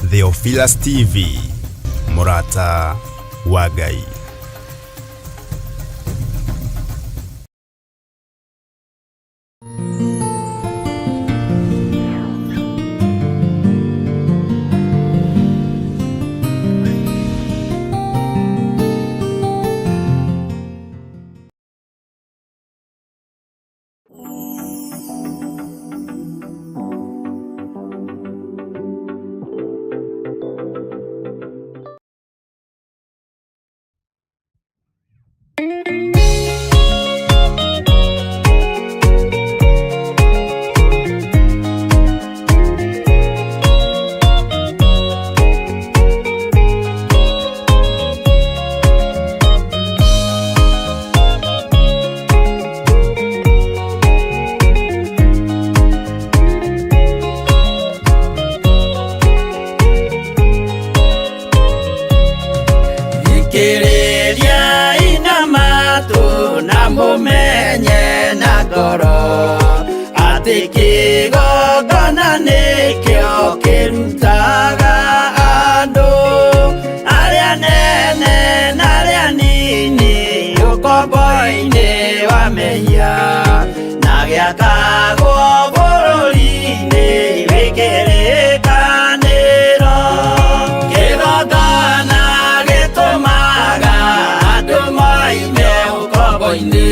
Theophilus TV, mũrata wa Ngai. Thikĩrĩriai na matũ na mũmenye na ngoro atĩ kĩgongona nĩkĩo kĩrutaga andũ arĩa nene na arĩa nini ũkombo-inĩ wa mehia na gĩakagwo bũrũri-inĩ wĩ kĩrĩkanĩro. Kĩgongona gĩtũmaga andũ moime ũkombo-inĩ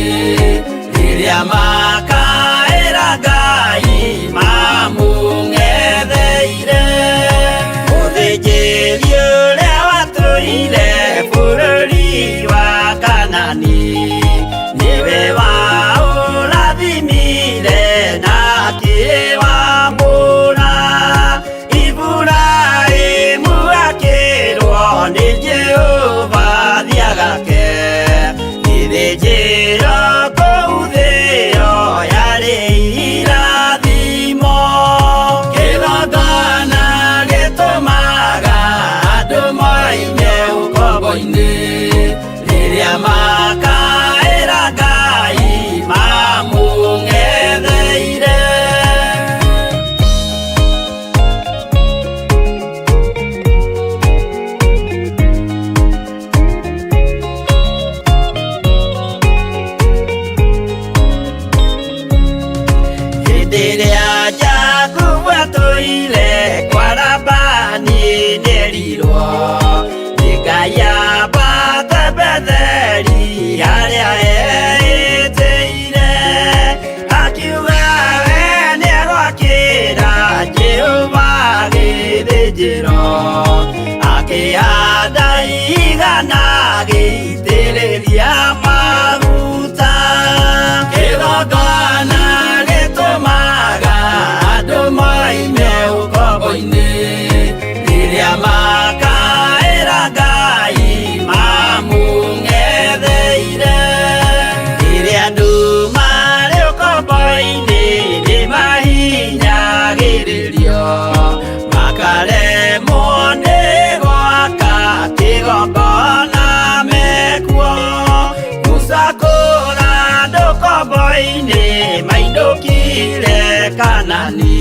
rĩrĩa makaĩra Ngai mamũng'etheire. Mũthĩnjĩri ũrĩa watũire bũrũri wa Kanani nĩwe waũrathimire na akĩwamũra. Iburahĩmu akĩrwo nĩ Jehova thiĩ agake gĩthĩnjĩro kũu thĩo yarĩ irathimo. Kĩgongona gĩtũmaga andũ moime ũkombo-inĩ rĩrĩa makaĩra Ngai mamũng'etheire. Hĩndĩ ĩrĩa Jakubu atũire kwa Labani nĩerirwo nĩ Ngai ambate Betheli harĩa eĩtĩire, akiuga we nĩegwakĩra Jehova gĩthĩnjĩro, akĩhanda igana agĩitĩrĩria maguta. Kĩgongona gĩtũmaga andũ moime ũkombo-inĩ rĩrĩa makaĩra Ngai mamũng'etheire. Rĩrĩa andũ marĩ ũkombo-inĩ nĩmahinyagĩrĩrio makaremwo nĩ gwaka kĩgongona mekuo. Musa kũra andũ ũkombo-inĩ mainũkire Kanani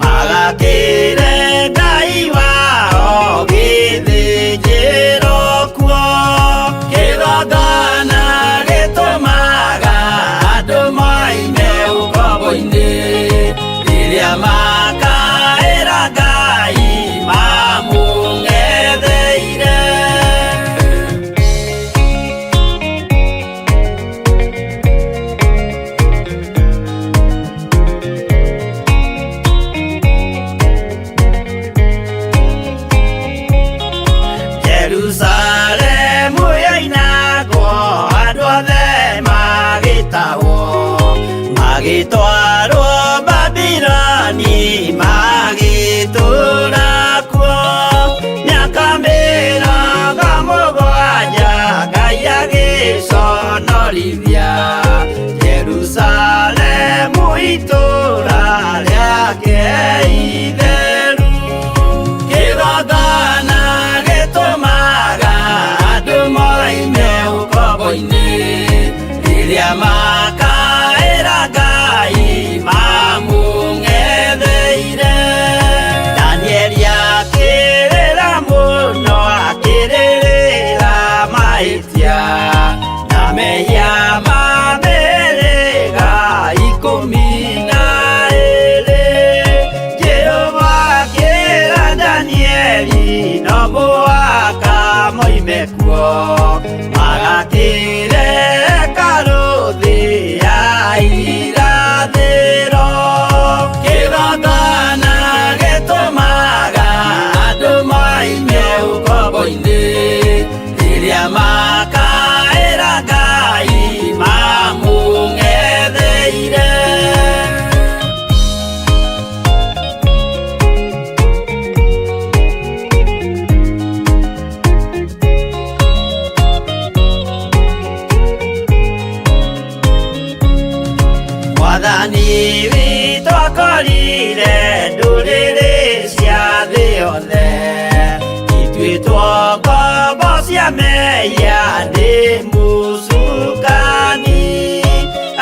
magakĩre Ngai wao gĩthĩnjĩro kuo. Kĩgongona gĩtũmaga andũ moime ũkombo-inĩ rĩrĩa makaĩra Ngai mamũng'etheire. Jerusalemu yoinagwo andũ othe magĩtahwo magĩtwarwo Babiloni mekuo Magakĩreka rũthĩ ya irathĩro Kĩgongona gĩtũmaga andũ moime ũkombo-inĩ Rĩrĩa makaĩra Ngai mamũng'etheire. Mwathani witũ akorire ndũrĩrĩ cia thĩ yothe ituĩtwo ngombo cia mehia nĩ mũcukani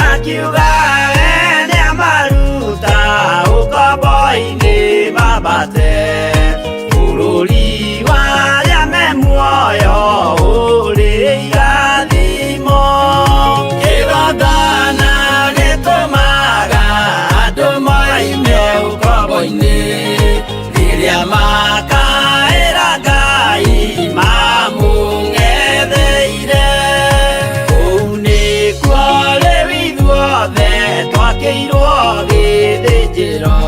akiuga we nĩamaruta ũkombo-inĩ mambate bũrũri wa arĩa me muoyo ũrĩ irathimo. Kĩgongona gĩtũmaga andũ moime ũkombo-inĩ rĩrĩa makaĩra Ngai mamũng'etheire. Kũu nĩkuo rĩu ithuothe twakĩirwo gĩthĩnjĩro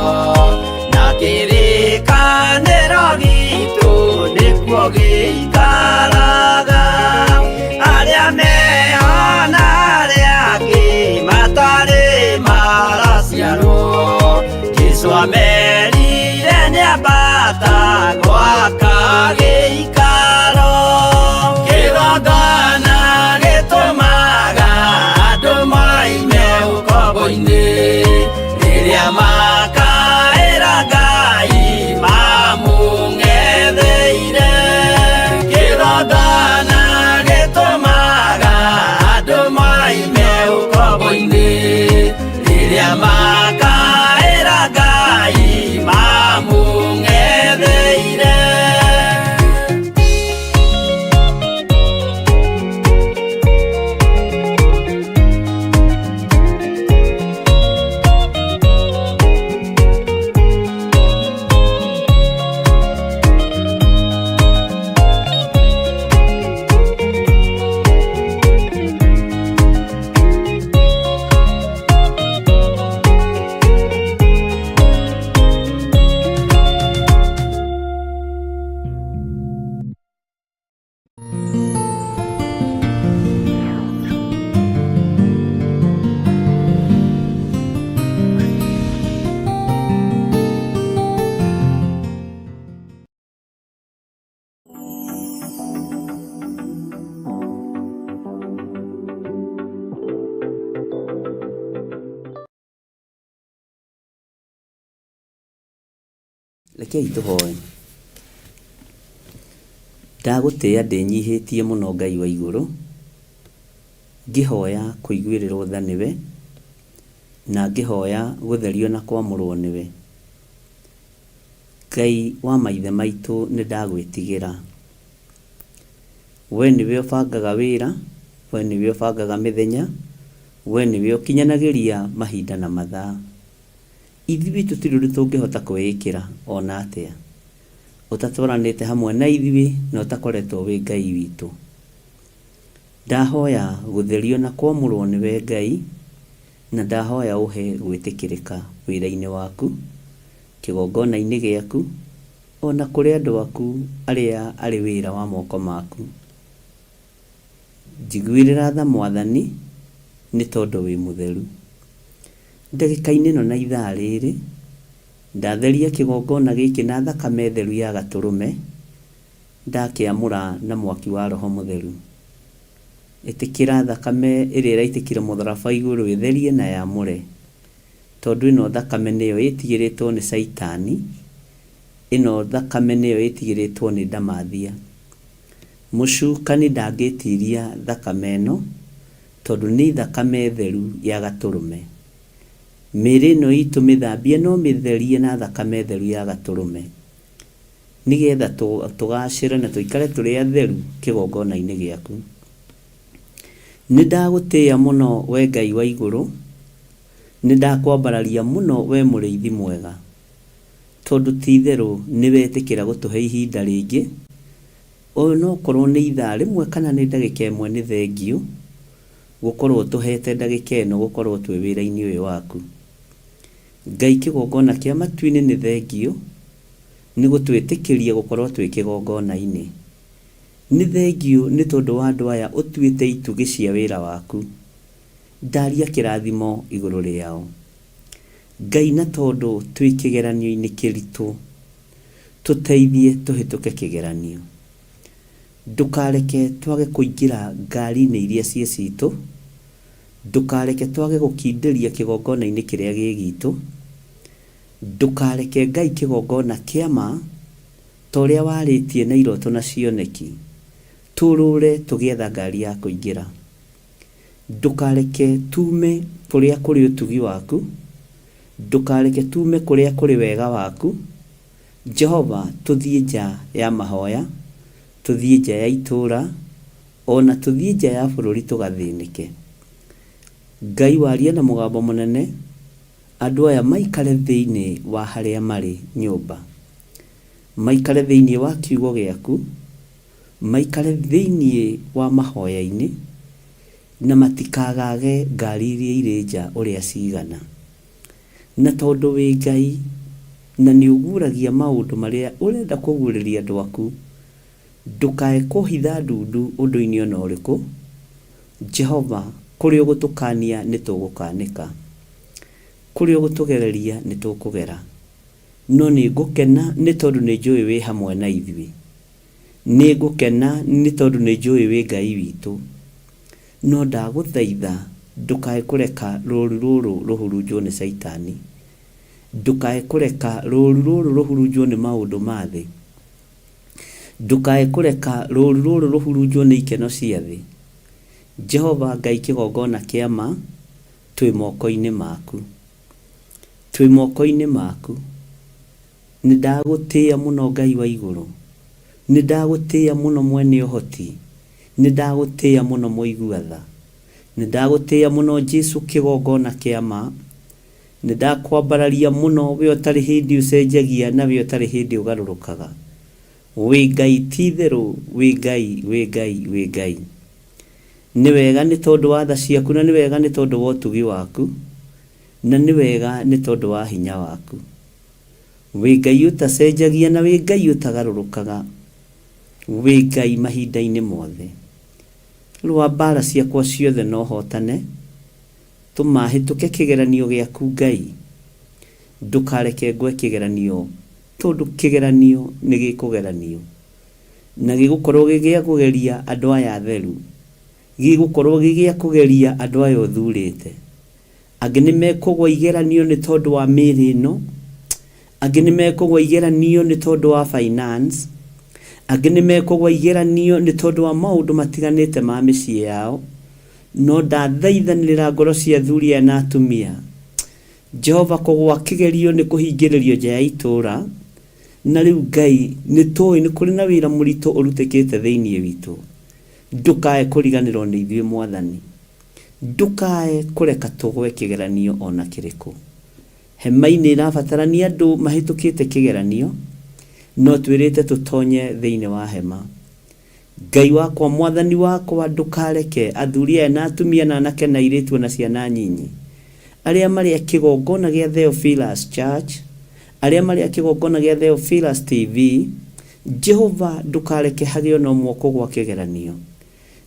na kĩrĩkanĩro gitũ nĩkuo gĩikaraga. Arĩa meho na arĩa angĩ matarĩ maraciarwo Jesũ amerire nĩambata gwaka gĩikaro. Kĩgongona gĩtũmaga andũ moime ũkombo-inĩ rĩrĩa makaĩra Ngai mamũng'etheire. Kĩgongona gĩtũmaga andũ moime ũkombo-inĩ rĩrĩa makaĩra Ngai mamũng'etheire. Rekei tũhoe. Ndagũtĩĩa ndĩnyihĩtie mũno Ngai wa igũrũ, ngĩhoya kũiguĩrĩrwo tha nĩwe, na ngĩhoya gũtherio na kwamũrwo nĩwe. Ngai wa maithe maitũ nĩ ndagwĩtigĩra. We nĩwe ũbangaga wĩra, we nĩwe ũbangaga mĩthenya, we nĩwe ũkinyanagĩria mahinda na mathaa. Ithuĩ tũtirĩ ũndũ tũngĩhota kwĩĩkĩra ona atĩa, ũtatwaranĩte hamwe na ithuĩ na ũtakoretwo wĩ Ngai witũ. Ndahoya gũtherio na kwamũrwo nĩwe Ngai, na ndahoya ũhe gwĩtĩkĩrĩka wĩra-inĩ waku, kĩgongona-inĩ gĩaku, ona kũrĩ andũ aku arĩa arĩ wĩra wa moko maku. Njiguĩrĩra tha Mwathani, nĩ tondũ wĩ mũtheru. Ndagĩka-inĩ ĩno na ithaa rĩrĩ, ndatheria kĩgongona gĩkĩ na thakame theru ya gatũrũme, ndakĩamũra na mwaki wa Roho Mũtheru. Ĩtĩkĩra thakame ĩrĩa ĩraitĩkire mũtharaba igũrũ ĩtherie na yamũre, tondũ ĩno thakame nĩyo ĩtigĩrĩtwo nĩ Caitani, ĩno thakame nĩyo ĩtigĩrĩtwo nĩ ndamathia. Mũcukani ndangĩtiria thakame ĩno, tondũ nĩ thakame theru ya gatũrũme. Mĩĩrĩ ĩno itũ mĩthambie no mĩtherie na thakame theru ya gatũrũme, nĩgetha tũgacĩre na tũikare tũrĩ atheru kĩgongona-inĩ gĩaku. Nĩ ndagũtĩĩa mũno we Ngai wa igũrũ, nĩ ndakwambararia mũno we mũrĩithi mwega, tondũ ti itherũ nĩ wetĩkĩra gũtũhe ihinda rĩngĩ, Onokorwo nĩ ithaa rĩmwe kana nĩ ndagĩka ĩmwe nĩ thengiũ gũkorwo ũtũhete ndagĩka ĩno gũkorwo twĩ wĩra-inĩ ũyũ waku. Ngai kĩgongona kĩa matu-inĩ nĩ thengiũ nĩ gũtwĩtĩkĩria gũkorwo twĩ kĩgongona-inĩ. Nĩ thengiũ nĩ tondũ wa andũ aya ũtuĩte itugĩ cia wĩra waku. Ndaria kĩrathimo igũrũ rĩao. Ngai na tondũ twĩ kĩgeranio-inĩ kĩritũ, tũteithie tũhĩtũke kĩgeranio. Ndũkareke twage kũingĩra ngari-inĩ iria ciĩ citũ, ndũkareke twage gũkindĩria kĩgongona-inĩ kĩrĩa gĩ gitũ, ndũkareke Ngai kĩgongona kĩa ma ta ũrĩa warĩtie na iroto na cioneki, tũrũre tũgĩetha ngari ya kũingĩra. Ndũkareke tume kũrĩa kũrĩ ũtugi waku, ndũkareke tume kũrĩa kũrĩ wega waku, Jehova tũthiĩ nja ya mahoya, tũthiĩ nja ya itũũra, ona tũthiĩ nja ya bũrũri tũgathĩnĩke. Ngai warie na mũgambo mũnene, andũ aya maikare thĩinĩ wa harĩa marĩ nyũmba. Maikare thĩinĩ wa kiugo gĩaku, maikare thĩinĩ wa mahoya-inĩ, na matikagage ngari iria irĩ nja ũrĩa cigana. Na tondũ wĩ Ngai na nĩ ũguũragia maũndũ marĩa ũrenda kũguũrĩria andũ aku, ndũkae kũhitha ndundu ũndũ-inĩ o na ũrĩkũ. Jehova, kũrĩa ũgũtũkania nĩ tũgũkanĩka, kũrĩa ũgũtũgereria nĩ tũkũgera. No nĩ ngũkena nĩ tondũ nĩ njũĩ wĩ hamwe na ithuĩ. Nĩ ngũkena nĩ tondũ nĩ njũĩ wĩ Ngai witũ. No ndagũthaitha ndũkae kũreka rũũru rũrũ rũhurunjwo nĩ Caitani. Ndũkae kũreka rũũru rũrũ rũhurunjwo nĩ maũndũ ma thĩ. Ndũkae kũreka rũũru rũrũ rũhurunjwo nĩ ikeno cia thĩ. Jehova Ngai kĩgongona kĩa ma, twĩ moko-inĩ maku. Twĩ moko-inĩ maku. Nĩ ndagũtĩĩa mũno Ngai wa igũrũ. Nĩ ndagũtĩĩa mũno mwene ũhoti. Nĩ ndagũtĩĩa mũno mũigua tha. Nĩ ndagũtĩĩa mũno Jesu kĩgongona kĩa ma. Nĩ ndakwambararia mũno we ũtarĩ hĩndĩ ũcenjagia na we ũtarĩ hĩndĩ ũgarũrũkaga. Wĩ Ngai ti itherũ, wĩ Ngai, wĩ Ngai, wĩ Ngai. Nĩ wega nĩ tondũ wa tha ciaku na nĩ wega nĩ tondũ wa ũtugi waku, na nĩ wega nĩ tondũ wa hinya waku. Wĩ Ngai ũtacenjagia na wĩ Ngai ũtagarũrũkaga, wĩ Ngai mahinda-inĩ mothe. Rũa mbaara ciakwa ciothe na ũhootane, tũma hĩtũke kĩgeranio gĩaku Ngai. Ndũkareke ngwe kĩgeranio tondũ kĩgeranio nĩ gĩkũgeranio. Na gĩgũkorwo gĩ gĩa kũgeria andũ aya atheru. Gĩgũkorwo gĩ gĩa kũgeria andũ aya ũthurĩte. Angĩ nĩ mekũgwa igeranio nĩ tondũ wa mĩĩrĩ ĩno, angĩ nĩ mekũgwa igeranio nĩ tondũ wa finance, angĩ nĩ mekũgwa igeranio nĩ tondũ wa maũndũ matiganĩte ma mĩciĩ yao, no ndathaithanĩrĩra ngoro cia athuri aya na atumia. Jehova kũgwa kĩgerio nĩ kũhingĩrĩrio nja ya itũũra, na rĩu Ngai nĩ tũĩ nĩ kũrĩ na wĩra mũritũ ũrutĩkĩte thĩinĩ witũ. Ndũkae kũriganĩrwo nĩ ithuĩ Mwathani. Ndũkae kũreka tũgwe kĩgeranio o na kĩrĩkũ. Hema-inĩ ĩrabatarania andũ mahĩtũkĩte kĩgeranio, no twĩrĩte tũtonye thĩinĩ wa hema. Ngai wakwa, Mwathani wakwa, ndũkareke athuri aya na atumia na anake na airĩtu o na ciana nyinyi, arĩa marĩ a kĩgongona gĩa Theophilus Church, arĩa marĩ a kĩgongona gĩa Theophilus TV, Jehova ndũkareke hagĩe o na ũmwe ũkũgwa kĩgeranio.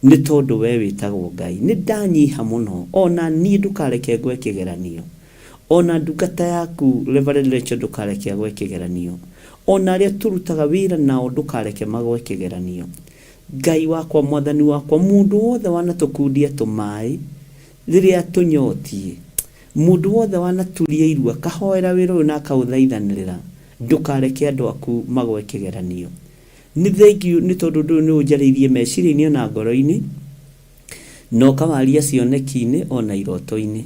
Nĩ tondũ wee wĩtagwo Ngai. Nĩ ndanyiha mũno, o na niĩ ndũkareke ngwe kĩgeranio. O na ndungata yaku Reverend Rachel ndũkareke agwe kĩgeranio. O na arĩa tũrutaga wĩra nao ndũkareke magwe kĩgeranio. Ngai wakwa, Mwathani wakwa, mũndũ wothe wanatũkundia tũmaĩ rĩrĩa tũnyotiĩ, mũndũ wothe wanaturia iru akahoera wĩra ũyũ na akaũthaithanĩrĩra, ndũkareke andũ aku magwe kĩgeranio. Nĩ thengiũ nĩ tondũ ũndũ ũyũ nĩ ũnjarĩirie meciria-inĩ o na ngoro-inĩ, na ũkawaria cioneki-inĩ o na iroto-inĩ.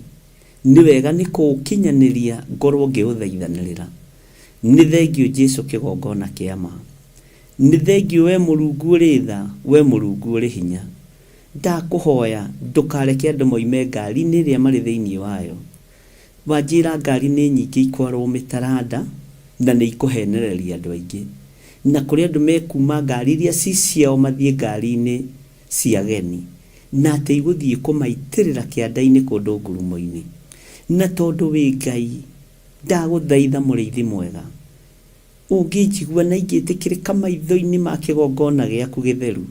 Nĩ wega nĩ kũũkinyanĩria ngorwo ngĩũthaithanĩrĩra. Nĩ thengiũ Jesu kĩgongona kĩa ma. Nĩ thengiũ we Mũrungu ũrĩ tha, we Mũrungu ũrĩ hinya. Ndakũhoya ndũkareke andũ moime ngari-inĩ ĩrĩa marĩ thĩinĩ wayo. Wanjĩra ngari nĩ nyingĩ ikwarwo mĩtaranda na nĩ ikũhenereria andũ aingĩ. Na kũrĩ andũ mekuma ngari iria ci ciao mathiĩ ngari-inĩ cia ageni, na atĩ igũthiĩ kũmaitĩrĩra kĩanda-inĩ kũndũ ngurumo-inĩ. Na tondũ wĩ Ngai, ndagũthaitha mũrĩithi mwega, ũngĩnjigua na ingĩtĩkĩrĩka maitho-inĩ ma kĩgongona gĩaku gĩtheru,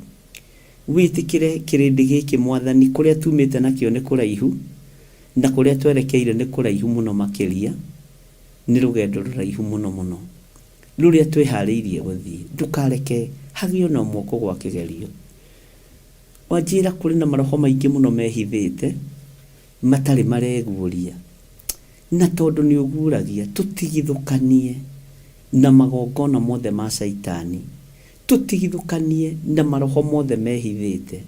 wĩtĩkĩre kĩrĩndĩ gĩkĩ Mwathani, kũrĩa tumĩte nakĩo nĩ kũraihu, na kũrĩa twerekeire nĩ kũraihu mũno makĩria, nĩ rũgendo rũraihu mũno mũno, rũrĩa twĩharĩirie gũthiĩ. Ndũkareke hagĩe ona ũmwe ũkũgwa kĩgerio. Wanjĩra kũrĩ na maroho maingĩ mũno mehithĩte, matarĩ mareguũria. Na tondũ nĩ ũguũragia, tũtigithũkanie na magongona mothe ma Caitani, tũtigithũkanie na maroho mothe mehithĩte.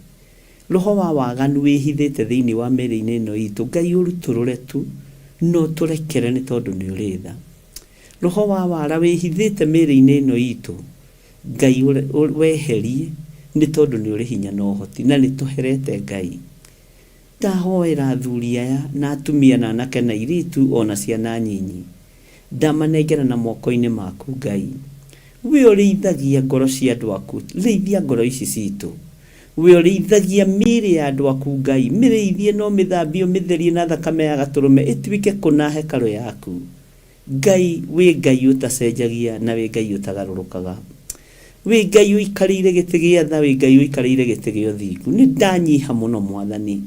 Roho wa waganu wĩhithĩte thĩinĩ wa mĩĩrĩ-inĩ ĩno itũ, Ngai ũrutũrũre tu na ũtũrekere nĩ tondũ nĩ ũrĩ tha. Roho wa wara wĩhithĩte mĩĩrĩ-inĩ ĩno itũ, Ngai weherie nĩ tondũ nĩ ũrĩ hinya na ũhoti na nĩ tũherete Ngai. Ndahoera athuri aya na atumia na anake na airĩtu o na ciana nyinyi. Ndamanengera na moko-inĩ maku Ngai. We ũrĩithagia ngoro cia andũ aku, rĩithia ngoro ici citũ. We ũrĩithagia mĩĩrĩ ya andũ aku Ngai, mĩrĩithie na ũmĩthambie ũmĩtherie na thakame ya Gatũrũme ĩtuĩke kũna hekarũ yaku. Ngai, wĩ Ngai ũtacenjagia na wĩ Ngai ũtagarũrũkaga. Wĩ Ngai ũikarĩire gĩtĩ gĩa tha, wĩ Ngai ũikarĩire gĩtĩ gĩa ũthingu. Nĩ ndanyiha mũno Mwathani.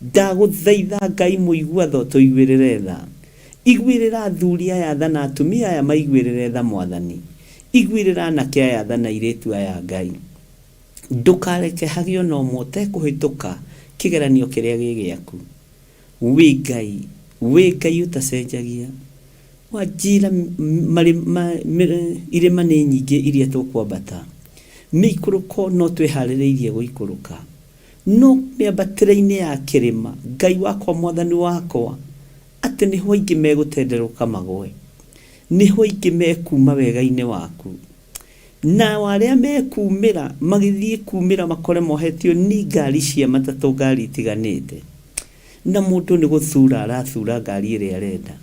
Ndagũthaitha Ngai mũigua tha ũtũiguĩrĩre tha. Iguĩrĩra athuri aya tha na atumia aya maiguĩrĩre tha Mwathani. Iguĩrĩra anake aya tha na airĩtu aya Ngai. Ndũkareke hagĩe ona ũmwe ũtekũhĩtũka kĩgeranio kĩrĩa gĩ gĩaku. Wĩ Ngai, wĩ Ngai ũtacenjagia. Wanjĩra irĩma nĩ nyingĩ iria tũkwambata, mĩikũrũko no twĩharĩrĩirie gũikũrũka, no mĩambatĩre-inĩ ya kĩrĩma, Ngai wakwa, Mwathani wakwa, atĩ nĩho aingĩ megũtenderũka magwe, nĩho aingĩ mekuuma wega-inĩ waku. Nao arĩa mekumĩra magĩthiĩ kumĩra makore mohetio ni ngari cia matatũ ngari itiganĩte. Na mũndũ nĩ gũthura arathura ngari ĩrĩa arenda.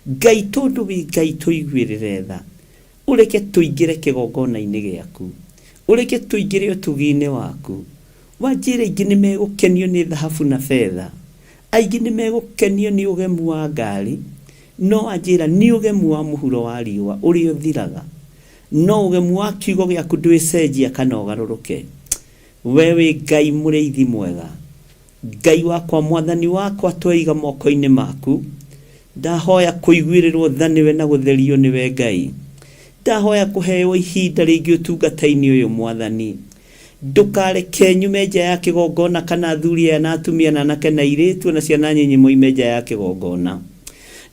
Ngai tondũ wĩ Ngai tũiguĩrĩre tha. Ũreke tũingĩre kĩgongona-inĩ gĩaku. Ũreke tũingĩre ũtugi-inĩ waku. Wanjĩra aingĩ nĩ megũkenio nĩ thahabu na betha. Aingĩ nĩ megũkenio nĩ ũgemu wa ngari. No wanjĩra nĩ ũgemu wa mũhuro wa riũa ũrĩa ũthiraga. No ũgemu wa kiugo gĩaku ndwĩcenjia kana ũgarũrũke. We wĩ Ngai mũrĩithi mwega. Ngai wakwa, Mwathani wakwa, tweiga moko-inĩ maku. Ndahoya kũiguĩrĩrwo tha nĩwe na gũtherio nĩwe Ngai. Ndahoya kũheo ihinda rĩngĩ ũtungata-inĩ ũyũ Mwathani. Ndũkareke nyume nja ya kĩgongona kana athuri aya na atumia na anake na airĩtu na ciana nyinyi moime nja ya kĩgongona.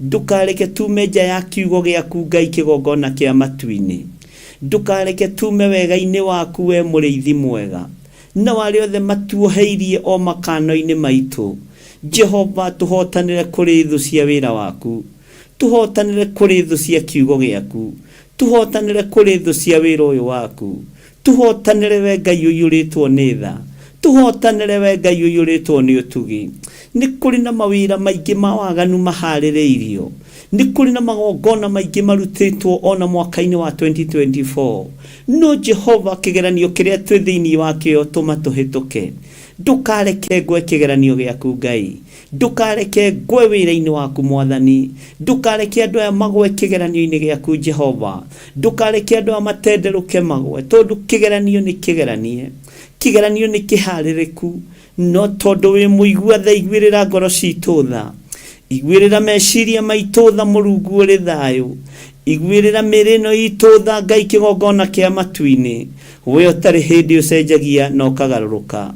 Ndũkareke tume nja ya kiugo gĩaku Ngai kĩgongona kĩa matu-inĩ. Ndũkareke tume wega-inĩ waku we mũrĩithi mwega. Nao arĩa othe matuoheirie o makano-inĩ maitũ, Jehova, tũhootanĩre kũrĩ thũ cia wĩra waku. Tũhootanĩre kũrĩ thũ cia kiugo gĩaku. Tũhootanĩre kũrĩ thũ cia wĩra ũyũ waku. Tũhootanĩre we Ngai ũiyũrĩtwo nĩ tha. Tũhootanĩre we Ngai ũiyũrĩtwo nĩ ũtugi. Nĩ kũrĩ na mawĩra maingĩ ma waganu maharĩrĩirio. Nĩ kũrĩ na magongona maingĩ marutĩtwo o na mwaka-inĩ wa 2024. No Jehova, kĩgeranio kĩrĩa twĩ thĩinĩ wakĩo tũma tũhĩtũke. Ndũkareke ngwe kĩgeranio gĩaku Ngai. Ndũkareke ngwe wĩra-inĩ waku Mwathani. Ndũkareke andũ aya magwe kĩgeranio-inĩ gĩaku Jehova. Ndũkareke andũ aya matenderũke magwe, tondũ kĩgeranio nĩ kĩgeranie. Kĩgeranio nĩ kĩharĩrĩku. No tondũ wĩ mũigua tha iguĩrĩra ngoro citũ tha. Iguĩrĩra meciria maitũ tha Mũrungu ũrĩ thayũ. Iguĩrĩra mĩĩrĩ ĩno itũ tha Ngai kĩgongona kĩa matu-inĩ. We ũtarĩ hĩndĩ ũcenjagia na ũkagarũrũka.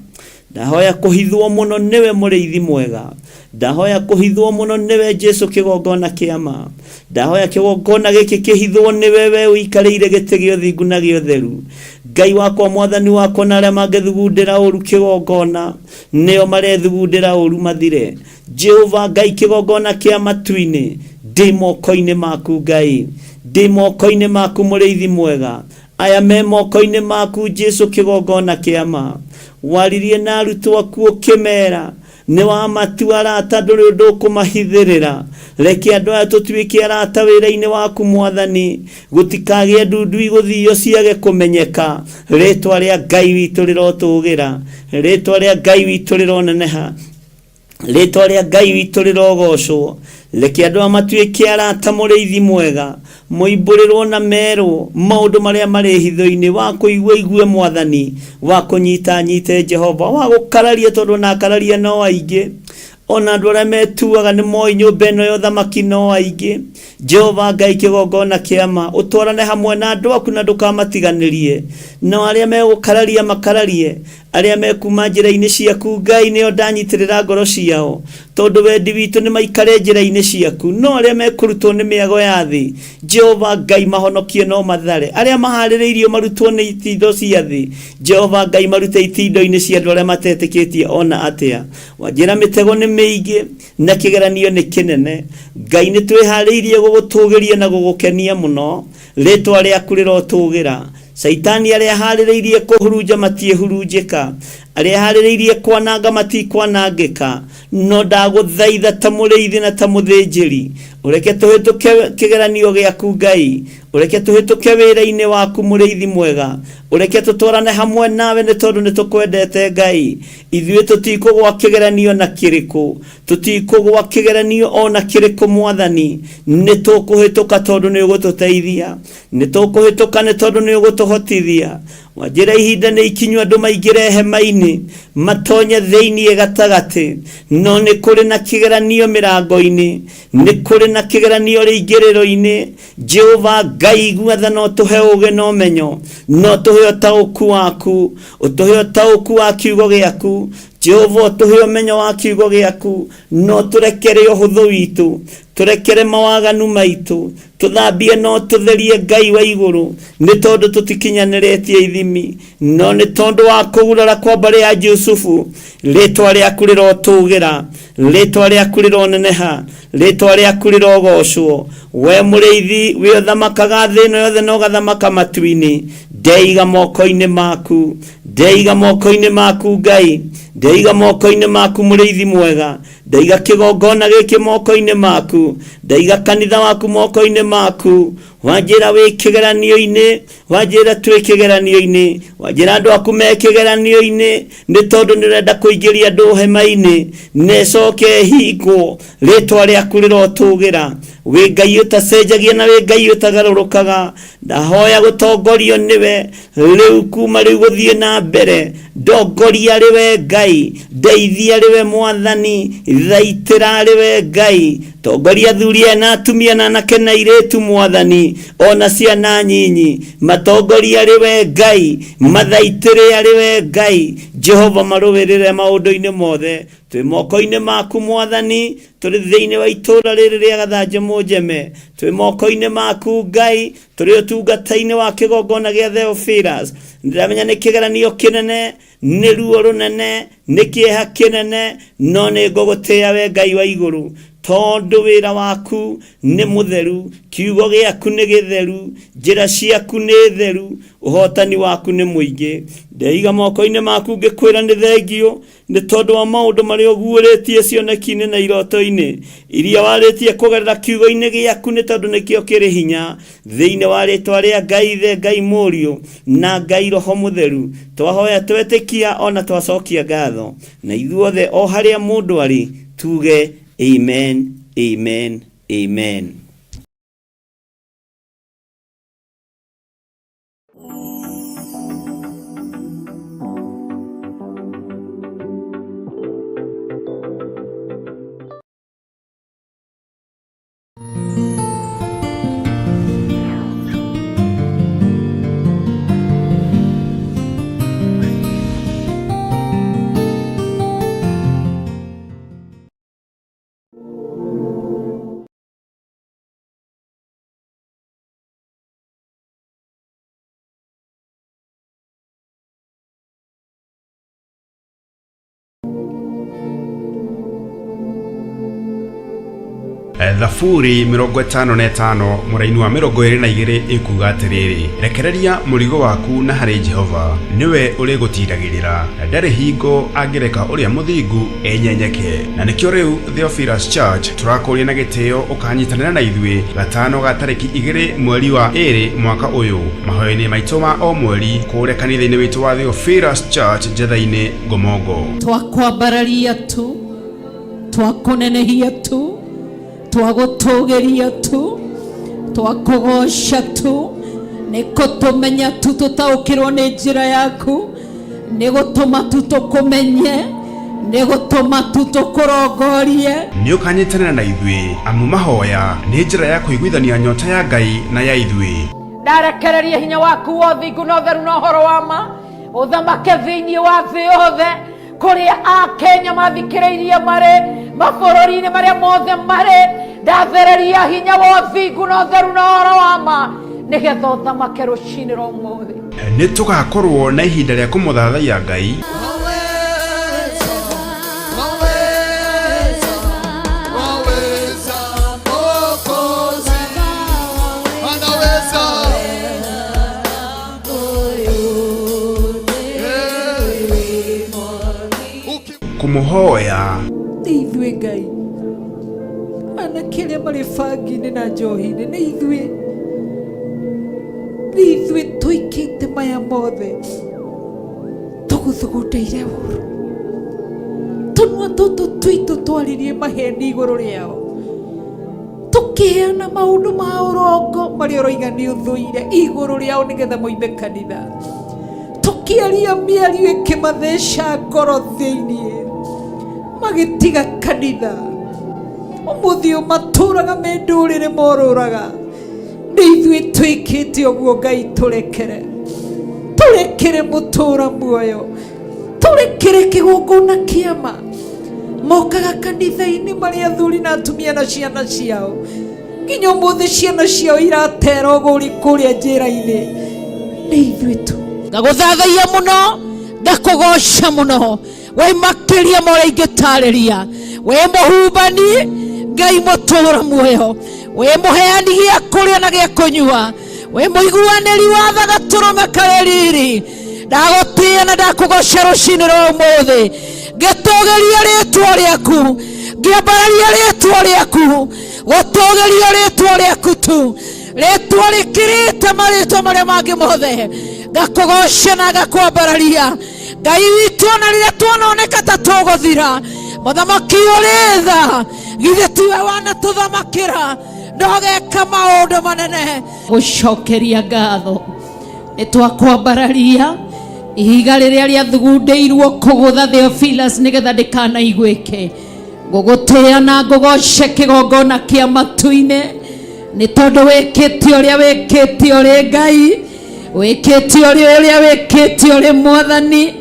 Ndahoya kũhithwo mũno nĩwe mũrĩithi mwega. Ndahoya kũhithwo mũno nĩwe Jesu kĩgongona kĩa ma. Ndahoya kĩgongona gĩkĩ kĩhithwo nĩwe we ũikarĩire gĩtĩ gĩa ũthingu na gĩa ũtheru. Ngai wakwa mwathani wakwa na arĩa mangĩthugundĩra ũru kĩgongona nĩo marethugundĩra ũru mathire. Jehova Ngai kĩgongona kĩa matu-inĩ ndĩ moko-inĩ maku Ngai. Ndĩ moko-inĩ maku mũrĩithi mwega. Aya me moko-inĩ maku Jesu kĩgongona kĩa ma. Waririe na arutwo aku ũkĩmera. Nĩ wamatua arata, ndũrĩ ũndũ ũkũmahithĩrĩra. Reke andũ aya tũtuĩke arata wĩra-inĩ waku Mwathani, gũtikagĩe ndundu igũthio ciage kũmenyeka. Rĩtwa rĩa Ngai witũ rĩrotũgĩra, rĩtwa rĩa Ngai witũ rĩroneneha, rĩtwa rĩa Ngai witũ rĩrogocwo. Reke andũ aya matuĩke arata, mũrĩithi mwega, moimbũrĩrwo na merwo maũndũ marĩa marĩ hitho-inĩ. Wa kũigua igue Mwathani, wa kũnyita nyite Jehova, wa gũkararia tondũ ona akararia no aingĩ, ona andũ arĩa metuaga nĩ moĩ nyũmba ĩno ya ũthamaki no aingĩ. Jehova Ngai kĩgongona kĩama, ũtwarane hamwe na andũ aku na ndũkamatiganĩrie. Nao arĩa megũkararia makararie, arĩa mekuma njĩra-inĩ ciaku Ngai nĩo ndanyitĩrĩra ngoro ciao, tondũ wendi witũ nĩ maikare njĩra-inĩ ciaku. No arĩa mekũrutwo nĩ mĩago ya thĩ, Jehova Ngai mahonokie no mathare. Arĩa maharĩrĩirio marutwo nĩ itindo cia thĩ, Jehova Ngai marute itindo-inĩ cia andũ arĩa matetĩkĩtie ona atĩa. Wanjĩra mĩtego nĩ mĩingĩ na kĩgeranio nĩ kĩnene. Ngai nĩ twĩharĩirie gũgũtũgĩria na gũgũkenia mũno, rĩtwa rĩaku rĩrotũgĩra. Caitani arĩa aharĩrĩirie kũhurunja matiĩhurunjĩka, arĩa aharĩrĩirie kwananga matikwanangĩka. No ndagũthaitha ta mũrĩithi na ta mũthĩnjĩri, ũreke tũhĩtũke kĩgeranio gĩaku Ngai, ũreke tũhĩtũke wĩra-inĩ waku mũrĩithi mwega, ũreke tũtwarane hamwe nawe nĩ tondũ nĩ tũkwendete Ngai. Ithuĩ tũtikũgwa kĩgeranio na kĩrĩkũ, tũtikũgwa kĩgeranio ona kĩrĩkũ Mwathani, nĩ tũkũhĩtũka tondũ nĩ ũgũtũteithia, nĩ tũkũhĩtũka nĩ tondũ nĩ ũgũtũhotithia. Wanjĩra ihinda nĩ ikinyu andũ maingĩre hema-inĩ, matonye thĩinĩ gatagatĩ, no nĩ kũrĩ na kĩgeranio mĩrango-inĩ, nĩ kũrĩ na kĩgeranio rĩingĩrĩro-inĩ. Jehova Ngai igua tha, no tũhe ũũgĩ na ũmenyo, no tũhe ũtaũku waku, ũtũhe ũtaũku wa kiugo gĩaku. Jehova ũtũhe ũmenyo wa kiugo gĩaku, no tũrekere ũhũthũ witũ, tũrekere mawaganu maitũ, tũthambie no tũtherie Ngai wa igũrũ, nĩ tondũ tũtikinyanĩrĩtie ithimi, no nĩ tondũ wa kũgurara kwa mbarĩ ya Jusufu. Rĩtwa rĩaku rĩrotũgĩra, rĩtwa rĩaku rĩroneneha, rĩtwa rĩaku rĩrogocwo. We mũrĩithi wĩ ũthamakaga thĩ ĩno yothe na ũgathamaka matu-inĩ, ndeiga moko-inĩ maku, ndeiga moko-inĩ maku Ngai, ndeiga moko-inĩ maku mũrĩithi mwega, ndaiga kĩgongona gĩkĩ moko-inĩ maku, ndaiga kanitha waku moko-inĩ maku. Wanjĩra wĩ kĩgeranio-inĩ, wanjĩra twĩ kĩgeranio-inĩ, wanjĩra andũ aku me kĩgeranio-inĩ, nĩ tondũ nĩ ũrenda kũingĩria andũ hema-inĩ na ĩcoke ĩhingwo. Rĩtwa rĩaku rĩrotũgĩra. Wĩ Ngai ũtacenjagia na wĩ Ngai ũtagarũrũkaga. Ndahoya gũtongorio nĩwe rĩu kuma rĩu gũthiĩ na mbere. Ndongoria rĩwe Ngai, ndeithia rĩwe Mwathani, thaitĩra rĩwe Ngai. Tongoria athuri aya na atumia na anake na airĩtu Mwathani, ona ciana nyinyi, matongoria rĩwe Ngai, mathaitĩre arĩwe Ngai. Jehova marũĩrĩre maũndũ-inĩ mothe. Twĩ moko-inĩ maku Mwathani, tũrĩ thĩinĩ wa itũũra rĩrĩ rĩa Gathanjĩ Mũnjeme, twĩ moko-inĩ maku Ngai, tũrĩ ũtungata-inĩ wa kĩgongona gĩa Theophilus. Ndĩramenya nĩ kĩgeranio kĩnene, nĩ ruo rũnene, nĩ kĩeha kĩnene, no nĩ ngũgũtĩĩa we Ngai wa igũrũ, tondũ wĩra waku nĩ mũtheru, kiugo gĩaku nĩ gĩtheru, njĩra ciaku nĩ theru, ũhotani waku nĩ mũingĩ. Ndeiga moko-inĩ maku ngĩkwĩra nĩ thengio nĩ tondũ wa maũndũ marĩa ũguũrĩtie cioneki-inĩ na iroto-inĩ iria warĩtie kũgerera kiugo-inĩ gĩaku, nĩ tondũ nĩkĩo kĩrĩ hinya. Thĩinĩ wa rĩtwa rĩa Ngai Ithe, Ngai Mũriũ na Ngai Roho Mũtheru, twahoya twetĩkia ona twacokia ngatho, na ithuothe o harĩa mũndũ arĩ tuge amen, amen, amen. Thaburi 55 mũraini wa 22 ĩkuga atĩrĩrĩ, rekereria mũrigo waku na harĩ Jehova, nĩwe ũrĩgũtiragĩrĩra, na ndarĩ hingo angĩreka ũrĩa mũthingu enyenyeke. Na nĩkĩo rĩu Theophilus Church tũrakũria na gĩtĩo ũkanyitanĩra na ithuĩ gatano ga tarĩki 2 mweri wa 2 mwaka ũyũ mahoya-inĩ maitũ ma o mweri kũrĩa kanitha-inĩ witũ wa Theophilus Church Njetha-inĩ Ngomongo. Twakwambararia tu, twakũnenehia tu, twagũtũgĩria tu, twakũgoca tu, nĩ kũtũmenya tu tũtaũkĩrwo nĩ njĩra yaku, nĩ gũtũma tu tũkũmenye, nĩ gũtũma tu tũkũrongorie. Nĩ ũkanyitanĩra na ithuĩ amu mahoya nĩ njĩra ya kũiguithania nyota ya Ngai na ya ithuĩ. Ndarekereria hinya waku wa ũthingu na ũtheru na ũhoro wa ma ũthamake thĩinĩ wa thĩ yothe, kũrĩa Akenya mathikĩrĩirie marĩ mabũrũri-inĩ marĩa mothe marĩ. Ndathereria hinya wa ũthingu na ũtheru na ũhoro wa ma nĩgetha ũthamake rũcinĩ rwa ũmũthĩ. Nĩ tũgakorwo na ihinda rĩa kũmũthathaiya Ngai, kũmũhoya nĩ ithuĩ Ngai, anake arĩa marĩ bangi-inĩ na njohi-inĩ nĩ ithuĩ, nĩ ithuĩ tũikĩte maya mothe, tũgũthugundĩire ũru, tũnua tũtũ twitũ twaririe maheni igũrũ rĩao, tũkĩheana maũndũ ma ũrongo marĩa ũroiga nĩ ũthũire igũrũ rĩao nĩgetha moime kanitha, tũkĩaria mĩario ĩkĩmatheca ngoro thĩinĩ magĩtiga kanitha. Ũmũthĩ ũyũ matũraga me ndũrĩrĩ morũraga, nĩ ithuĩ twĩkĩte ũguo. Ngai tũrekere, tũrekere mũtũra muoyo, tũrekere kĩgongona kĩama. Mokaga kanitha-inĩ marĩ athuri na atumia na ciana ciao, nginya ũmũthĩ ciana ciao iratera ũgũri kũrĩa njĩra-inĩ. Nĩ ithuĩ tu. Ngagũthathaia mũno, ngakũgoca mũno, we makĩria ma ũrĩa ingĩtarĩria. We mũhumbani Ngai mũtũra muoyo, we mũheani gĩa kũrĩa na gĩa kũnyua, we mũiguanĩri wa tha gatũrũme karĩ riri. Ndagũtĩĩa na ndakũgoca rũcinĩ rwa ũmũthĩ, ngĩtũgĩria rĩtwa rĩaku, ngĩambararia rĩtwa rĩaku, gũtũgĩria rĩtwa rĩaku tu, rĩtwa rĩkĩrĩte marĩtwa marĩa mangĩ mothe. Ngakũgoca na ngakwambararia Ngai witũ, ona rĩrĩa tuononeka ta tũgũthira. Mũthamaki ũrĩ tha, githĩ tiwe wanatũthamakĩra na ũgeka maũndũ manene. Gũcokeria ngatho nĩ twakwambararia ihiga rĩrĩa rĩathugundĩirwo kũgũtha Theophilus nĩgetha ndĩkanaiguĩke. Ngũgũtĩĩa na ngũgoce kĩgongona kĩa matu-inĩ nĩ tondũ wĩkĩte ũrĩa wĩkĩte ũrĩ Ngai, wĩkĩte ũrĩa ũrĩa wĩkĩte ũrĩ Mwathani.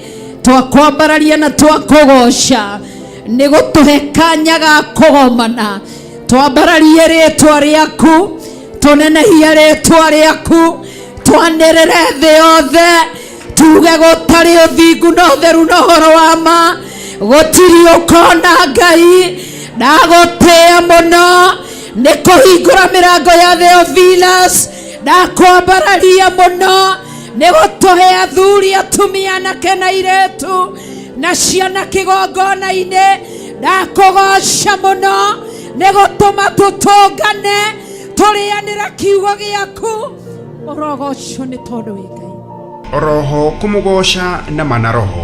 Twakwambararia na twakũgoca nĩ gũtũhe kanya ga kũgomana, twambararie rĩtwa rĩaku, tũnenehie rĩtwa rĩaku, twanĩrĩre thĩ yothe, tuge gũtarĩ ũthingu na ũtheru na ũhoro wa ma gũtirĩ ũkona Ngai. Ndagũtĩĩa mũno nĩ kũhingũra mĩrango ya Theophilus, ndakwambararia mũno nĩ gũtũhe athuri, atumia, anake na airĩtu na ciana kĩgongona-inĩ. Ndakũgoca mũno nĩ gũtũma tũtũngane tũrĩanĩra kiugo gĩaku. Ũrogocwo nĩ tondũ wĩ Ngai. Oroho kũmũgoca na mana roho.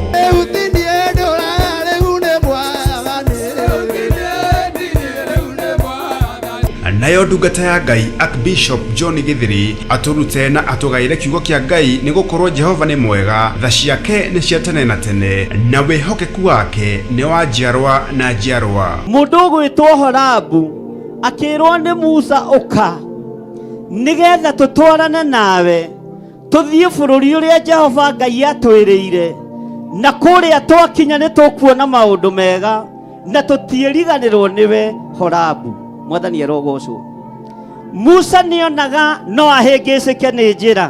Nayo ndungata ya Ngai Archbishop John Githiri atũrute na atũgaĩre kiugo kĩa Ngai, nĩ gũkorwo Jehova nĩ mwega, tha ciake nĩ cia tene na tene, na wĩhokeku wake nĩ wa njiarwa na njiarwa. Mũndũ ũgwĩtwo Horabu akĩrwo nĩ Musa, ũka nĩgetha tũtwarane nawe tũthiĩ bũrũri ũrĩa Jehova Ngai atwĩrĩire, na kũrĩa twakinya nĩ tũkuona maũndũ mega na tũtiĩriganĩrwo nĩwe. Horabu, Mwathani arogocwo. Musa nĩonaga no ahĩngĩcĩke nĩ njĩra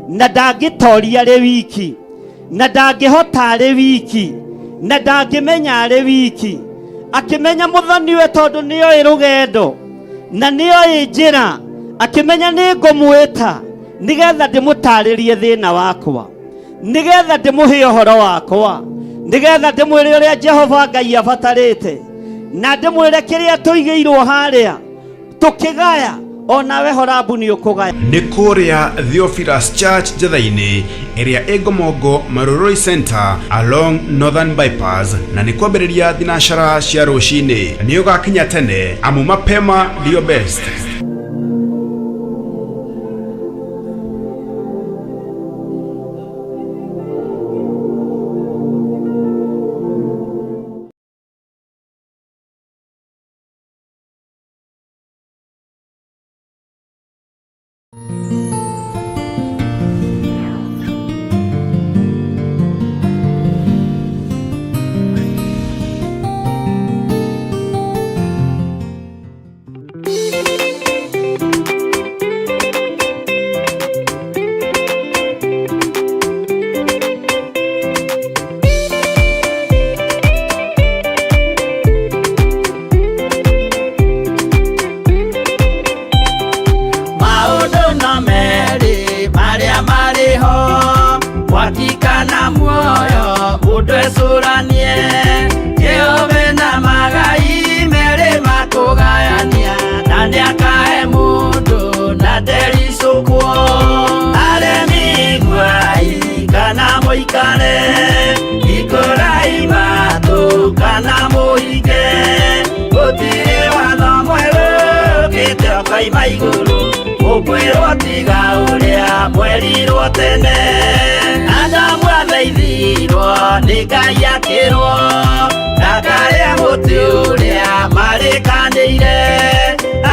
na ndangĩtoria arĩ wiki, na ndangĩhota arĩ wiki, na ndangĩmenya arĩ wiki. Akĩmenya mũthoniwe tondũ nĩoĩ rũgendo. Na nĩoĩ njĩra, akĩmenya nĩ ngũmwĩta nĩgetha ndĩmũtarĩrie thĩna wakwa, nĩgetha ndĩmũhe ũhoro wakwa, nĩgetha ndĩmwĩre ũrĩa Jehova Ngai abatarĩte, na ndĩmwĩre kĩrĩa tũigĩirwo harĩa tũkĩgaya, onawe Horabu nĩ ũkũgaya. Nĩ kũrĩa Theophilus Church Njetha-inĩ ĩrĩa ĩ Ngomongo Marurui Center along Northern Bypass, na nĩ kwambĩrĩria thinacara cia rũcinĩ. Nĩ ũgakinya tene amu mapema ndio best. Maũndũ no merĩ marĩa marĩ ho, mwaki kana muoyo, mũndũ ecũranie. Jehova na magai merĩ makũgayania, na nĩakahe mũndũ na ndericũkwo. Aremi iguai kana mũikare, ikũrai matũ kana mũhinge, gũtirĩ watho mwerũ ũkĩte ũkoima igũrũ, ũkwĩrwo tiga ũrĩa mwerirwo tene. Adamu athaithirwo nĩ Ngai akĩrwo ndakarĩe mũtĩ ũrĩa marĩkanĩire,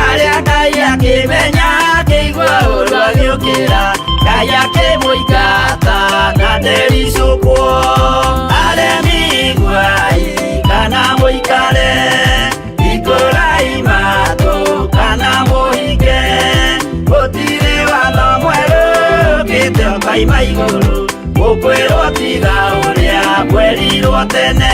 arĩa Ngai akĩmenya akĩigua ũru agĩũkĩra, Ngai akĩmũingata na ndericũkwo. Aremi iguai kana mũikare, ikũrai matũ kana mũhinge, gũtirĩ watho mwerũ ũkĩte ũkoima igũrũ, ũkwĩrwo tiga ũrĩa mwerirwo tene.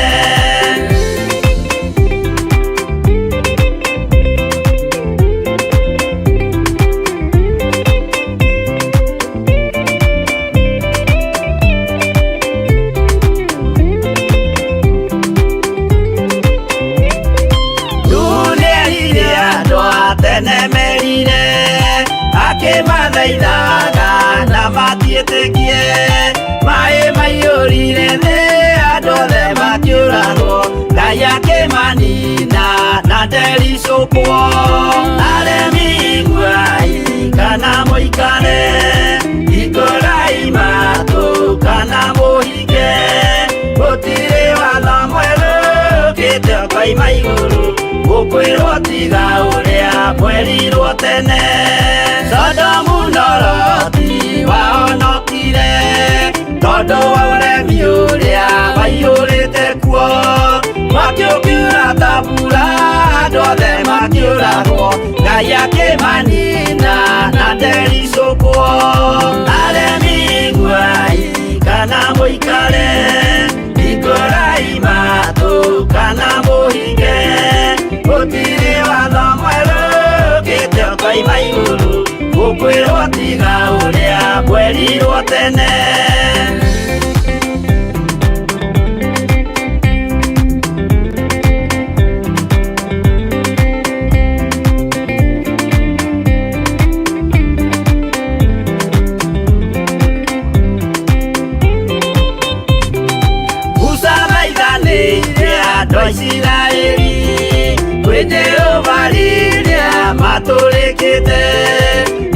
Nĩerire andũ a tene merire, akĩmathaithaga na matiĩtĩkie, maĩ maiyũrire thĩ andũ othe makĩũragwo, Ngai akĩmanina na ndericũkwo. Aremi iguai kana mũikare, ikũrai matũ kana mũhinge, gũtirĩ watho mwerũ ũkĩte ũkoima igũrũ, ũkwĩrwo tiga ũrĩa mwerirwo tene. Sodomu na Loti wahonokire tondũ wa ũremi ũrĩa waiyũrĩte kuo, mwaki ũkiura ta mbura andũ othe makĩũragwo, Ngai akĩmanina na ndericũkwo. Aremi iguai kana mũikare, ikũrai matũ kana mũhinge, gũtirĩ watho mwerũ ũkĩte ũkoima igũrũ, ũkwĩrwo tiga ũrĩa mwerirwo tene. Musa thaithanĩire andũ a Isiraeli kwĩ Jehova rĩrĩa matũrĩkĩte,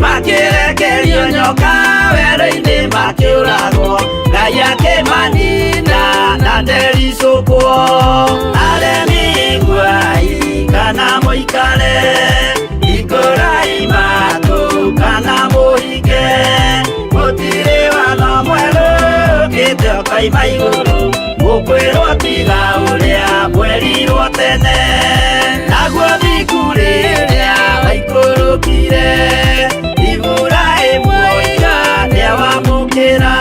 makĩrekerio nyoka werũ-inĩ makĩũragwo, Ngai akĩmanina na ndericũkwo. Aremi iguai kana mũikare, ikũrai matũ kana mũhinge, gũtirĩ watho mwerũ ũkĩte ũkoima igũrũ, ũkwĩrwo tiga ũrĩa mwerirwo tene. Naguo thingu rĩrĩa waikũrũkire, Iburahĩmu oiga nĩawamũkĩra,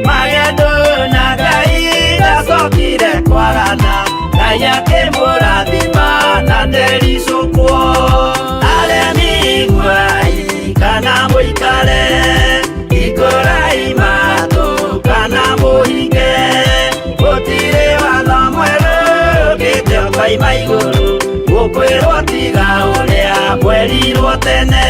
magendo na Ngai ndacokire kwarana, Ngai akĩmũrathima na ndericũkwo. mũikare, hingũrai matũ kana mũhinge. Gũtirĩ watho mwerũ ũkĩte ũkoima igũrũ, gũkwĩrwo tiga ũrĩa mwerirwo tene.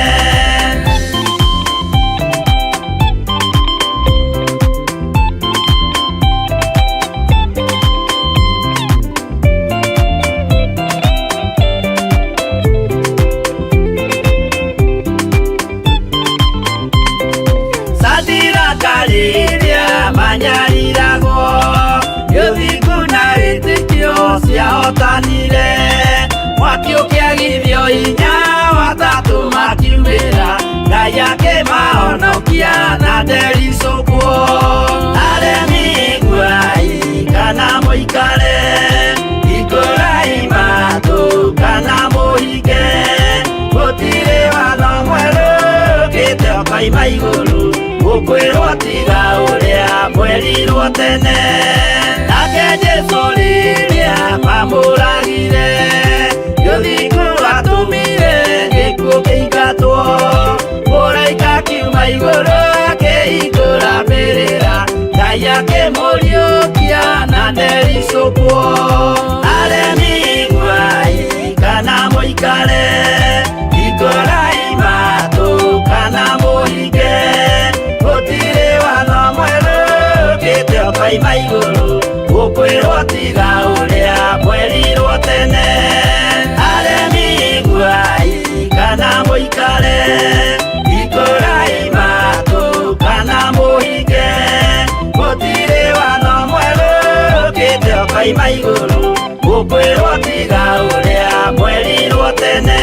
Sadiraka rĩrĩa manyariragwo, gĩthingu na wĩtĩkio ciahotanire. Mwaki ũkĩagithio hinya, watatũ makiumĩra, Ngai akĩmahonokia na ndericũkwo. Aremi iguai kana mũikare, hingũrai matũ kana mũhinge. Gũtirĩ watho mwerũ ũkĩte ũkoima igũrũ, gũkwĩrwo tiga ũrĩa mwerirwo tene. Nake Jesũ rĩrĩa mamũragire, gĩthingu atũmire gĩkuũ kĩingatwo. Mũraika akiuma igũrũ akĩhingũra mbĩrĩra, Ngai akĩmũriũkia na ndericũkwo. Aremi iguai kana mũikare, hingũrai matũ kana mũhinge. Gũtirĩ watho mwerũ ũkĩte ũkoima igũrũ, gũkwĩrwo tiga ũrĩa mwerirwo tene. Aremi iguai kana mũikare, hingũrai matũ kana mũhinge. Gũtirĩ watho mwerũ ũkĩte ũkoima igũrũ, gũkwĩrwo tiga ũrĩa mwerirwo tene.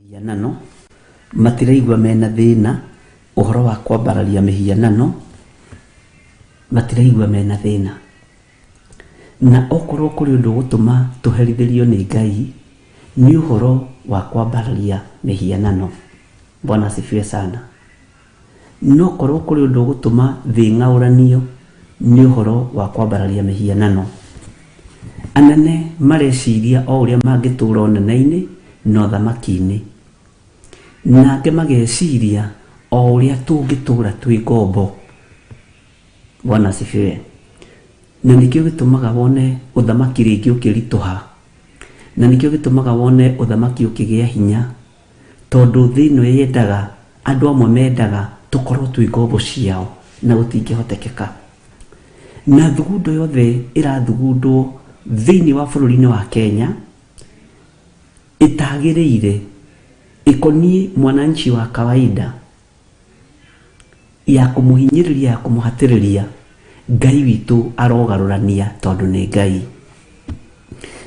Mĩhianano, matiraigua mena thĩna ũhoro wa kwambararia mĩhianano, matiraigua mena thĩna. Na okorwo kũrĩ ũndũ ũgũtũma tũherithĩrio nĩ Ngai, nĩ ũhoro wa kwambararia mĩhianano. Bwana asifiwe sana. No korwo kũrĩ ũndũ ũgũtũma thĩ ng'aũranio, nĩ ũhoro wa kwambararia mĩhianano. Anene mareciria o ũrĩa mangĩtũra ũnene-inĩ na ũthamaki-inĩ, na angĩ mageciria o ũrĩa tũngĩtũra twĩ ngombo. Bwana asifiwe. Na nĩkĩo gĩtũmaga wone ũthamaki rĩngĩ ũkĩritũha, na nĩkĩo gĩtũmaga wone ũthamaki ũkĩgĩa hinya, tondũ thĩ ĩno yendaga, andũ amwe mendaga tũkorwo twĩ ngombo ciao, na gũtingĩhotekeka. Na thugundo yothe ĩrathugundwo thĩinĩ wa bũrũri-inĩ wa Kenya ĩtagĩrĩire, ĩkoniĩ mwananchi wa kawaida, ya kũmũhinyĩrĩria, ya kũmũhatĩrĩria, Ngai witũ arogarũrania tondũ nĩ Ngai.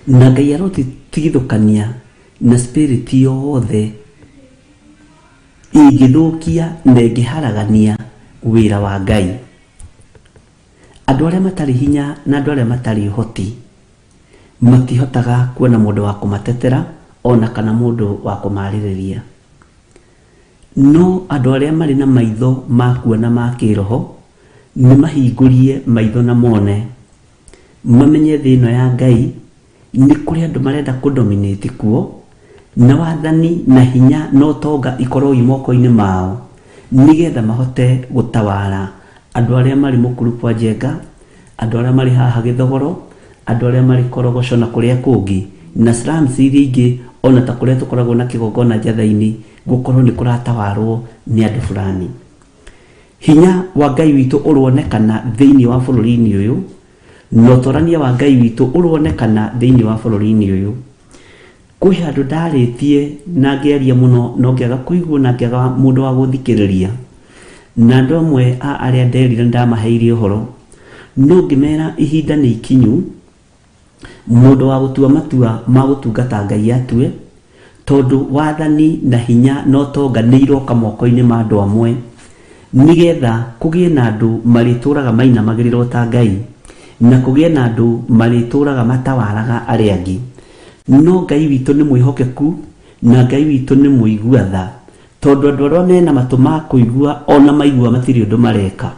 Na Ngai arotigithũkania na spirit yothe ĩngĩthũkia na ĩngĩharagania wĩra wa Ngai. Andũ arĩa matarĩ hinya na andũ arĩa matarĩ ũhoti Matihotaga kuona mũndũ wa kũmatetera ona kana mũndũ wa kũmarĩrĩria. No andũ arĩa marĩ na maitho ma kuona ma kĩroho nĩ mahingũrie maitho na mone, mamenye thĩ ĩno ya Ngai nĩ kũrĩ andũ marenda kũ dominate kuo, na wathani na hinya na ũtonga ikorwo i moko-inĩ mao, nĩgetha mahote gũtawara andũ arĩa marĩ mũkuru kwa Njenga, andũ arĩa marĩ haha Gĩthogoro, andũ arĩa marĩ Korogoco na kũrĩa kũngĩ, na slums iria ingĩ ona ta kũrĩa tũkoragwo na kĩgongona Njatha-inĩ, gũkorwo nĩ kũratawarwo nĩ andũ fulani. Hinya wa Ngai witũ ũronekana thĩinĩ wa bũrũri-inĩ ũyũ, na ũtorania wa Ngai witũ ũronekana thĩinĩ wa bũrũri-inĩ ũyũ. Kwĩ handũ ndarĩtie na ngĩaria mũno no ngĩaga kũiguo na ngĩaga mũndũ wa gũthikĩrĩria. Na andũ amwe a arĩa nderire nĩndamaheire ũhoro, no ngĩmera ihinda nĩ ikinyu mũndũ wa gũtua matua ma gũtungata Ngai atue, tondũ wathani na hinya na ũtonga nĩ iroka moko-inĩ ma andũ amwe, nĩgetha kũgĩe na andũ marĩtũraga mainamagĩrĩra o ta Ngai, na kũgĩe na andũ marĩtũraga matawaraga arĩa angĩ. No Ngai witũ nĩ mwĩhokeku na Ngai witũ nĩ mũigua tha, tondũ andũ arĩa mena matũ ma kũigua ona maigua matirĩ ũndũ mareka,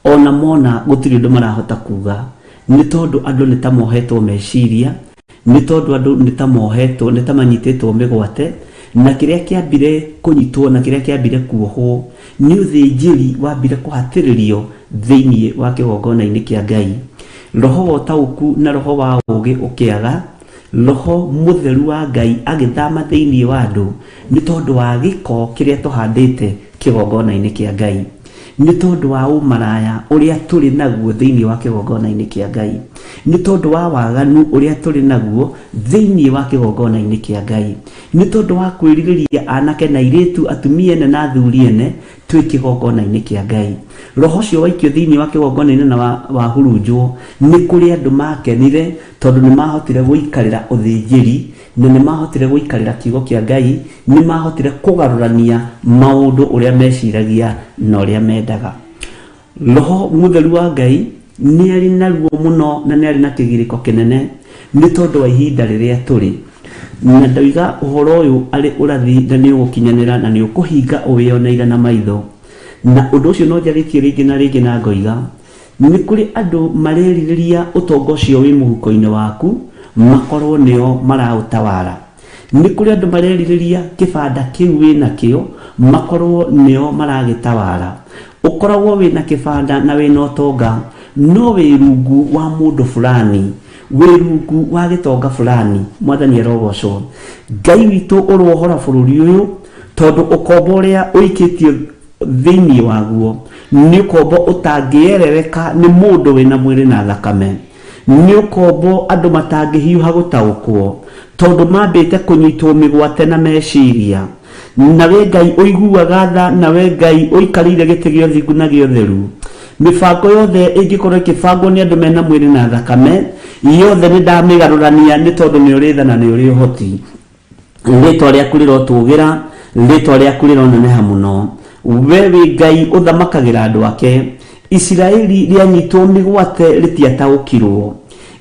ona mona gũtirĩ ũndũ marahota kuga, nĩ tondũ andũ nĩ ta mohetwo meciria, nĩ tondũ andũ nĩ ta mohetwo, nĩ ta manyitĩtwo mĩgwate, na kĩrĩa kĩambire kũnyitwo na kĩrĩa kĩambire kuohwo nĩ ũthĩnjĩri wambire kũhatĩrĩrio thĩinĩ wa kĩgongona-inĩ kĩa Ngai. Roho wa ũtaũku na roho wa ũũgĩ ũkĩaga, Roho mũtheru wa Ngai agĩthama thĩinĩ wa andũ nĩ tondũ wa gĩko kĩrĩa tũhandĩte kĩgongona-inĩ kĩa Ngai, nĩ tondũ wa ũmaraya ũrĩa tũrĩ naguo thĩinĩ wa kĩgongona-inĩ kĩa Ngai, nĩ tondũ wa waganu ũrĩa tũrĩ naguo thĩinĩ wa kĩgongona-inĩ kĩa Ngai, nĩ tondũ wa kwĩrirĩria anake na airĩtu, atumia ene na athuri ene, twĩ kĩgongona-inĩ kĩa Ngai. Roho ũcio waikio thĩinĩ wa kĩgongona-inĩ na wahurunjwo, nĩ kũrĩ andũ makenire tondũ nĩ mahotire gũikarĩra ũthĩnjĩri na nĩ mahotire gũikarĩra kiugo kĩa Ngai, nĩ mahotire kũgarũrania maũndũ ũrĩa meciragia na ũrĩa mendaga. Roho mũtheru wa Ngai nĩ arĩ na ruo mũno na nĩ arĩ na kĩgirĩko kĩnene nĩ tondũ wa ihinda rĩrĩa tũrĩ. Na ndoiga ũhoro ũyũ arĩ ũrathi na nĩ ũgũkinyanĩra na nĩ ũkũhinga ũwĩyoneire na maitho. Na ũndũ ũcio no njarĩtie rĩngĩ na rĩngĩ na ngoiga, nĩ kũrĩ andũ marerirĩria ũtonga ũcio wĩ mũhuko-inĩ waku makorwo nĩo maraũtawara. Nĩ kũrĩ andũ marerirĩria kĩbanda kĩu wĩ nakĩo makorwo nĩo maragĩtawara. Ũkoragwo wĩna kĩbanda na wĩna ũtonga no wĩ rungu wa mũndũ fulani, wĩ rungu wa gĩtonga fulani. Mwathani arogocwo. Ngai witũ ũrohora bũrũri ũyũ tondũ ũkombo ũrĩa ũikĩtio thĩinĩ waguo nĩ ũkombo ũtangĩerereka nĩ mũndũ wĩna mwĩrĩ na thakame. Nĩ ũkombo andũ matangĩhiũha gũtaũkwo, tondũ mambĩte kũnyitwo mĩgwate na meciria. Nawe Ngai ũiguaga tha, nawe Ngai ũikarĩire gĩtĩ gĩa ũthingu na gĩa ũtheru, mĩbango yothe ĩngĩkorwo ĩkĩbangwo nĩ andũ mena mwĩrĩ na thakame, yothe nĩndamĩgarũrania nĩ tondũ nĩ ũrĩ tha na nĩ ũrĩ ũhoti. Rĩtwa rĩaku rĩrotũgĩra, rĩtwa rĩaku rĩroneneha mũno. We wĩ Ngai ũthamakagĩra andũ ake. Isiraeli rĩanyitwo mĩgwate rĩtiataũkirwo.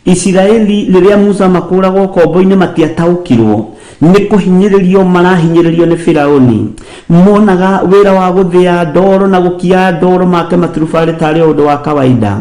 Isiraeli rĩrĩa Musa makũragwo ũkombo-inĩ matiataũkirwo nĩ kũhinyĩrĩrio marahinyĩrĩrio nĩ Firauni. Monaga wĩra wa gũthĩa ndoro na gũkia ndoro make maturubarĩ tarĩ o ũndũ wa kawaida.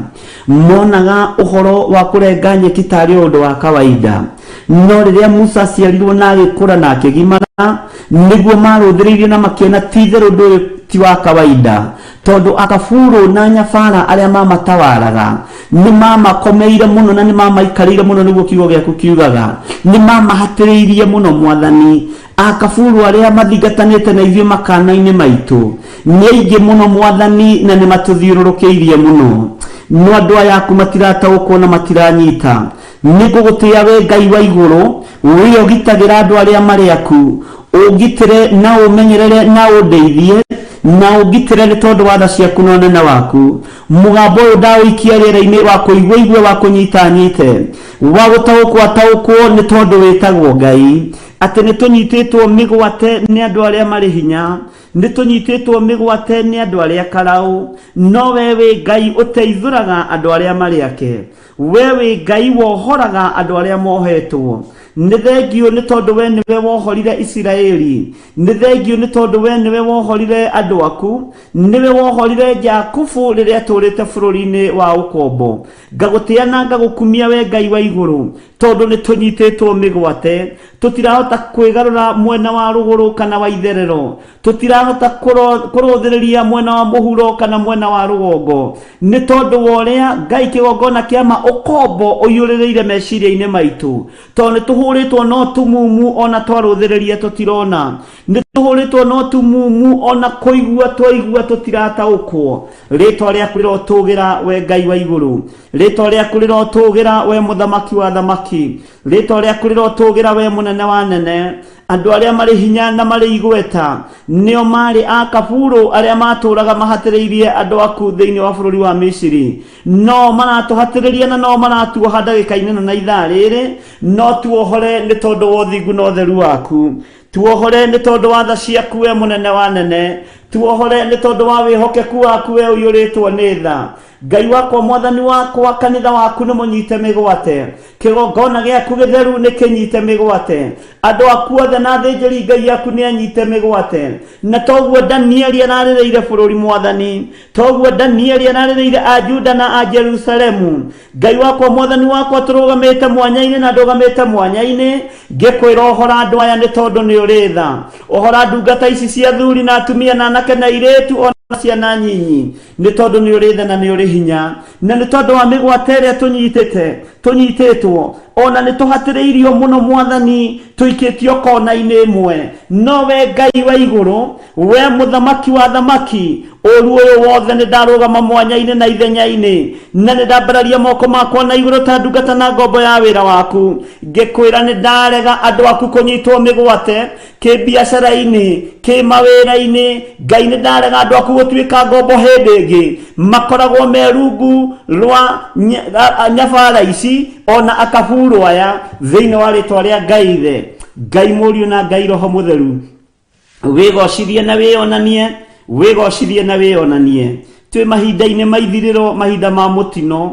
Monaga ũhoro wa kũrenga nyeki tarĩ o ũndũ wa kawaida. No rĩrĩa Musa aciarirwo na agĩkũra na akĩgimara, nĩguo marũthĩrĩirie na makĩona ti-itherũ ũndũ ũyũ ti wa kawaida, tondũ akaburũ na nyabara arĩa mamatawaraga nĩ mamakomeire mũno na nĩ mamaikarĩire mũno, nĩguo kiugo gĩaku kiugaga. Nĩ mamahatĩrĩirie mũno, Mwathani. Akaburũ arĩa mathingatanĩte na ithuĩ makana-inĩ maitũ nĩ aingĩ mũno, Mwathani, na nĩ matũthiũrũrũkĩirie mũno. No andũ aya aku matirataũkwo na matiranyita. Nĩ ngũgũtĩĩa wee Ngai wa igũrũ, wee ũgitagĩra andũ arĩa marĩ aku. Ũngitĩre na ũũmenyerere na ũndeithie, na ũngitĩre nĩ tondũ wa tha ciaku na ũnene waku. Mũgambo ũyũ ndaũikia rĩera-inĩ, wa kũigua aigue, wa kũnyita anyite, wa gũtaũkwo ataũkwo, nĩ tondũ wĩtagwo Ngai. Atĩ nĩ tũnyitĩtwo mĩgwate nĩ andũ arĩa marĩ hinya, nĩ tũnyitĩtwo mĩgwate nĩ andũ arĩa karaũ, no wee wĩ Ngai ũteithũraga andũ arĩa marĩ ake. We wĩ Ngai wohoraga andũ arĩa mohetwo. Nĩ thengiũ nĩ tondũ we nĩwe wohorire Isiraeli. Nĩ thengiũ nĩ tondũ we nĩwe wohorire andũ aku. Nĩwe wohorire Jakubu rĩrĩa atũũrĩte bũrũri-inĩ wa ũkombo. Ngagũtĩa na ngagũkumia we Ngai wa igũrũ, tondũ nĩ tũnyitĩtwo mĩgwate. Tũtirahota kwĩgarũra mwena wa rũgũrũ kana wa itherero. Tũtirahota kũrũthĩrĩria mwena wa mũhuro kana mwena wa rũgongo. Nĩ tondũ wa ũrĩa Ngai kĩgongona kĩa ma ũkombo ũiyũrĩrĩire meciria-inĩ maitũ. Tondũ nĩ tũhũrĩtwo no tumumu ona twarũthĩrĩria tũtirona. Nĩ tũhũrĩtwo no tumumu ona kũigua twaigua tũtirataũkwo. Rĩtwa rĩaku rĩrotũgĩra we Ngai wa igũrũ. Rĩtwa rĩaku rĩrotũgĩra we mũthamaki wa athamaki. Rĩtwa rĩaku rĩrotũgĩra we mũnene wa anene. Andũ arĩa marĩ hinya na marĩ igweta nĩo maarĩ a kaburu arĩa matũũraga mahatĩrĩirie andũ aku thĩinĩ wa bũrũri wa Misiri. No maratũhatĩrĩria na no maratuoha ndagĩka-inĩ ĩno na ithaa rĩrĩ, no tuohore nĩ tondũ wa ũthingu na ũtheru waku. Tuohore nĩ tondũ wa tha ciaku we mũnene wa nene. Tuohore nĩ tondũ wa wĩhokeku waku we ũiyũrĩtwo nĩ tha. Ngai wakwa, mwathani wakwa, kanitha waku nĩ mũnyite mĩgwate. Kĩgongona gĩaku gĩtheru nĩ kĩnyite mĩgwate. Andũ aku othe na athĩnjĩri Ngai aku nĩ anyite mĩgwate. Na toguo Danieli ararĩrĩire bũrũri mwathani, toguo Danieli ararĩrĩire a Juda na a Jerusalemu. Ngai wakwa, mwathani wakwa, tũrũgamĩte mwanya-inĩ na ndũgamĩte mwanya-inĩ ngĩkwĩra ũhora andũ aya nĩ tondũ nĩ ũrĩ tha. Ũhora ndungata ici cia athuri na atumia na anake na airĩtu ona ciana nyinyi nĩ tondũ nĩ ũrĩ tha na nĩ ũrĩ hinya, na nĩ tondũ wa mĩgwate ĩrĩa tũnyitĩtwo ona nĩ tũhatĩrĩirio mũno mwathani, tũikĩtio kona-inĩ ĩmwe. No we Ngai wa igũrũ, we mũthamaki wa athamaki, ũru ũyũ wothe nĩ ndarũgama mwanya-inĩ na ithenya-inĩ, na nĩ ndambararia moko makwa na igũrũ ta ndungata na ngombo ya wĩra waku, ngĩkwĩra nĩ ndarega andũ aku kũnyitwo mĩgwate kĩbiacara-inĩ, kĩmawĩra-inĩ. Ngai nĩ ndarega andũ aku gũtuĩka ngombo hĩndĩ ĩngĩ, makoragwo me rungu rwa nyabara ici ona akaburu aya, thĩinĩ wa rĩtwa rĩa Ngai Ithe, Ngai Mũriũ na Ngai Roho Mũtheru. Wĩgocithie na wĩonanie, wĩgocithie na wĩonanie. Twĩ mahinda-inĩ ma ithirĩro, mahinda ma mũtino.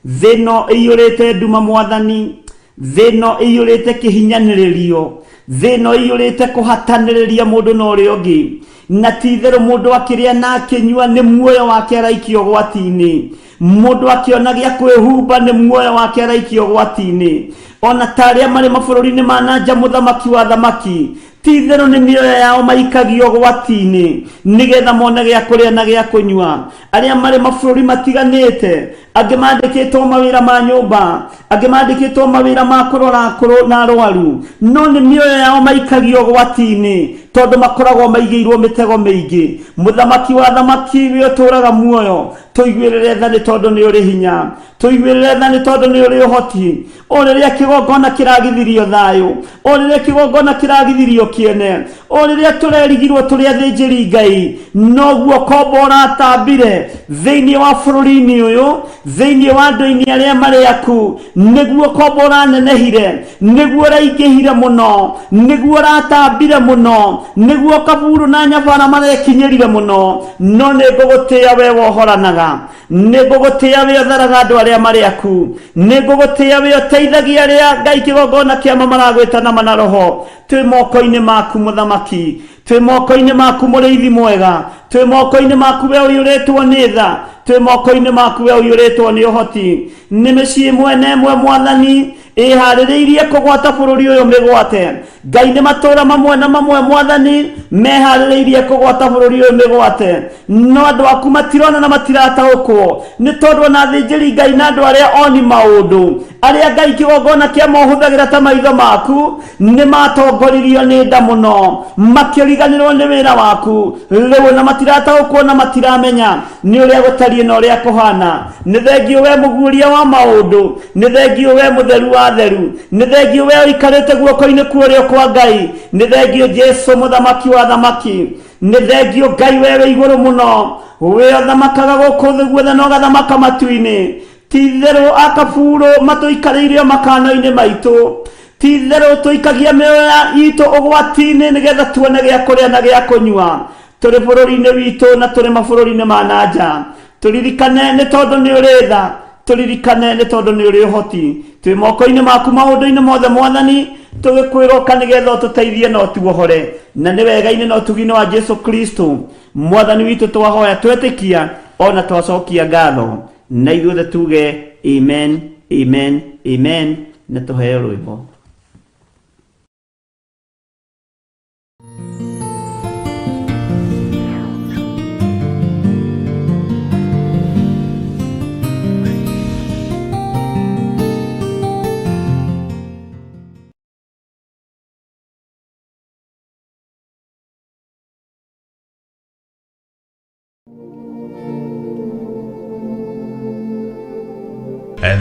Thĩ ĩno ĩiyũrĩte nduma mwathani, thĩ ĩno ĩiyũrĩte kĩhinyanĩrĩrio, thĩ ĩno ĩiyũrĩte kũhatanĩrĩria mũndũ na ũrĩa ũngĩ. Na ti itherũ mũndũ akĩrĩa na akĩnyua nĩ muoyo wake araikio ũgwati-inĩ. Mũndũ akĩona gĩa kwĩhumba nĩ muoyo wake araikio ũgwati-inĩ. Ona ta arĩa marĩ mabũrũri-inĩ ma na nja, mũthamaki wa athamaki, ti itherũ nĩ mĩoyo yao maikagio ũgwati-inĩ nĩgetha mone gĩa kũrĩa na gĩa kũnyua. Arĩa marĩ mabũrũri matiganĩte, angĩ mandĩkĩtwo mawĩra ma nyũmba, angĩ mandĩkĩtwo mawĩra ma kũrora akũrũ na arwaru, no nĩ mĩoyo yao maikagio ũgwati-inĩ tondũ makoragwo maigĩirwo mĩtego mĩingĩ. Mũthamaki wa athamaki, we ũtũũraga muoyo, tũiguĩrĩre tha nĩ tondũ nĩ ũrĩ hinya, tũiguĩrĩre tha nĩ tondũ nĩ ũrĩ ũhoti. O rĩrĩa kĩgongona kĩragithirio thayũ, o rĩrĩa kĩgongona kĩragithirio kĩene, o rĩrĩa tũrerigirwo tũrĩ athĩnjĩri Ngai, noguo kombo ũratambire thĩinĩ wa bũrũri-inĩ ũyũ, thĩinĩ wa andũ-inĩ arĩa marĩ aku, nĩguo kombo ũranenehire, nĩguo ũraingĩhire mũno, nĩguo ũratambire mũno, nĩguo kaburu na nyabara marekinyĩrire mũno. No nĩ ngũgũtĩĩa we wohoranaga, nĩ ngũgũtĩĩa we ũtharaga andũ arĩa marĩ aku, nĩ ngũgũtĩĩa we ũteithagia arĩa Ngai kĩgongona kĩama maragwĩta na mana roho. Twĩ moko-inĩ maku mũthamaki, twĩ moko-inĩ maku mũrĩithi mwega, twĩ moko-inĩ maku we ũiyũrĩtwo nĩ tha, twĩ moko-inĩ maku we ũiyũrĩtwo nĩ ũhoti. Nĩ mĩciĩ ĩmwe na ĩmwe mwathani ĩharĩrĩirie kũgwata bũrũri ũyũ mĩgwate. Ngai nĩ matũũra mamwe na mamwe mwathani meharĩrĩirie kũgwata bũrũri ũyũ mĩgwate, no andũ aku matirona na matirataũkwo nĩ tondũ ona athĩnjĩri Ngai na andũ arĩa oni maũndũ, arĩa Ngai kĩgongona kĩa mohũthagĩra ta maitho maku, nĩ matongoririo nĩ nda mũno, makĩriganĩrwo nĩ wĩra waku rĩu, na matirataũkwo na matiramenya nĩ ũrĩa gũtariĩ na ũrĩa kũhana. Nĩ thengiũ we mũguũria wa maũndũ, nĩ thengiũ we mũtheru wa theru, nĩ thengiũ we ũikarĩte guoko-inĩ kwa ũrĩo kwa Ngai, nĩ thengiũ Jesu mũthamaki wa athamaki, nĩ thengiũ Ngai we wĩ igũrũ mũno, we ũthamakaga gũkũ thĩ guothe na ũgathamaka matu-inĩ. Ti itherũ akaburu matũikarĩire o makano-inĩ maitũ, ti itherũ tũikagia mĩoyo itũ ũgwati-inĩ nĩgetha tuone gĩa kũrĩa na gĩa kũnyua. Tũrĩ bũrũri-inĩ witũ na tũrĩ mabũrũri-inĩ ma na nja, tũririkane nĩ tondũ nĩ ũrĩ tha. Tũririkane nĩ tondũ nĩ ũrĩ ũhoti. Twĩ moko-inĩ maku maũndũ-inĩ mothe Mwathani, tũgĩkwĩra ũka nĩgetha ũtũteithie na ũtuohore. Na nĩ wega-inĩ na ũtugi-inĩ wa Jesu Kristo Mwathani witũ twahoya twetĩkia ona twacokia ngatho. Na ithuothe tuge amen, amen, amen, na tũheo rwĩmbo.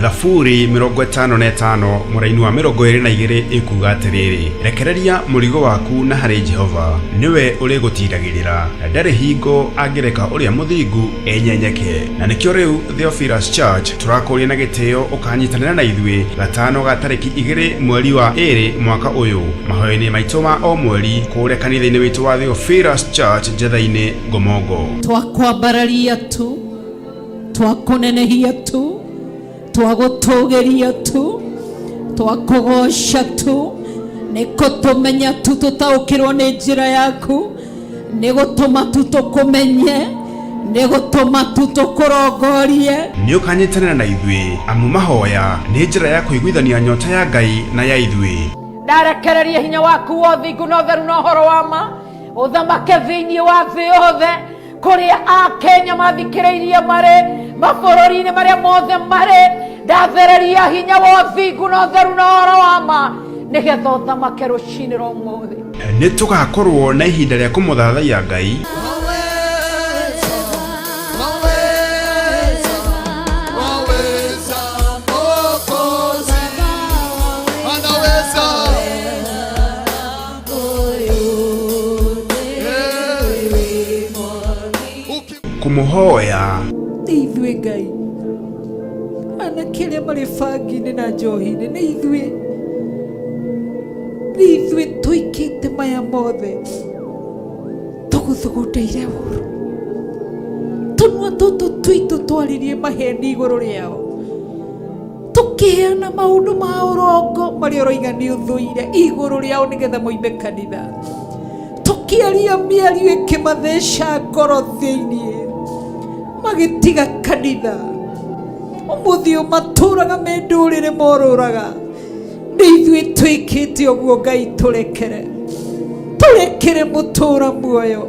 Thaburi 55 mũraini wa 22 ĩkuuga atĩrĩrĩ, rekereria mũrigo waku na harĩ Jehova, nĩwe ũrĩgũtiiragĩrĩra, na ndarĩ hingo angĩreka ũrĩa mũthingu enyenyeke. Na nĩkĩo rĩu Theophilus Church tũrakũria na gĩtĩo ũkanyitanĩra na ithuĩ gatano ga tarĩki 2 mweri wa 2 mwaka ũyũ mahoya-inĩ maitũ ma o mweri kũrĩa kanitha-inĩ witũ wa Theophilus Church Njetha-inĩ Ngomongo. Twakwambararia tu, twakũnenehia tu, twagũtũgĩria tu, twakũgoca tu, nĩ kũtũmenya tu tũtaũkĩrwo nĩ njĩra yaku, nĩ gũtũma tu tũkũmenye, nĩ gũtũma tu tũkũrongorie. Nĩ ũkanyitanĩra na ithuĩ amu mahoya nĩ njĩra ya kũiguithania nyota ya Ngai na ya ithuĩ. Ndarekereria hinya waku wa ũthingu na ũtheru na ũhoro wa ma ũthamake thĩinĩ wa thĩ yothe, kũrĩa Akenya mathikĩrĩirie marĩ mabũrũri-inĩ marĩa mothe marĩ. Ndathereria hinya wa ũthingu na ũtheru na ũhoro wa ma nĩgetha ũthamake rũcinĩ rwa ũmũthĩ. Nĩ tũgakorwo na ihinda rĩa kũmũthathaiya Ngai. Kũmũhoya. Nĩ ithuĩ Ngai, anake arĩa marĩ bangi-inĩ na njohi-inĩ, nĩ ithuĩ, nĩ ithuĩ tũikĩte maya mothe, tũgũthugundĩire ũru. Tũnua tũtũ twitũ twaririe maheni igũrũ rĩao, tũkĩheana maũndũ ma ũrongo marĩa ũroiga nĩ ũthũire igũrũ rĩao nĩgetha moime kanitha, tũkĩaria mĩario ĩkĩmatheca ngoro thĩinĩ, magĩtiga kanitha. Ũmũthĩ ũyũ matũraga me ndũrĩrĩ morũraga. Nĩ ithuĩ twĩkĩte ũguo Ngai, tũrekere, tũrekere mũtũra muoyo,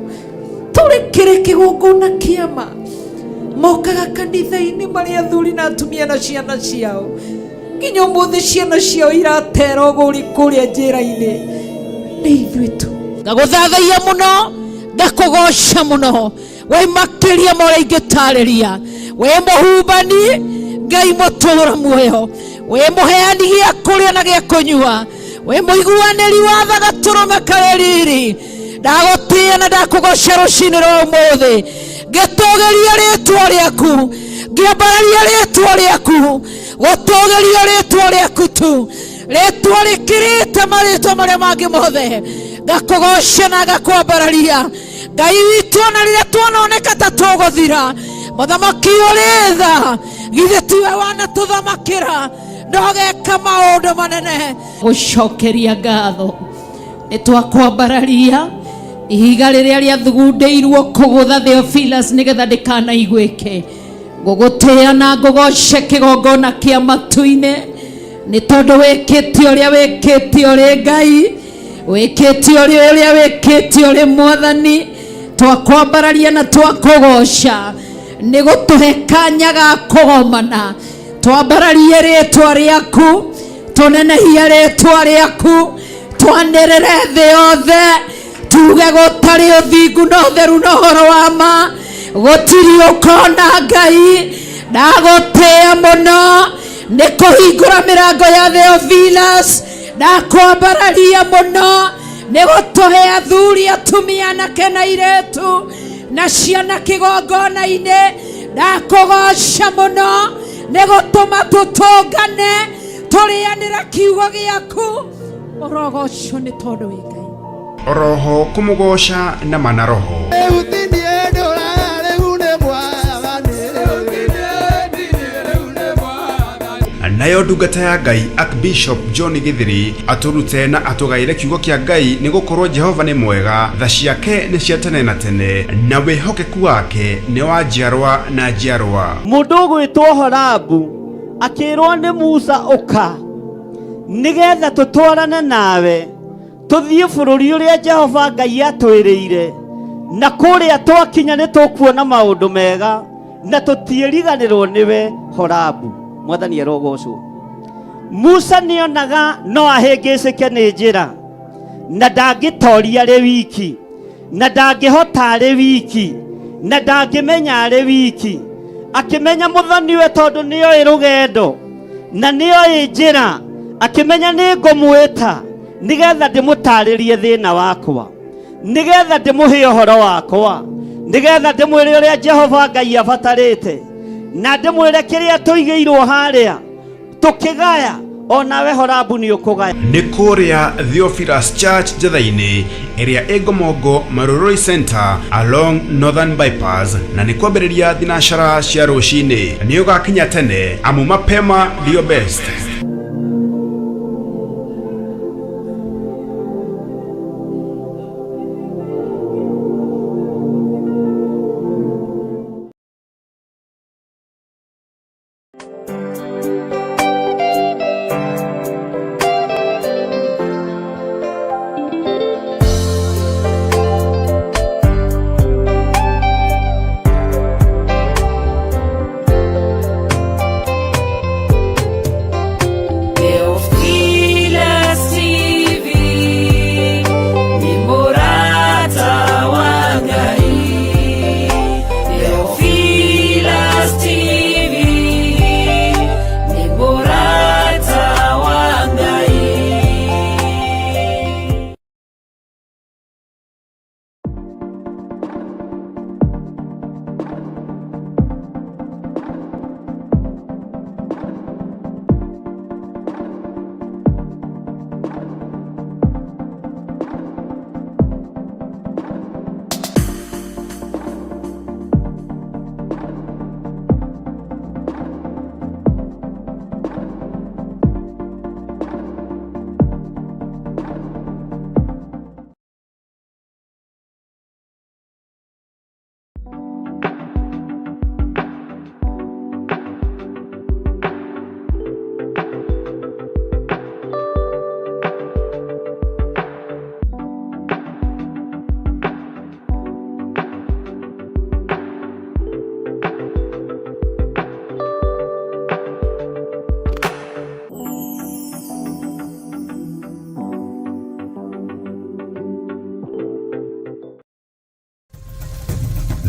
tũrekere kĩgongona kĩama. Mokaga kanitha-inĩ marĩ athuri na atumia na ciana ciao, nginya ũmũthĩ ciana ciao iratera ũgũri kũrĩa njĩra-inĩ. Nĩ ithuĩ tu. Ngagũthathaia mũno, ngakũgoca mũno, we makĩria ma ũrĩa ingĩtarĩria. We mũhumbani Ngai mũtũra muoyo, we mũheani gĩa kũrĩa na gĩa kũnyua, we mũiguanĩri wa tha gatũrũme karĩ riri. Ndagũtĩĩa na ndakũgoca rũcinĩ rwa ũmũthĩ, ngĩtũgĩria rĩtwa rĩaku, ngĩambararia rĩtwa rĩaku, gũtũgĩria rĩtwa rĩaku tu, rĩtwa rĩkĩrĩte marĩtwa marĩa mangĩ mothe. Ngakũgoca na ngakwambararia Ngai witũ, ona rĩrĩa tuononeka ta tũgũthira. Mũthamaki ũrĩ tha, githĩ tiwe wanatũthamakĩra na ũgeka maũndũ manene. Gũcokeria ngatho nĩ twakwambararia ihiga rĩrĩa rĩathugundĩirwo kũgũtha Theophilus nĩgetha ndĩkanaiguĩke. Ngũgũtĩĩa na ngũgoce kĩgongona kĩa matu-inĩ nĩ tondũ wĩkĩte ũrĩa wĩkĩte ũrĩ Ngai, wĩkĩte ũrĩa wĩkĩte ũrĩ Mwathani. Twakwambararia na twakũgoca nĩ gũtũhe kanya ga kũgomana. Twambararie rĩtwa rĩaku, tũnenehie rĩtwa rĩaku, twanĩrĩre thĩ yothe, tuge gũtarĩ ũthingu na ũtheru na ũhoro wa ma gũtirĩ ũkona Ngai. Ndagũtĩĩa mũno nĩ kũhingũra mĩrango ya Theophilus, ndakwambararia mũno nĩ gũtũhe athuri, atumia, anake na airĩtu na ciana kĩgongona-inĩ. Ndakũgoca mũno nĩ gũtũma tũtũngane tũrĩanĩra kiugo gĩaku. Ũrogocwo nĩ tondũ wĩ Ngai. Oroho kũmũgoca na mana roho. Nayo ndungata ya Ngai Archbishop John Githiri atũrute na atũgaĩre kiugo kĩa Ngai, nĩ gũkorwo Jehova nĩ mwega, tha ciake nĩ cia tene na tene, na wĩhokeku wake nĩ wa njiarwa na njiarwa. Mũndũ ũgwĩtwo Horabu akĩrwo nĩ Musa, ũka nĩgetha tũtwarane nawe tũthiĩ bũrũri ũrĩa Jehova Ngai atwĩrĩire, na kũrĩa twakinya nĩ tũkuona maũndũ mega na tũtiĩriganĩrwo nĩwe. Horabu, Mwathani arogocwo. Musa nĩonaga no ahĩngĩcĩke nĩ njĩra, na ndangĩtoria arĩ wiki, na ndangĩhota arĩ wiki, na ndangĩmenya arĩ wiki. Akĩmenya mũthoniwe, tondũ nĩoĩ rũgendo na nĩoĩ njĩra, akĩmenya nĩ ngũmwĩta nĩgetha ndĩmũtarĩrie thĩna wakwa, nĩgetha ndĩmũhe ũhoro wakwa, nĩgetha ndĩmwĩre ũrĩa Jehova Ngai abatarĩte, na ndĩmwĩre kĩrĩa tũigĩirwo harĩa tũkĩgaya. Onawe Horabu nĩ ũkũgaya. Nĩ kũrĩa Theophilus Church Njetha-inĩ ĩrĩa ĩ Ngomongo Marurui Center along Northern Bypass, na nĩ kwambĩrĩria thinacara cia rũcinĩ. Nĩ ũgakinya tene, amu mapema ndio best. Theophilus TV ni murata wa Ngai. Theophilus TV ni murata wa Ngai.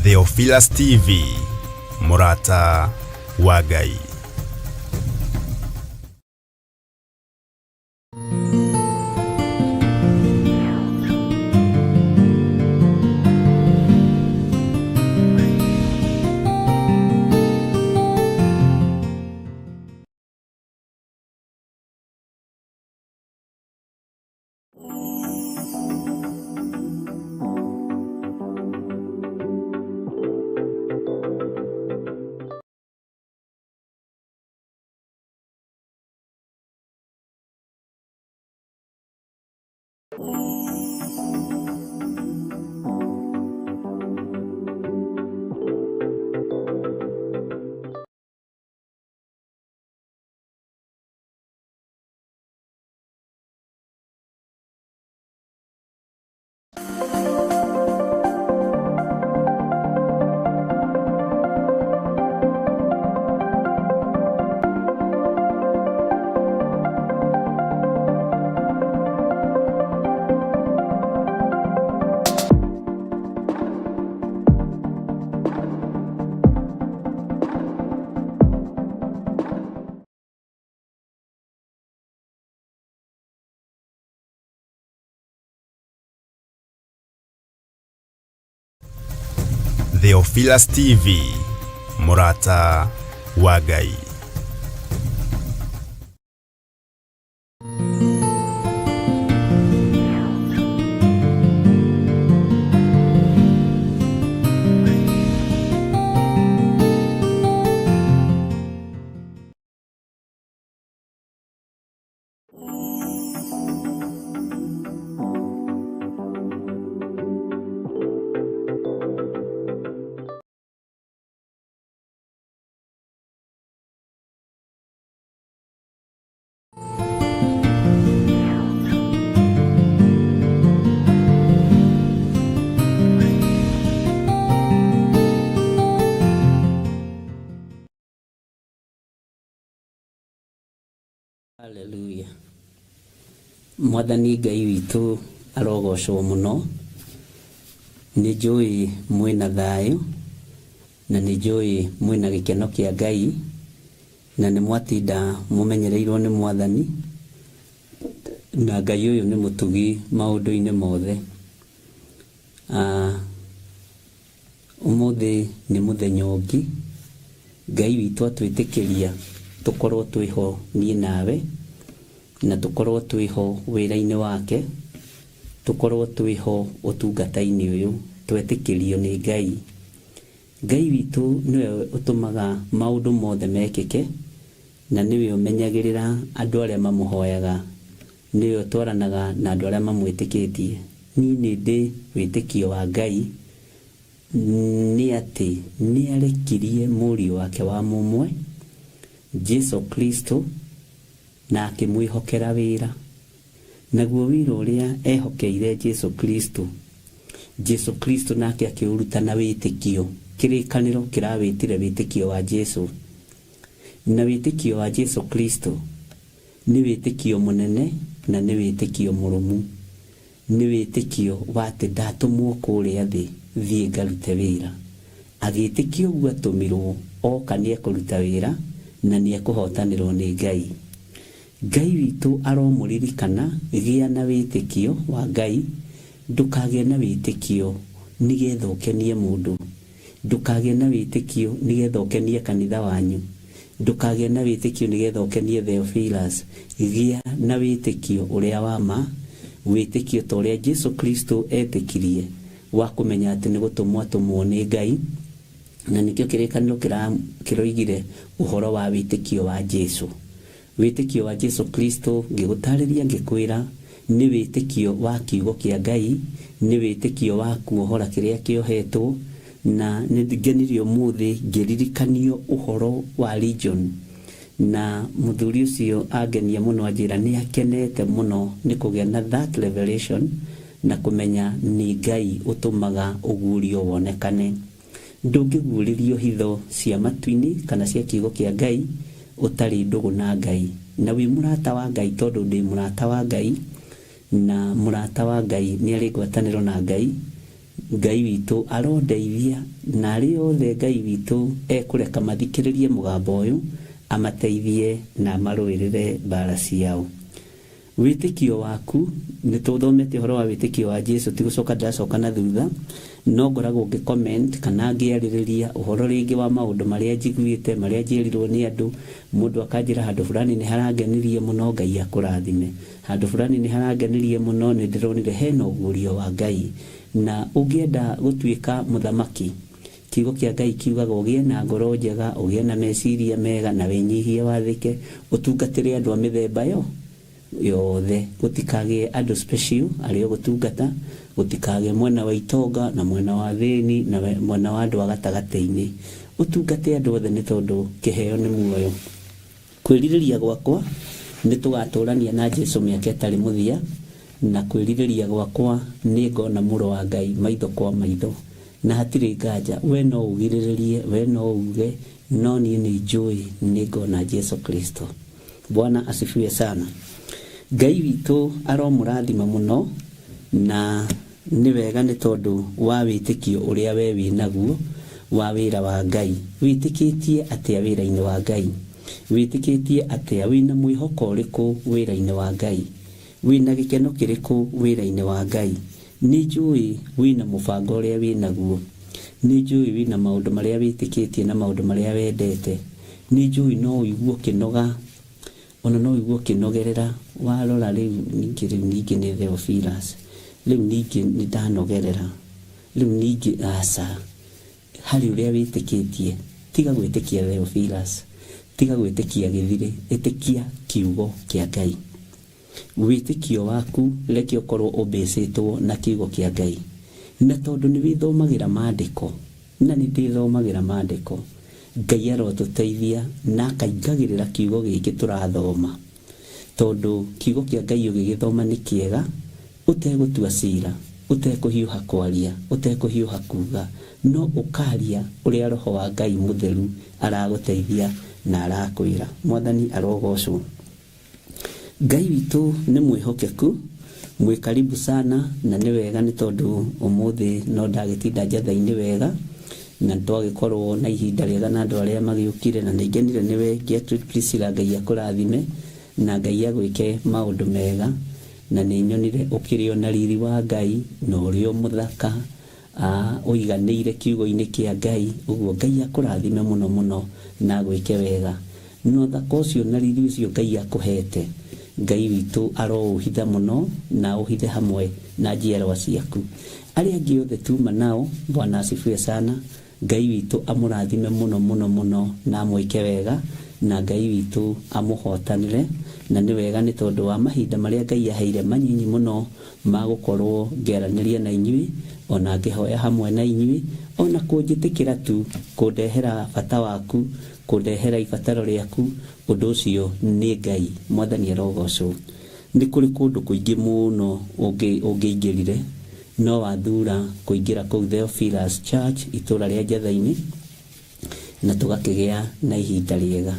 Theophilus TV, mũrata wa Ngai. Theophilus TV, mũrata wa Ngai. Mwathani Ngai witũ arogocwo mũno. Nĩ njũĩ mwĩna thayũ na nĩ njũĩ mwĩna gĩkeno kĩa Ngai na nĩ mwatinda mũmenyereirwo nĩ Mwathani, na Ngai ũyũ nĩ mũtugi maũndũ-inĩ mothe. Ũmũthĩ nĩ mũthenya ũngĩ Ngai witũ atwĩtĩkĩria tũkorwo twĩho niĩ nawe, na tũkorwo twĩho wĩra-inĩ wake, tũkorwo twĩho ũtungata-inĩ ũyũ twetĩkĩrio nĩ Ngai. Ngai witũ nĩwe ũtũmaga maũndũ mothe mekĩke, na nĩwe ũmenyagĩrĩra andũ arĩa mamũhoyaga, nĩwe ũtwaranaga na andũ arĩa mamwĩtĩkĩtie. Niĩ nĩ ndĩ wĩtĩkio wa Ngai nĩ atĩ nĩarekirie mũriũ wake wa mũmwe, Jesu Kristo, na akĩmwĩhokera wĩra. Naguo wĩra ũrĩa ehokeire Jesu Kristo, Jesu Kristo nake akĩũruta na wĩtĩkio. Kĩrĩkanĩro kĩrawĩtire wĩtĩkio wa Jesu. Na wĩtĩkio wa Jesu Kristo nĩ wĩtĩkio mũnene na nĩ wĩtĩkio mũrũmu. Nĩ wĩtĩkio wa atĩ ndatũmwo kũrĩa thĩ thiĩ ngarute wĩra. Agĩtĩkia ũguo atũmirwo, oka nĩekũruta wĩra na nĩekũhotanĩrwo nĩ Ngai. Ngai witũ aromũririkana, gĩa na wĩtĩkio wa Ngai, ndũkagĩe na wĩtĩkio nĩgetha ũkenie mũndũ, ndũkagĩe na wĩtĩkio nĩgetha ũkenie kanitha wanyu, ndũkagĩe na wĩtĩkio nĩgetha ũkenie Theophilus. Gĩa na wĩtĩkio ũrĩa wa ma, wĩtĩkio ta ũrĩa Jesu Kristo etĩkirie, wa kũmenya atĩ nĩ gũtũmwo atũmwo nĩ Ngai, na nĩkĩo kĩrĩkanĩro kĩroigire ũhoro wa wĩtĩkio wa Jesu. Wĩtĩkio wa Jesu Kristo, ngĩgũtarĩria ngĩkwĩra, nĩ wĩtĩkio wa kiugo kĩa Ngai, nĩ wĩtĩkio wa kuohora kĩrĩa kĩohetwo, na nĩ ngenirio ũmũthĩ ngĩririkanio ũhoro wa Legion. Na mũthuri ũcio angenia mũno anjĩra nĩ akenete mũno nĩ kũgĩa na that revelation na kũmenya nĩ Ngai ũtũmaga ũguũrio wonekane. Ndũngĩguũrĩrio hitho cia matu-inĩ kana cia kiugo kĩa Ngai ũtarĩ ndũgũ na Ngai. Na wĩ mũrata wa Ngai tondũ ndĩ mũrata wa Ngai, na mũrata wa Ngai nĩ arĩ ngwatanĩro na Ngai. Ngai witũ arondeithia, na arĩa othe Ngai witũ ekũreka mathikĩrĩrie mũgambo ũyũ, amateithie na amarũĩrĩre mbara ciao. Wĩtĩkio waku, nĩ tũthomete ũhoro wa wĩtĩkio wa Jesu, ti gũcoka ndĩracoka na thutha, no ngoragwo ngĩ comment kana ngĩarĩrĩria ũhoro rĩngĩ wa maũndũ marĩa njiguĩte, marĩa njĩrirwo nĩ andũ, mũndũ akanjĩra handũ fulani nĩ harangenirie mũno, Ngai akũrathime. Handũ fulani nĩ harangenirie mũno, nĩ ndĩronire hena ũguũrio wa Ngai. Na ũngĩenda gũtuĩka mũthamaki, kiugo kĩa Ngai kiugaga ũgĩe na ngoro njega, ũgĩe na meciria mega, na wĩnyihie wathĩke, ũtungatĩre andũ a mĩthemba yo yothe. Gũtikagĩe andũ special arĩa ũgũtungata, gũtikagĩe mwena wa itonga na mwena wa thĩni na mwena wa andũ a gatagatĩ-inĩ. Ũtungate andũ othe nĩ tondũ kĩheo nĩ muoyo. Kwĩrirĩria gwakwa nĩ tũgatũrania na Jesu mĩaka ĩtarĩ mũthia, na kwĩrirĩria gwakwa nĩ ngona mũrũ wa Ngai maitho kwa maitho. Na hatirĩ nganja, we no ũgirĩrĩrie, we no uge, no niĩ nĩ njũĩ nĩ ngona Jesu Kristo. Bwana asifiwe sana. Ngai witũ aromũrathima mũno, na nĩ wega nĩ tondũ wa wĩtĩkio ũrĩa we wĩ naguo wa wĩra wa Ngai. Wĩtĩkĩtie atĩa wĩra-inĩ wa Ngai? Wĩtĩkĩtie atĩa? Wĩna mwĩhoko ũrĩkũ wĩra-inĩ wa Ngai? Wĩna gĩkeno kĩrĩkũ wĩra-inĩ wa Ngai? Nĩ njũĩ wĩna mũbango ũrĩa wĩ naguo. Nĩ njũĩ wĩna maũndũ marĩa wĩtĩkĩtie na maũndũ marĩa wendete. Nĩ njũĩ no ũigue ũkĩnoga, ona no ũigue ũkĩnogerera, warora rĩu ningĩ rĩu ningĩ nĩ Theophilus, rĩu ningĩ nĩ ndanogerera, rĩu ningĩ aca. Harĩ ũrĩa wĩtĩkĩtie, tiga gwĩtĩkia Theophilus, tiga gwĩtĩkia gĩthirĩ, ĩtĩkia kiugo kĩa Ngai. Wĩtĩkio waku reke ũkorwo ũbĩcĩtwo na kiugo kĩa Ngai. Na tondũ nĩ wĩthomagĩra maandĩko, na nĩ ndĩthomagĩra maandĩko, Ngai arotũteithia na akaingagĩrĩra kiugo gĩkĩ tũrathoma. Tondũ kiugo kĩa Ngai ũgĩgĩthoma nĩ kĩega, ũtegũtua cira, ũtekũhiũha kwaria, ũtekũhiũha kuga, no ũkaria ũrĩa Roho wa Ngai mũtheru aragũteithia na arakwĩra. Mwathani arogocwo. Ngai witũ nĩ mwĩhokeku. Mwĩ karibu sana na nĩ wega nĩ tondũ ũmũthĩ no ndagĩtinda njatha-inĩ wega na twagĩkorwo na ihinda rĩega na andũ arĩa magĩũkire na nĩngenire nĩwe Gertrude Priscilla. Ngai akũrathime na Ngai agwĩke maũndũ mega na nĩnyonire ũkĩrĩ o na riri wa Ngai na ũrĩ o mũthaka ũiganĩire kiugo-inĩ kĩa Ngai. Ũguo Ngai akũrathime mũno mũno na agwĩke wega. Na ũthaka ũcio na riri ũcio Ngai akũhete, Ngai witũ aroũhitha mũno na aũhithe hamwe na njiarwa ciaku. Arĩa angĩ othe tuma nao, Bwana asifiwe sana, Ngai witũ amũrathime mũno mũno mũno na amwĩke wega, na Ngai witũ amũhotanĩre. Na nĩ wega nĩ tondũ wa mahinda marĩa Ngai aheire manyinyi mũno ma gũkorwo ngĩaranĩria na inyuĩ, ona ngĩhoya hamwe na inyuĩ, ona kũnjĩtĩkĩra tu, kũndehera bata waku, kũndehera ibataro rĩaku, ũndũ ũcio nĩ Ngai. Mwathani arogocwo. Nĩ kũrĩ kũndũ kũingĩ mũno ũngĩingĩrire, no wathura kũingĩra kũu Theophilus Church, itũra rĩa Njatha-inĩ, na tũgakĩgĩa na ihinda rĩega.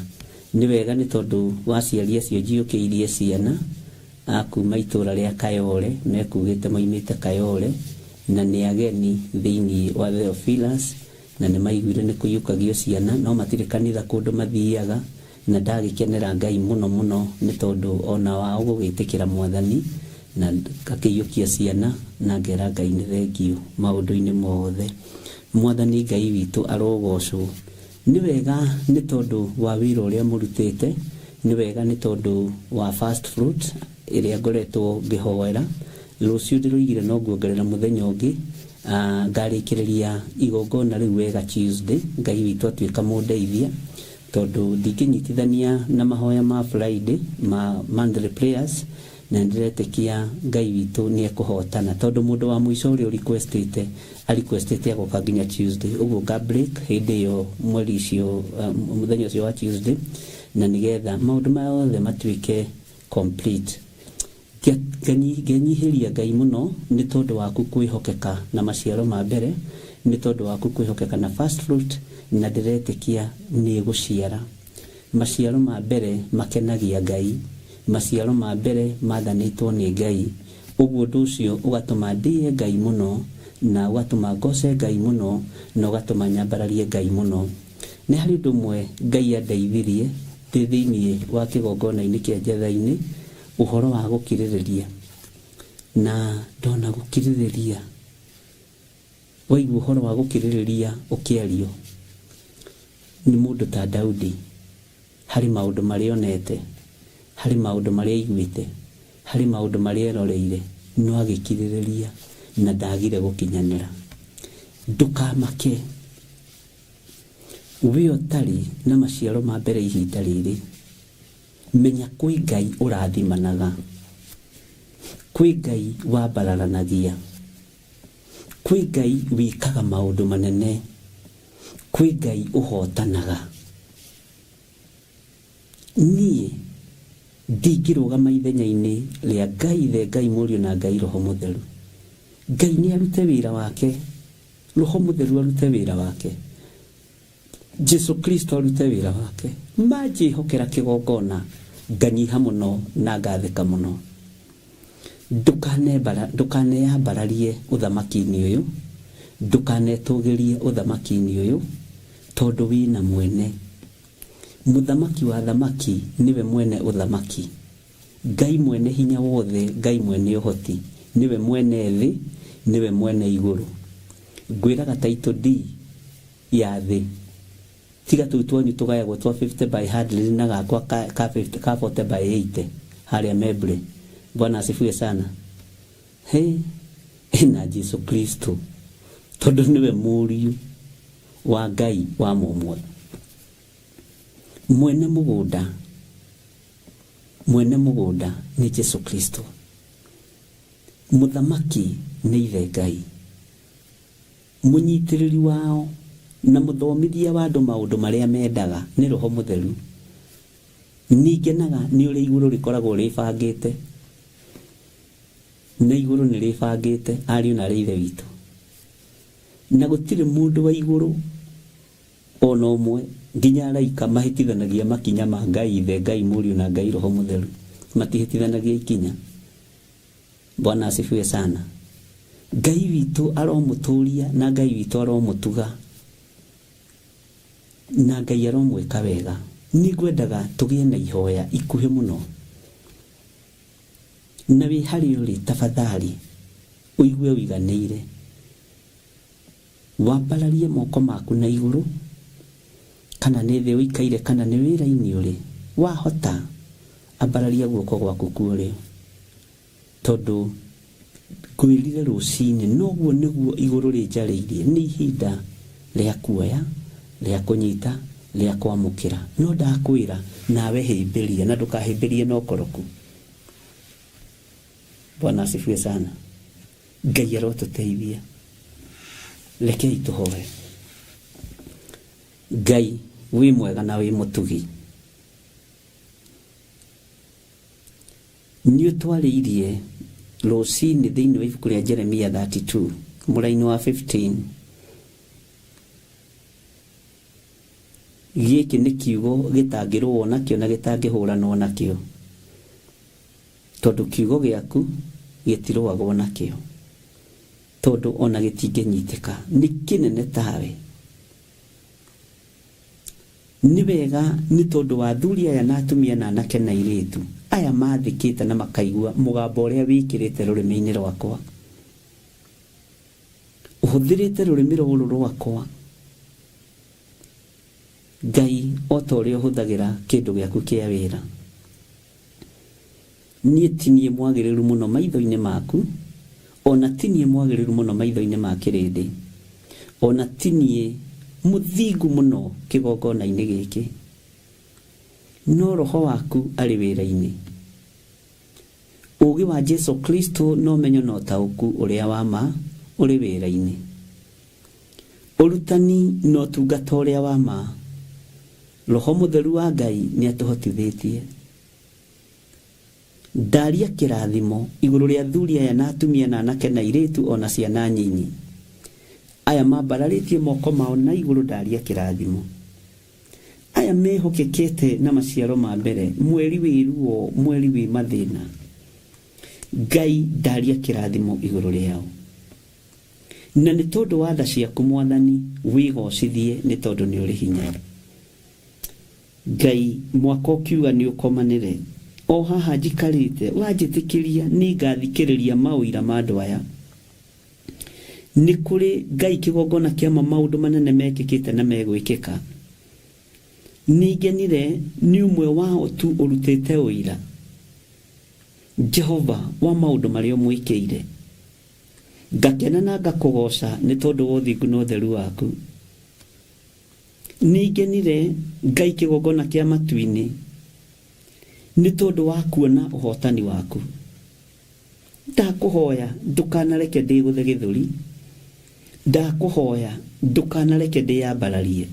Nĩ wega nĩ tondũ wa aciari acio njiyũkĩirie ciana a kuma itũra rĩa Kayole, mekugĩte moimĩte Kayole, na nĩ ageni thĩinĩ wa Theophilus, na nĩ maiguire nĩ kũiyũkagio ciana, no matirĩ kanitha kũndũ mathiaga, na ndagĩkenera Ngai mũno mũno nĩ tondũ ona wao gũgĩtĩkĩra Mwathani na ngakĩiyũkia ciana na ngera Ngai nĩ thengiũ maũndũ-inĩ mothe. Mwathani Ngai witũ arogocwo. Nĩ wega nĩ tondũ wa wĩra ũrĩa mũrutĩte, nĩ wega nĩ tondũ wa first fruit ĩrĩa ngoretwo ngĩhoera. Rũciũ ndĩroigire no nguongerera mũthenya ũngĩ, ngarĩkĩrĩria igongona rĩu wega Tuesday, Ngai witũ atuĩka mũndeithia, tondũ ndingĩnyitithania na mahoya ma Friday ma monthly prayers, na ndĩretĩkia Ngai witũ nĩ ekũhotana tondũ mũndũ wa mũico ũrĩa ũrequestĩte arequestĩte agoka nginya Tuesday, ũguo nga break hĩndĩ ĩyo mweri ũcio, mũthenya ũcio wa Tuesday, na nĩgetha maũndũ maya mothe matuĩke complete. Ngenyihĩria Ngai mũno nĩ tondũ waku kwĩhokeka na maciaro ma mbere, nĩ tondũ waku kwĩhokeka na first fruit, na ndĩretĩkia nĩ ĩgũciara. Maciaro ma mbere makenagia Ngai, maciaro ma mbere mathanĩtwo nĩ Ngai, ũguo ũndũ ũcio ũgatũma ndĩe Ngai mũno, na ũgatũma ngoce Ngai mũno, na ũgatũma nyambararie Ngai mũno. Nĩ harĩ ũndũ ũmwe Ngai andeithirie ndĩ thĩinĩ wa kĩgongona-inĩ kĩa Njatha-inĩ, ũhoro wa gũkirĩrĩria. Na ndona gũkirĩrĩria, waigua ũhoro wa gũkirĩrĩria ũkĩario nĩ mũndũ ta Daudi, harĩ maũndũ marĩa onete, harĩ maũndũ marĩa aiguĩte, harĩ maũndũ marĩa eroreire, no agĩkirĩrĩria na ndagire gũkinyanĩra. Ndũkamake we ũtarĩ na maciaro ma mbere ihinda rĩrĩ, menya kwĩ Ngai ũrathimanaga, kwĩ Ngai wambararanagia, kwĩ Ngai wĩkaga maũndũ manene, kwĩ Ngai ũhotanaga. Niĩ ndingĩrũgama ithenya-inĩ rĩa Ngai Ithe, Ngai Mũriũ na Ngai Roho Mũtheru. Ngai nĩ arute wĩra wake, Roho Mũtheru arute wĩra wake, Jesu Kristo arute wĩra wake. Manjĩhokera kĩgongona, nganyiha mũno na ngathĩka mũno. Ndũkaneyambararie ũthamaki-inĩ ũyũ, ndũkanetũgĩrie ũthamaki-inĩ ũyũ, tondũ wĩna mwene. Mũthamaki wa athamaki nĩwe mwene ũthamaki. Ngai mwene hinya wothe, Ngai mwene ũhoti, nĩwe mwene thĩ, nĩwe mwene igũrũ. Ngwĩraga title deed ya thĩ, tiga tũu twanyu tũgayagwo twa 50 by 100 na gakwa ka 50, ka 40 by 80 harĩa Membley. Bwana asifiwe sana. He, ena Jesu Kristo, tondũ nĩwe mũriũ wa Ngai wa mũmwe. Mwene mũgũnda, mwene mũgũnda nĩ Jesu Kristo. Mũthamaki nĩ Ithe Ngai. Mũnyitĩrĩri wao na mũthomithia wa andũ maũndũ marĩa mendaga nĩ Roho Mũtheru. Ningenaga nĩ ũrĩa igũrũ rĩkoragwo rĩbangĩte, na igũrũ nĩ rĩbangĩte ariũ na arĩ Ithe witũ. Na gũtirĩ mũndũ wa igũrũ ona ũmwe nginya araika mahĩtithanagia makinya ma Ngai Ithe, Ngai Mũriũ na Ngai Roho Mũtheru. Matihĩtithanagia ikinya. Bwana asifiwe sana. Ngai witũ aromũtũria na Ngai witũ aromũtuga na Ngai aromwĩka wega. Nĩngwendaga tũgĩe na ihoya ikuhĩ mũno. Na wĩ harĩa ũrĩ tafadhali ũigue ũiganĩire. Wambararie moko maku na igũrũ, kana nĩ thĩ ũikaire kana nĩ wĩra-inĩ ũrĩ, wahota ambararia guoko gwaku kwa ũrĩo. Tondũ ngwĩrire rũcinĩ, noguo nĩguo igũrũ rĩnjarĩirie, nĩ ihinda rĩa kuoya, rĩa kũnyita, rĩa kwamũkĩra. No ndakwĩra nawe hĩmbĩria, na ndũkahĩmbĩrie na ũkoroku. Bwana asifiwe sana. Ngai arotũteithia. Rekei tũhoe. Ngai wĩ mwega na wĩ mũtugi. Nĩ ũtwarĩirie rũcinĩ thĩinĩ wa ibuku rĩa Jeremia 32 mũraini wa 15. Gĩkĩ nĩ kiugo gĩtangĩrũo nakĩo na gĩtangĩhũranwo nakĩo, tondũ kiugo gĩaku gĩtirũagwo nakĩo, tondũ ona gĩtingĩnyitĩka, nĩ kĩnene tawe. Nĩ wega nĩ tondũ wa athuri aya na atumia na anake na airĩtu aya mathĩkĩte na makaigua mũgambo ũrĩa wĩkĩrĩte rũrĩmĩ-inĩ rwakwa. Ũhũthĩrĩte rũrĩmĩ rũrũ rwakwa, Ngai, o ta ũrĩa ũhũthagĩra kĩndũ gĩaku kĩa wĩra. Niĩ ti niĩ mwagĩrĩru mũno maitho-inĩ maku, o na ti niĩ mwagĩrĩru mũno maitho-inĩ ma kĩrĩndĩ, o na ti niĩ mũthingu mũno kĩgongona-inĩ gĩkĩ, no Roho waku arĩ wĩra-inĩ. Ũũgĩ wa Jesu Kristo na ũmenyo na ũtaũku ũrĩa wa ma ũrĩ wĩra-inĩ. Ũrutani na ũtungata ũrĩa wa ma, Roho Mũtheru wa Ngai nĩ atũhotithĩtie. Ndaria kĩrathimo igũrũ rĩa athuri aya na atumia na anake na airĩtu o na ciana nyinyi. Aya mambararĩtie moko mao na igũrũ ndaria kĩrathimo. Aya mehokekete na maciaro ma mbere, mweri wĩ ruo, mweri wĩ mathĩna. Ngai ndaria kĩrathimo igũrũ rĩao. Na nĩ tondũ wa tha ciaku Mwathani, wĩgocithie nĩ tondũ nĩ ũrĩ hinya. Ngai mwaka ũkiuga nĩ ũkomanĩre, o haha njikarĩte wanjĩtĩkĩria nĩngathikĩrĩria maũira ma andũ aya. Nĩ kũrĩ Ngai kĩgongona kĩa ma maũndũ manene mekĩkĩte na megwĩkĩka. Nĩngenire nĩ ũmwe wao tu ũrutĩte ũira, Jehova, wa maũndũ marĩa ũmwĩkĩire. Ngakena na ngakũgooca nĩ tondũ wa ũthingu na ũtheru waku. Nĩngenire Ngai kĩgongona kĩa matu-inĩ nĩ tondũ wa kuona ũhotani waku. Ndakũhoya ndũkanareke ndĩgũthe gĩthũri, ndakũhoya ndũkanareke ndĩyambararie.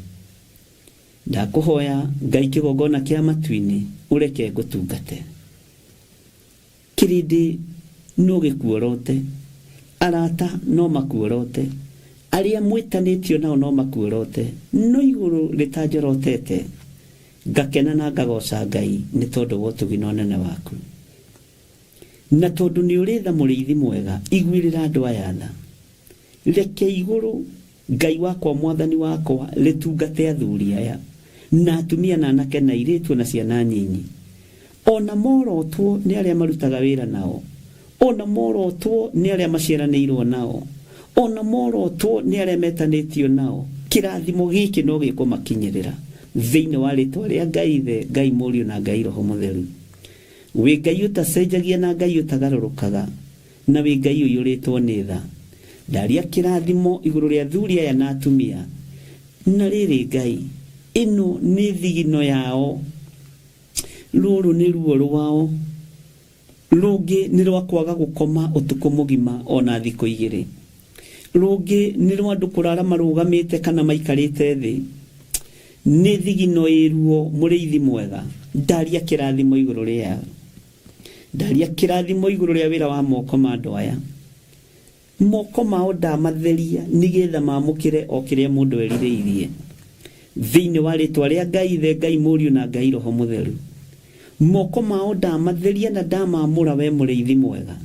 Ndakũhoya Ngai kĩgongona kĩa matu-inĩ ũreke ngũtungate. Kĩrĩndĩ no gĩkuorote, arata no makuorote, arĩa mwĩtanĩtio nao no makuorote, no igũrũ rĩtanjorotete, ngakena na ngagooca Ngai nĩ tondũ wa ũtugi na ũnene waku. Na tondũ nĩ ũrĩ tha mũrĩithi mwega, iguĩrĩra andũ aya tha. Reke igũrũ, Ngai wakwa Mwathani wakwa, rĩtungate athuri aya, na atumia na anake na airĩtu o na ciana nyinyi. O na morotwo nĩ arĩa marutaga wĩra nao, o na morotwo nĩ arĩa maciaranĩirwo nao, o na morotwo nĩ arĩa metanĩtio nao, kĩrathimo gĩkĩ no gĩkũmakinyĩrĩra. Thĩinĩ wa rĩtwa rĩa Ngai Ithe, Ngai Mũriũ na Ngai Roho Mũtheru. Wĩ Ngai ũtacenjagia na Ngai ũtagarũrũkaga, na wĩ Ngai ũiyũrĩtwo nĩ tha. Ndaria kĩrathimo igũrũ rĩa athuri aya na atumia. Na rĩrĩ, Ngai, ĩno nĩ thigino yao, rũrũ nĩ ruo rwao, rũngĩ nĩ rwa kwaga gũkoma ũtukũ mũgima o na thikũ igĩrĩ, rũngĩ nĩ rwa andũ kũrara marũgamĩte kana maikarĩte thĩ. Nĩ thigino ĩ ruo, mũrĩithi mwega, ndaria kĩrathimo igũrũ rĩao. Ndaria kĩrathimo igũrũ rĩa wĩra wa moko ma andũ aya. Moko mao ndamatheria nĩgetha maamũkĩre o kĩrĩa mũndũ erirĩirie. Thĩinĩ wa rĩtwa rĩa Ngai Ithe, Ngai Mũriũ na Ngai Roho Mũtheru. Moko mao ndamatheria na ndamamũra we mũrĩithi mwega,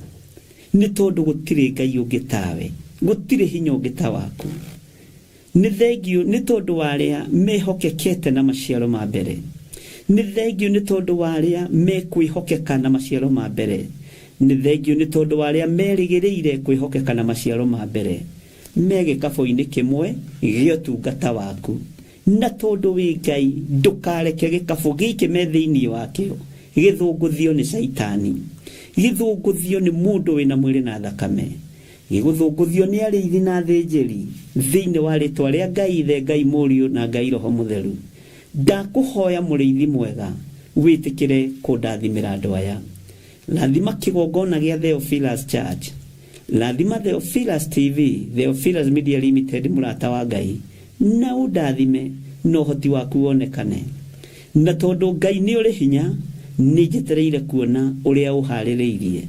nĩ tondũ gũtirĩ Ngai ũngĩ tawe, gũtirĩ hinya ũngĩ ta waku. Nĩ thengiũ nĩ tondũ wa arĩa mehokekete na maciaro ma mbere. Nĩ thengiũ nĩ tondũ wa arĩa mekwĩhokeka na maciaro ma mbere. Nĩ thengiũ nĩ tondũ wa arĩa merĩgĩrĩire kwĩhokeka na maciaro ma mbere me gĩkabũ-inĩ kĩmwe gĩa ũtungata waku. Na tondũ wĩ Ngai, ndũkareke gĩkabũ gĩkĩ me thĩinĩ wakĩo gĩthũngũthio nĩ Caitani, gĩthũngũthio nĩ mũndũ wĩna mwĩrĩ na thakame, gĩgũthũngũthio nĩ arĩithi na athĩnjĩri, thĩinĩ wa rĩtwa rĩa Ngai Ithe, Ngai Mũriũ, na Ngai Roho Mũtheru. Ndakũhoya mũrĩithi mwega, wĩtĩkĩre kũndathimĩra andũ aya. Rathima kĩgongona gĩa Theophilus Church. Rathima Theophilus TV, Theophilus Media Limited, mũrata wa Ngai, na ũndathime na ũhoti waku wonekane. Na tondũ Ngai nĩ ũrĩ hinya, nĩ njetereire kuona ũrĩa ũharĩrĩirie.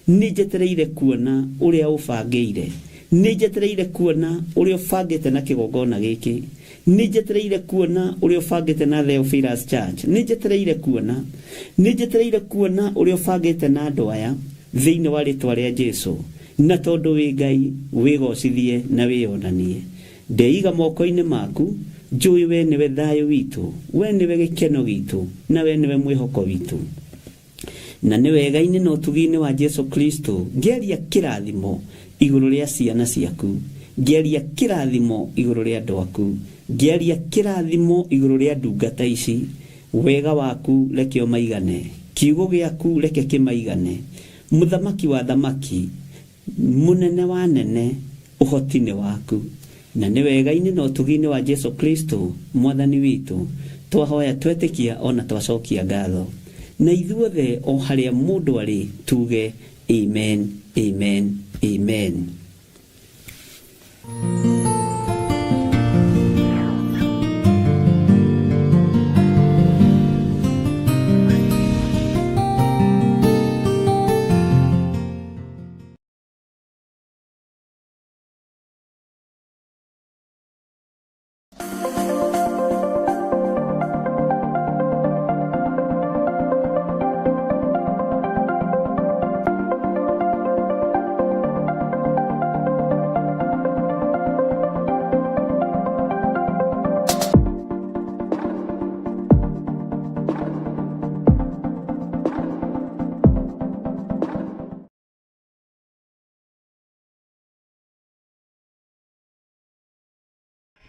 Nĩ njetereire kuona ũrĩa ũbangĩire. Nĩ njetereire kuona ũrĩa ũbangĩte na kĩgongona gĩkĩ. Nĩ njetereire kuona ũrĩa ũbangĩte na Theophilus Church. Nĩ njetereire kuona. Nĩ njetereire kuona ũrĩa ũbangĩte na andũ aya thĩinĩ wa rĩtwa rĩa Jesu. Na tondũ wĩ Ngai, wĩgocithie na wĩyonanie. Ndeiga moko-inĩ maku, njũĩ we nĩwe thayũ witũ, we nĩwe gĩkeno gitũ, na we nĩwe mwĩhoko witũ. Na nĩ wega-inĩ na ũtugi-inĩ wa Jesu Kristo, ngĩaria kĩrathimo igũrũ rĩa ciana ciaku, ngĩaria kĩrathimo igũrũ rĩa andũ aku, ngĩaria kĩrathimo igũrũ rĩa ndungata ici. Wega waku reke ũmaigane, kiugo gĩaku reke kĩmaigane. Mũthamaki wa thamaki, mũnene wa nene, ũhoti nĩ waku. Na nĩ wega-inĩ na ũtugi-inĩ wa Jesu Kristo Mwathani witũ, twahoya twetĩkia ona twacokia ngatho. Na ithuothe o harĩa mũndũ arĩ tuge amen, amen, amen.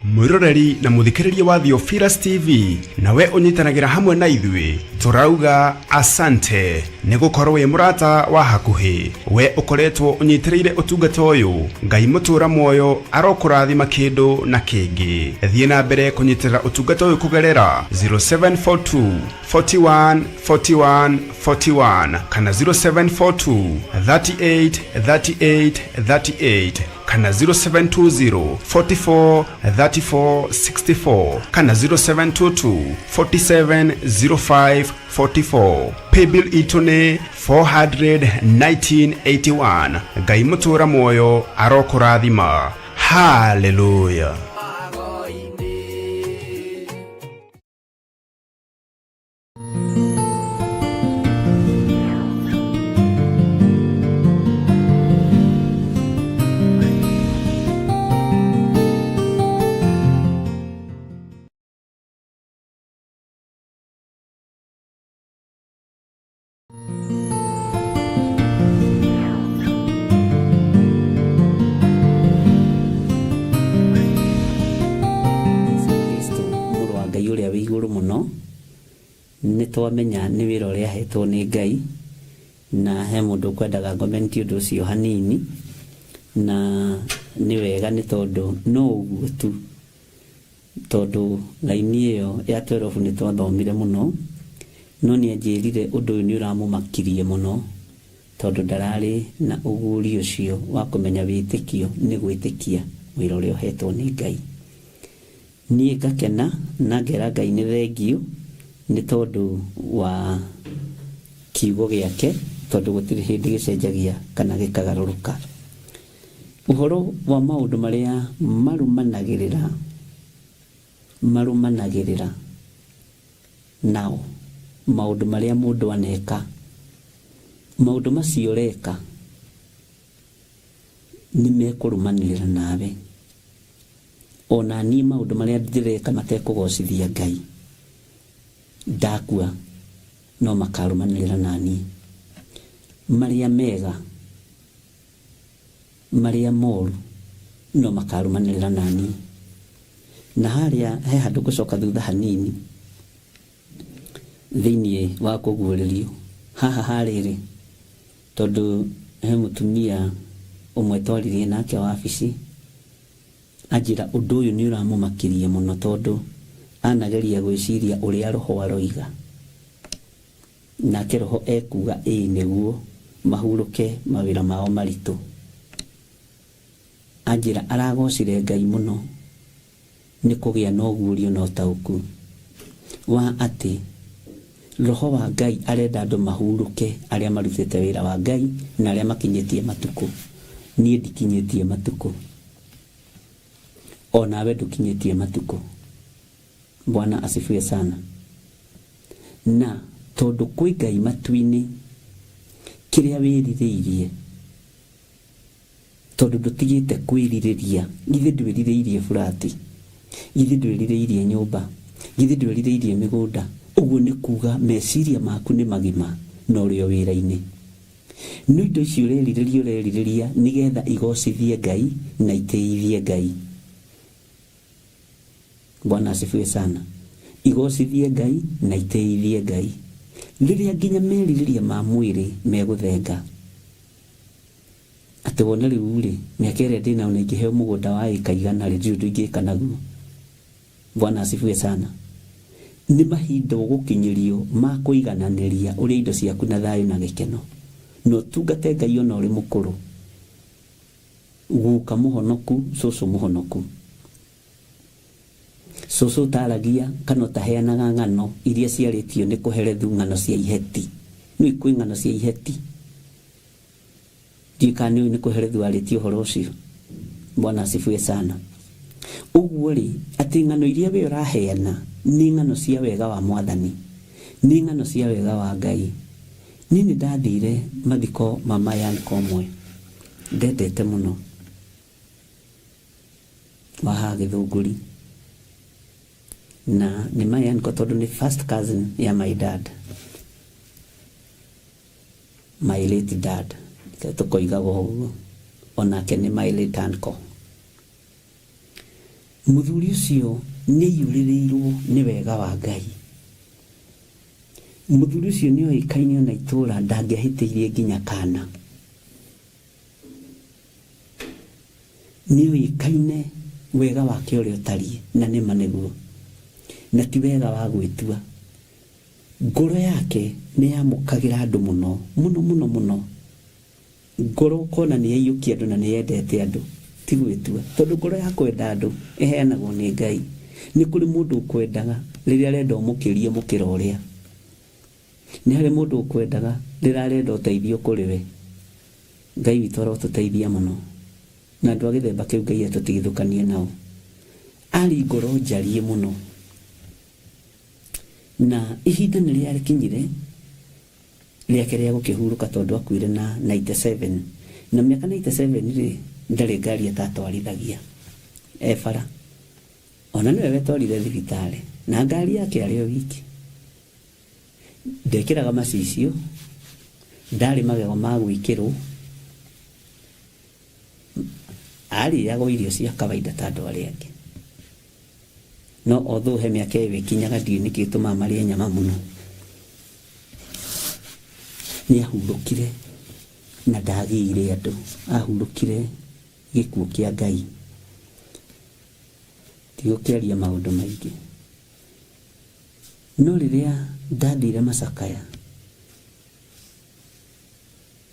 Mwiroreri na muthikiriria wa Theophilus TV, nawe unyitanagĩra hamwe na ithuĩ, tũrauga asante nĩ gũkorwo wĩ mũrata wa hakuhĩ. We ũkoretwo ũnyitĩrĩire ũtungata ũyũ, Ngai mũtũra muoyo arokũrathima kĩndũ na kĩngĩ. Thiĩ na mbere kũnyitĩrĩra ũtungata ũyũ kũgerera 0742 41 41 41 kana 0742 38 38 38 kana 0720 44 34 64 kana 0722 47 05 44. Paybill itũ nĩ 41981. Ngai mũtũra muoyo arokũrathima. Haleluya. Jesu Kristo mũrũ wa Ngai ũrĩa wĩ igũrũ mũno, nĩ twamenya nĩ wĩra ũrĩa ahetwo nĩ Ngai, na he mũndũ ũkwendaga ngomenti ũndũ ũcio hanini, na nĩ wega nĩ tondũ no ũguo tu, tondũ raini ĩyo ya 12 nĩ twathomire mũno, no nĩ anjĩrire ũndũ ũyũ nĩ ũramũmakirie mũno, tondũ ndararĩ na ũguũrio ũcio wa kũmenya wĩtĩkio nĩ gwĩtĩkia wĩra ũrĩa ũhetwo nĩ Ngai. Niĩ ngakena na ngera Ngai nĩ thengiũ nĩ tondũ wa kiugo gĩake, tondũ gũtirĩ hĩndĩ gĩcenjagia kana gĩkagarũrũka. Ũhoro wa maũndũ marĩa marũmanagĩrĩra nao. Maũndũ marĩa mũndũ aneka, maũndũ macio ũreka nĩ mekũrũmanĩrĩra nawe. Ona niĩ maũndũ marĩa ndĩreka matekũgocithia Ngai, ndakua no makarũmanĩrĩra naniĩ. Marĩa mega, marĩa moru no makarũmanĩrĩra naniĩ. Na harĩa he handũ ngũcoka thutha hanini thĩinĩ wa kũguũrĩrio. Haha harĩrĩ, tondũ he mũtumia ũmwe twaririe nake wabici, anjĩra ũndũ ũyũ nĩ ũramũmakirie mũno tondũ anageria gwĩciria ũrĩa roho aroiga. Nake roho ekuga ĩĩ nĩguo mahurũke mawĩra mao maritũ. Anjĩra aragocire Ngai mũno nĩ kũgĩa na ũguũrio na ũtaũku wa atĩ roho wa Ngai arenda andũ mahurũke arĩa marutĩte wĩra wa Ngai na arĩa makinyĩtie matukũ. Niĩ ndikinyĩtie matukũ, o nawe ndũkinyĩtie matukũ. Bwana asifiwe sana. Na tondũ kwĩ Ngai matu-inĩ, kĩrĩa wĩrirĩirie, tondũ ndũtigĩte kwĩrirĩria, githĩ ndwĩrirĩirie burati, githĩ ndwĩrirĩirie nyũmba, githĩ ndwĩrirĩirie mĩgũnda? Ũguo nĩ kuga meciria maku nĩ magima na ũrĩ o wĩra-inĩ. No indo ici ũrerirĩria ũrerirĩria nĩgetha igocithie Ngai na itĩithie Ngai. Bwana asifiwe sana. Igocithie Ngai na itĩithie Ngai. Rĩrĩa nginya merirĩria ma mwĩrĩ megũthenga, atĩ wone rĩu rĩ, mĩaka ĩrĩa ndĩnayo na ingĩheo mũgũnda wa ĩka igana rĩ, ndirĩ ũndũ ingĩka naguo. Bwana asifiwe sana. Nĩ mahinda ũgũkinyĩrio ma kũigananĩria ũrĩa indo ciaku na thayũ na gĩkeno, na ũtungate Ngai ona ũrĩ mũkũrũ. Guka mũhonoku, cũcũ mũhonoku. Cũcũ ũtaragia kana ũtaheanaga ng'ano iria ciarĩtio nĩ kũherethu ng'ano cia iheti. Nĩũĩ kwĩ ng'ano cia iheti? Ndiũĩ kana nĩũĩ nĩ kũherethu arĩtie ũhoro ũcio. Bwana asifiwe sana. Ũguo rĩ, atĩ ng'ano iria we ũraheana nĩ ng'ano cia wega wa Mwathani, nĩ ng'ano cia wega wa Ngai. Niĩ nĩ ndathire mathiko ma my uncle ũmwe ndendete mũno wa haha Gĩthũngũri, na nĩ my uncle tondũ nĩ first cousin ya my dad, my late dad, reke tũkoigaga ũguo, onake nĩ my late uncle. Mũthuri ũcio nĩ aiyũrĩrĩirwo nĩ wega wa Ngai. Mũthuri ũcio nĩ oĩkaine ona itũra ndangĩahĩtĩirie nginya kana. Nĩ oĩkaine wega wake ũrĩa ũtariĩ, na nĩma nĩguo, na ti wega wa gwĩtua. Ngoro yake nĩ yamũkagĩra andũ mũno mũno mũno mũno. Ngoro ũkona nĩ yaiyũkia andũ na nĩ yendete andũ, ti gwĩtua. Tondũ ngoro ya kwenda andũ ĩheanagwo nĩ Ngai. Nĩ kũrĩ mũndũ ũkwendaga rĩrĩa arenda ũmũkĩrie mũkĩra ũrĩa. Nĩ harĩ mũndũ ũkwendaga rĩrĩa arenda ũteithio kũrĩ we. Ngai witũ arotũteithia mũno. Na andũ a gĩthemba kĩu Ngai atũtigithũkanie nao. Arĩ ngoro njariĩ mũno. Na ihinda nĩ rĩakinyire rĩake rĩa gũkĩhurũka tondũ akuire na 97. Na mĩaka 97 rĩ, ndarĩ ngari atatwarithagia e bara. Ona nĩwe wetwarire thibitarĩ na ngari yake arĩ o wiki. Ndekĩraga macicio, ndarĩ magego ma gwĩkĩrwo, arĩaga o irio cia kawaida ta andũ arĩa angĩ. No although he mĩaka ĩyo ĩkinyaga ndiũĩ nĩkĩ gĩtũmaga marĩe nyama mũno. Nĩ ahurũkire na ndagĩire andũ, ahurũkire gĩkuũ kĩa Ngai. Ndigũkĩaria maũndũ maingĩ. No rĩrĩa ndathire macakaya,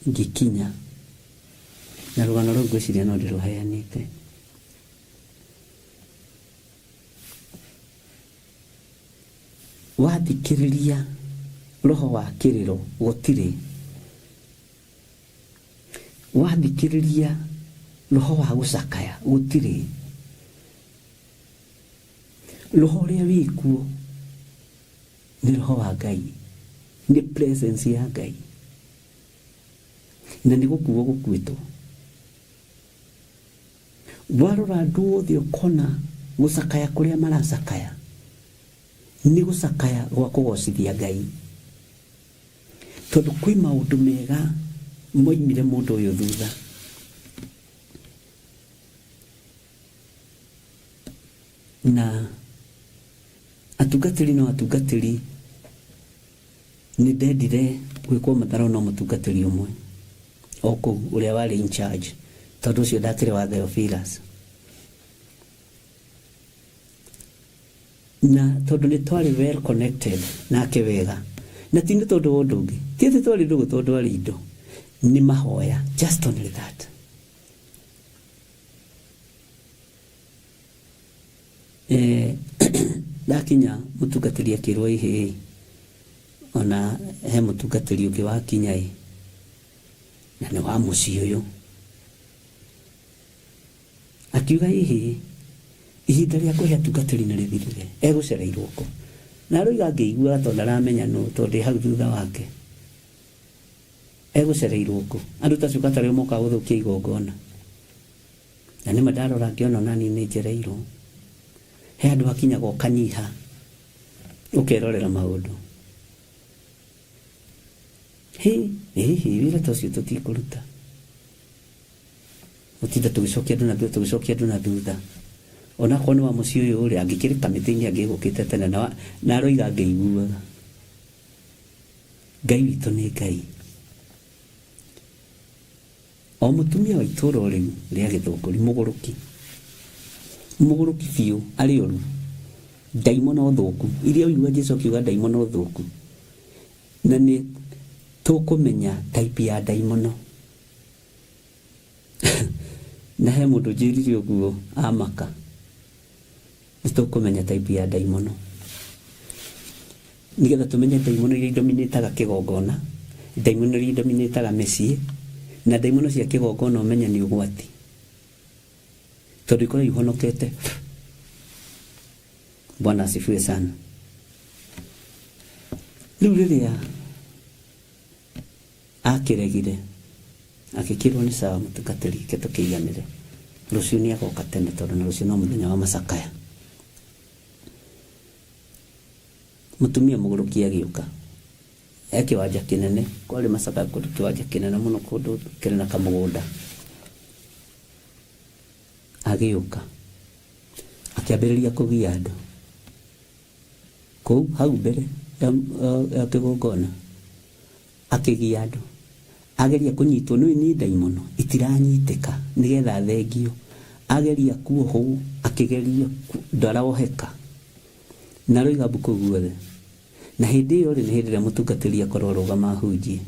ngĩkinya, na rũgano rũu ngwĩciria no ndĩrũheanĩte. Wathikĩrĩria roho wa kĩrĩro gũtirĩ. Wathikĩrĩria roho wa gũcakaya gũtirĩ. Roho ũrĩa wĩkuo nĩ roho wa Ngai. Nĩ presence ya Ngai na nĩ gũkuo gũkuĩtwo. Warora andũ othe ũkona gũcakaya kũrĩa maracakaya nĩ gũcakaya gwa kũgocithia Ngai, tondũ kwĩ maũndũ mega moimire mũndũ ũyũ thutha. Na atungatĩri no atungatĩri, nĩ ndendire gwĩkwo matharau no mũtungatĩri ũmwe o kũu ũrĩa warĩ in charge, tondũ ũcio ndakĩrĩ wa Theophilus. Na tondũ nĩ twarĩ well connected nake wega, na ti nĩ tondũ wa ũndũ ũngĩ, ti atĩ twarĩ ndũgũ tondũ arĩ indo, nĩ mahoya, just only that. Eh, ndakinya mũtungatĩri akĩrwo ĩhĩ, ona he mũtungatĩri ũngĩ wakinya ĩ, na nĩ wa mũciĩ ũyũ. Akiuga ĩhĩ, ihinda rĩa kũhe atungatĩri nĩ rĩthirire, egũcereirwo kũ? Na aroiga ngĩiguaga tondũ ndaramenya nũ, tondũ ndĩ hau thutha wake. Egũcereirwo kũ? Andũ ta acio gatarĩ o mokaga gũthũkia igongona. Na nĩma ndarora ngĩona ona niĩ nĩ njereirwo. He handũ hakinyaga ũkanyiha, ũkerorera maũndũ. Hĩ, hihi wĩra ta ũcio tũtikũruta. Gũtinda tũgĩcokia andũ na thutha, tũgĩcokia andũ na thutha. Onakorwo nĩ wa mũciĩ ũyũ rĩ, angĩkĩrĩ kamĩtĩ-inĩ angĩgũkĩte tene na aroiga ngĩiguaga. Ngai witũ nĩ Ngai. O mũtumia wa itũũra o rĩu rĩa Gĩthũngũri, mũgũrũki, mũgũrũki biũ, arĩ ũru, ndaimono thũku, iria ũigua Jesu akiuga ndaimono thũku, na nĩ tũkũmenya type ya ndaimono. Na he mũndũ njĩrire ũguo amaka, nĩ tũkũmenya type ya ndaimono. Nĩgetha tũmenye ndaimono iria idominĩtaga kĩgongona, ndaimono iria idominĩtaga mĩciĩ, na ndaimono cia kĩgongona ũmenye nĩ ũgwati, tondũ ikoragwo ihonokete. Bwana asifiwe sana. Rĩu rĩrĩa akĩregire, agĩkĩrwo nĩ sawa mũtungatĩri, reke tũkĩiganĩre, rũciũ nĩ agoka tene tondũ na rũciũ no mũthenya wa macakaya. Mũtumia mũgũrũki agĩũka e kĩwanja kĩnene, kwarĩ macakaya kũndũ kĩwanja kĩnene mũno kũndũ kĩrĩ na kamũgũnda. Agĩũka akĩambĩrĩria kũgia andũ kũu hau mbere ya kĩgongona, akĩgia andũ. Ageria kũnyitwo nĩ nĩ ndaimono itiranyitĩka nĩgetha athengio. Ageria kuohwo, akĩgeria ndaraoheka. Na aroiga mbu kũu guothe. Na hĩndĩ ĩyo rĩ, nĩ hĩndĩ ĩrĩa mũtungatĩri akorwo arũgama ahunjie.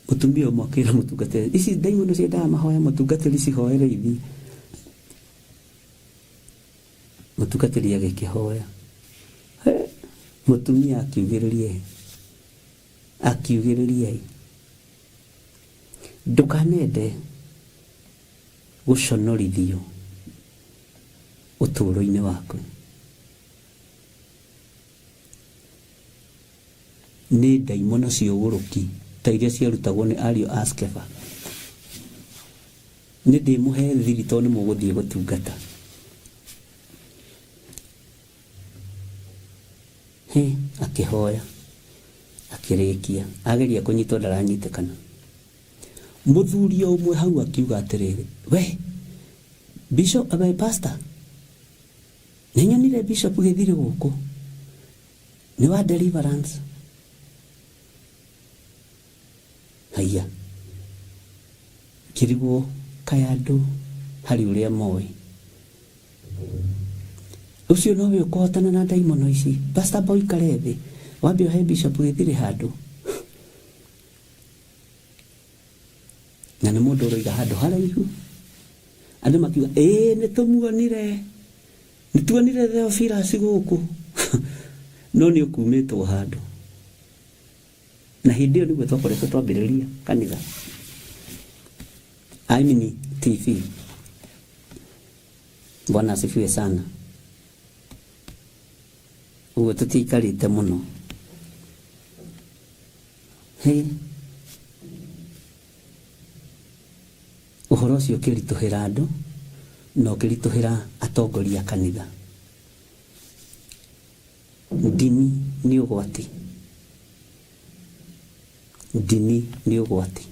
Mũtumia ũmwe akĩra mũtungatĩri, ici ndaimono ciendaga mahoya mũtungatĩri cihoere ithiĩ. Mũtungatĩri agĩkĩhoya. He, mũtumia akiugĩrĩria ĩ. Akiugĩrĩria ĩ. Ndũkanende gũconorithio ũtũũro-inĩ waku. Nĩ ndaimono cia ũgũrũki ta iria ciarutagwo nĩ ariũ a Skeva. Nĩ ndĩmũhe thiri tondũ nĩ mũgũthiĩ gũtungata. Hĩ, akĩhoya, akĩrĩkia. Ageria kũnyitwo ndaranyitĩkana. Mũthuri o ũmwe hau akiuga atĩrĩrĩ, we, bishop, we pastor, nĩ nyonire bishop Gĩthirĩ gũkũ, nĩ wa deliverance. Haiya, ngĩrigwo kaĩ andũ harĩ ũrĩa moĩ. Ũcio nowe ũkũhotana na ndaimono ici. Pastor amba ũikare thĩ, wambe ũhe bishop Gĩthirĩ handũ. Na nĩ mũndũ ũroiga handũ haraihu. Andũ makiuga, ĩĩ nĩ tũmuonire, nĩ tuonire Theophilus gũkũ. No nĩ ũkumĩtwo handũ. Na hĩndĩ ĩyo nĩguo twakoretwo twambĩrĩria kanitha. I mean TV. Bwana asifiwe sana. Ũguo tũtiaikarĩte mũno. Hĩ, ũhoro ũcio ũkĩritũhĩra andũ na ũkĩritũhĩra atongoria a kanitha. Ndini nĩ ũgwati, ndini nĩ ũgwati.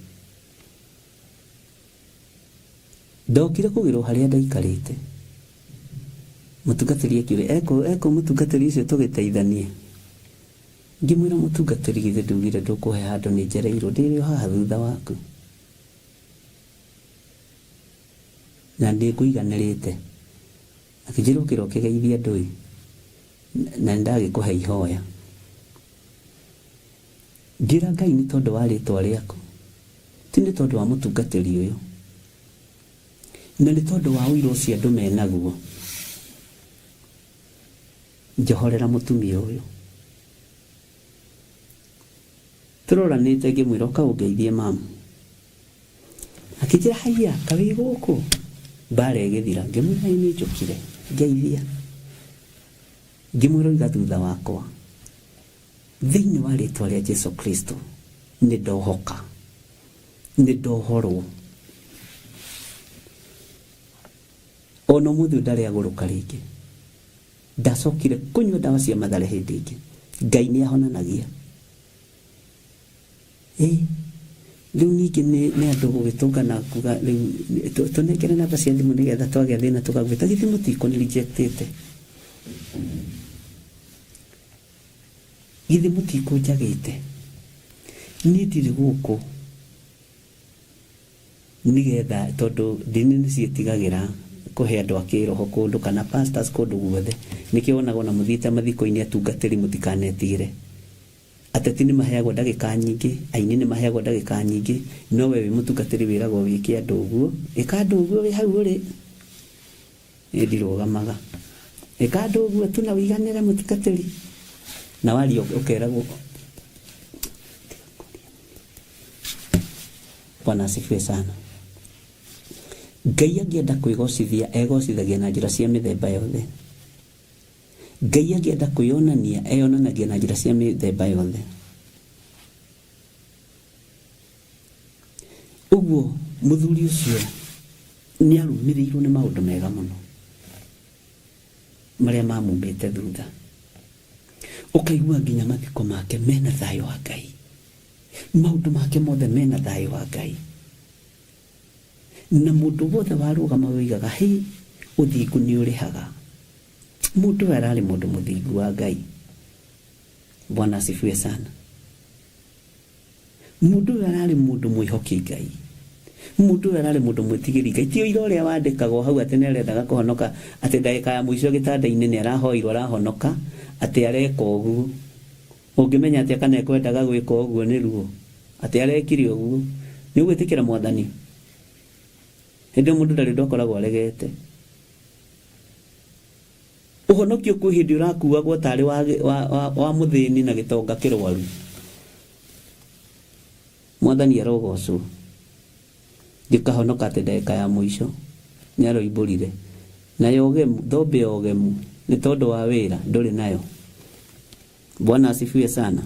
Ndokire kũgĩrwo harĩa ndaikarĩte, mũtungatĩri akĩũria, ekũ ekũ mũtungatĩri ũcio tũgĩteithanie? Ngĩmwĩra mũtungatĩri githĩ ndugire ndũkũhe handũ nĩ njereirwo, ndĩrĩ o haha thutha waku. Na nĩ ngũiganĩrĩte. Akĩnjĩra ũkĩra ũkĩgeithie andũ ĩ, na nĩ ndagĩkũhe ihoya. Ngĩra Ngai nĩ tondũ wa rĩtwa rĩaku, ti nĩ tondũ wa mũtungatĩri ũyũ, na nĩ tondũ wa ũira ũcio andũ menaguo, njohorera mũtumia ũyũ. Tũroranĩte ngĩmwĩra ũka ũngeithie mamu. Akĩnjĩra haiya ka wĩ gũkũ? Mbara ĩgĩthira. Ngĩmwĩra ĩ nĩ njũkire ngeithia. Ngĩmwĩra ũiga thutha wakwa. Thĩinĩ wa rĩtwa rĩa Jesu Kristo nĩ ndohoka. Nĩ ndohorwo. Ona ũmũthĩ ũyũ ndarĩ agũrũka rĩngĩ. Ndacokire kũnyua ndawa cia Mathare hĩndĩ ĩngĩ. Ngai nĩ ahonanagia. Ĩ rĩu ningĩ nĩ nĩ andũ gũgĩtũngana kuga rĩu tũnengere namba cia thimũ nĩgetha twagĩa thĩna tũkagwĩta. Githĩ mũtikũni reject ĩte? Githĩ mũtikũnjagĩte? Niĩ ndirĩ gũkũ nĩgetha tondũ ndini nĩ ciĩtigagĩra kũhe andũ a kĩroho kũndũ kana pastors kũndũ guothe. Nĩkĩo wonaga ona mũthiĩte mathiko-inĩ atungatĩri mũtikanetigĩre. Ateti nĩ maheagwo ndagĩka nyingĩ, aini nĩ maheagwo ndagĩka nyingĩ, no we wĩ mũtungatĩri wĩragwo wĩke andũ ũguo, ĩka andũ ũguo wĩ hau ũrĩ. Niĩ ndirũgamaga. Ĩka andũ ũguo tu na ũiganĩre mũtungatĩri. Na waria ũkeragwo Bwana asifiwe sana. Ngai angĩenda kwĩgocithia egocithagia na njĩra cia mĩthemba yothe. Ngai angĩenda kwĩyonania eyonanagia na njĩra cia mĩthemba yothe. Ũguo mũthuri ũcio nĩ arũmĩrĩirwo nĩ maũndũ mega mũno marĩa mamumĩte thutha. Ũkaigua nginya mathiko make mena thayũ wa Ngai. Maũndũ make mothe mena thayũ wa Ngai. Na mũndũ wothe warũgama woigaga, hĩ, ũthingu nĩ ũrĩhaga. Mũndũ ũyũ ararĩ mũndũ mũthingu wa Ngai. Bwana asifiwe sana. Mũndũ ũyũ ararĩ mũndũ mwĩhoki Ngai. Mũndũ ũyũ ararĩ mũndũ mwĩtigĩri Ngai. Ti ũira ũrĩa wandĩkagwo hau atĩ nĩ arendaga kũhonoka, atĩ ndagĩka ya mũico gĩtanda-inĩ nĩ arahoirwo arahonoka, atĩ areka ũguo. Ũngĩmenya atĩa kana ekwendaga gwĩka ũguo nĩ ruo? Atĩ arekire ũguo? Nĩ ũgwĩtĩkĩra Mwathani? Hĩndĩ ĩyo mũndũ ndarĩ ũndũ akoragwo aregete. Ũhonokio kwĩ hĩndĩ ũrakuagwo tarĩ wa, wa, wa, wa mũthĩni na gĩtonga kĩrwaru. Mwathani arogocwo. Ngĩkahonoka atĩ ndagĩka ya mũico nĩ aroimbũrire. Nayo ũgemu, thũmbĩ ya ũgemu nĩ tondũ wa wĩra ndũrĩ nayo. Bwana asifiwe sana.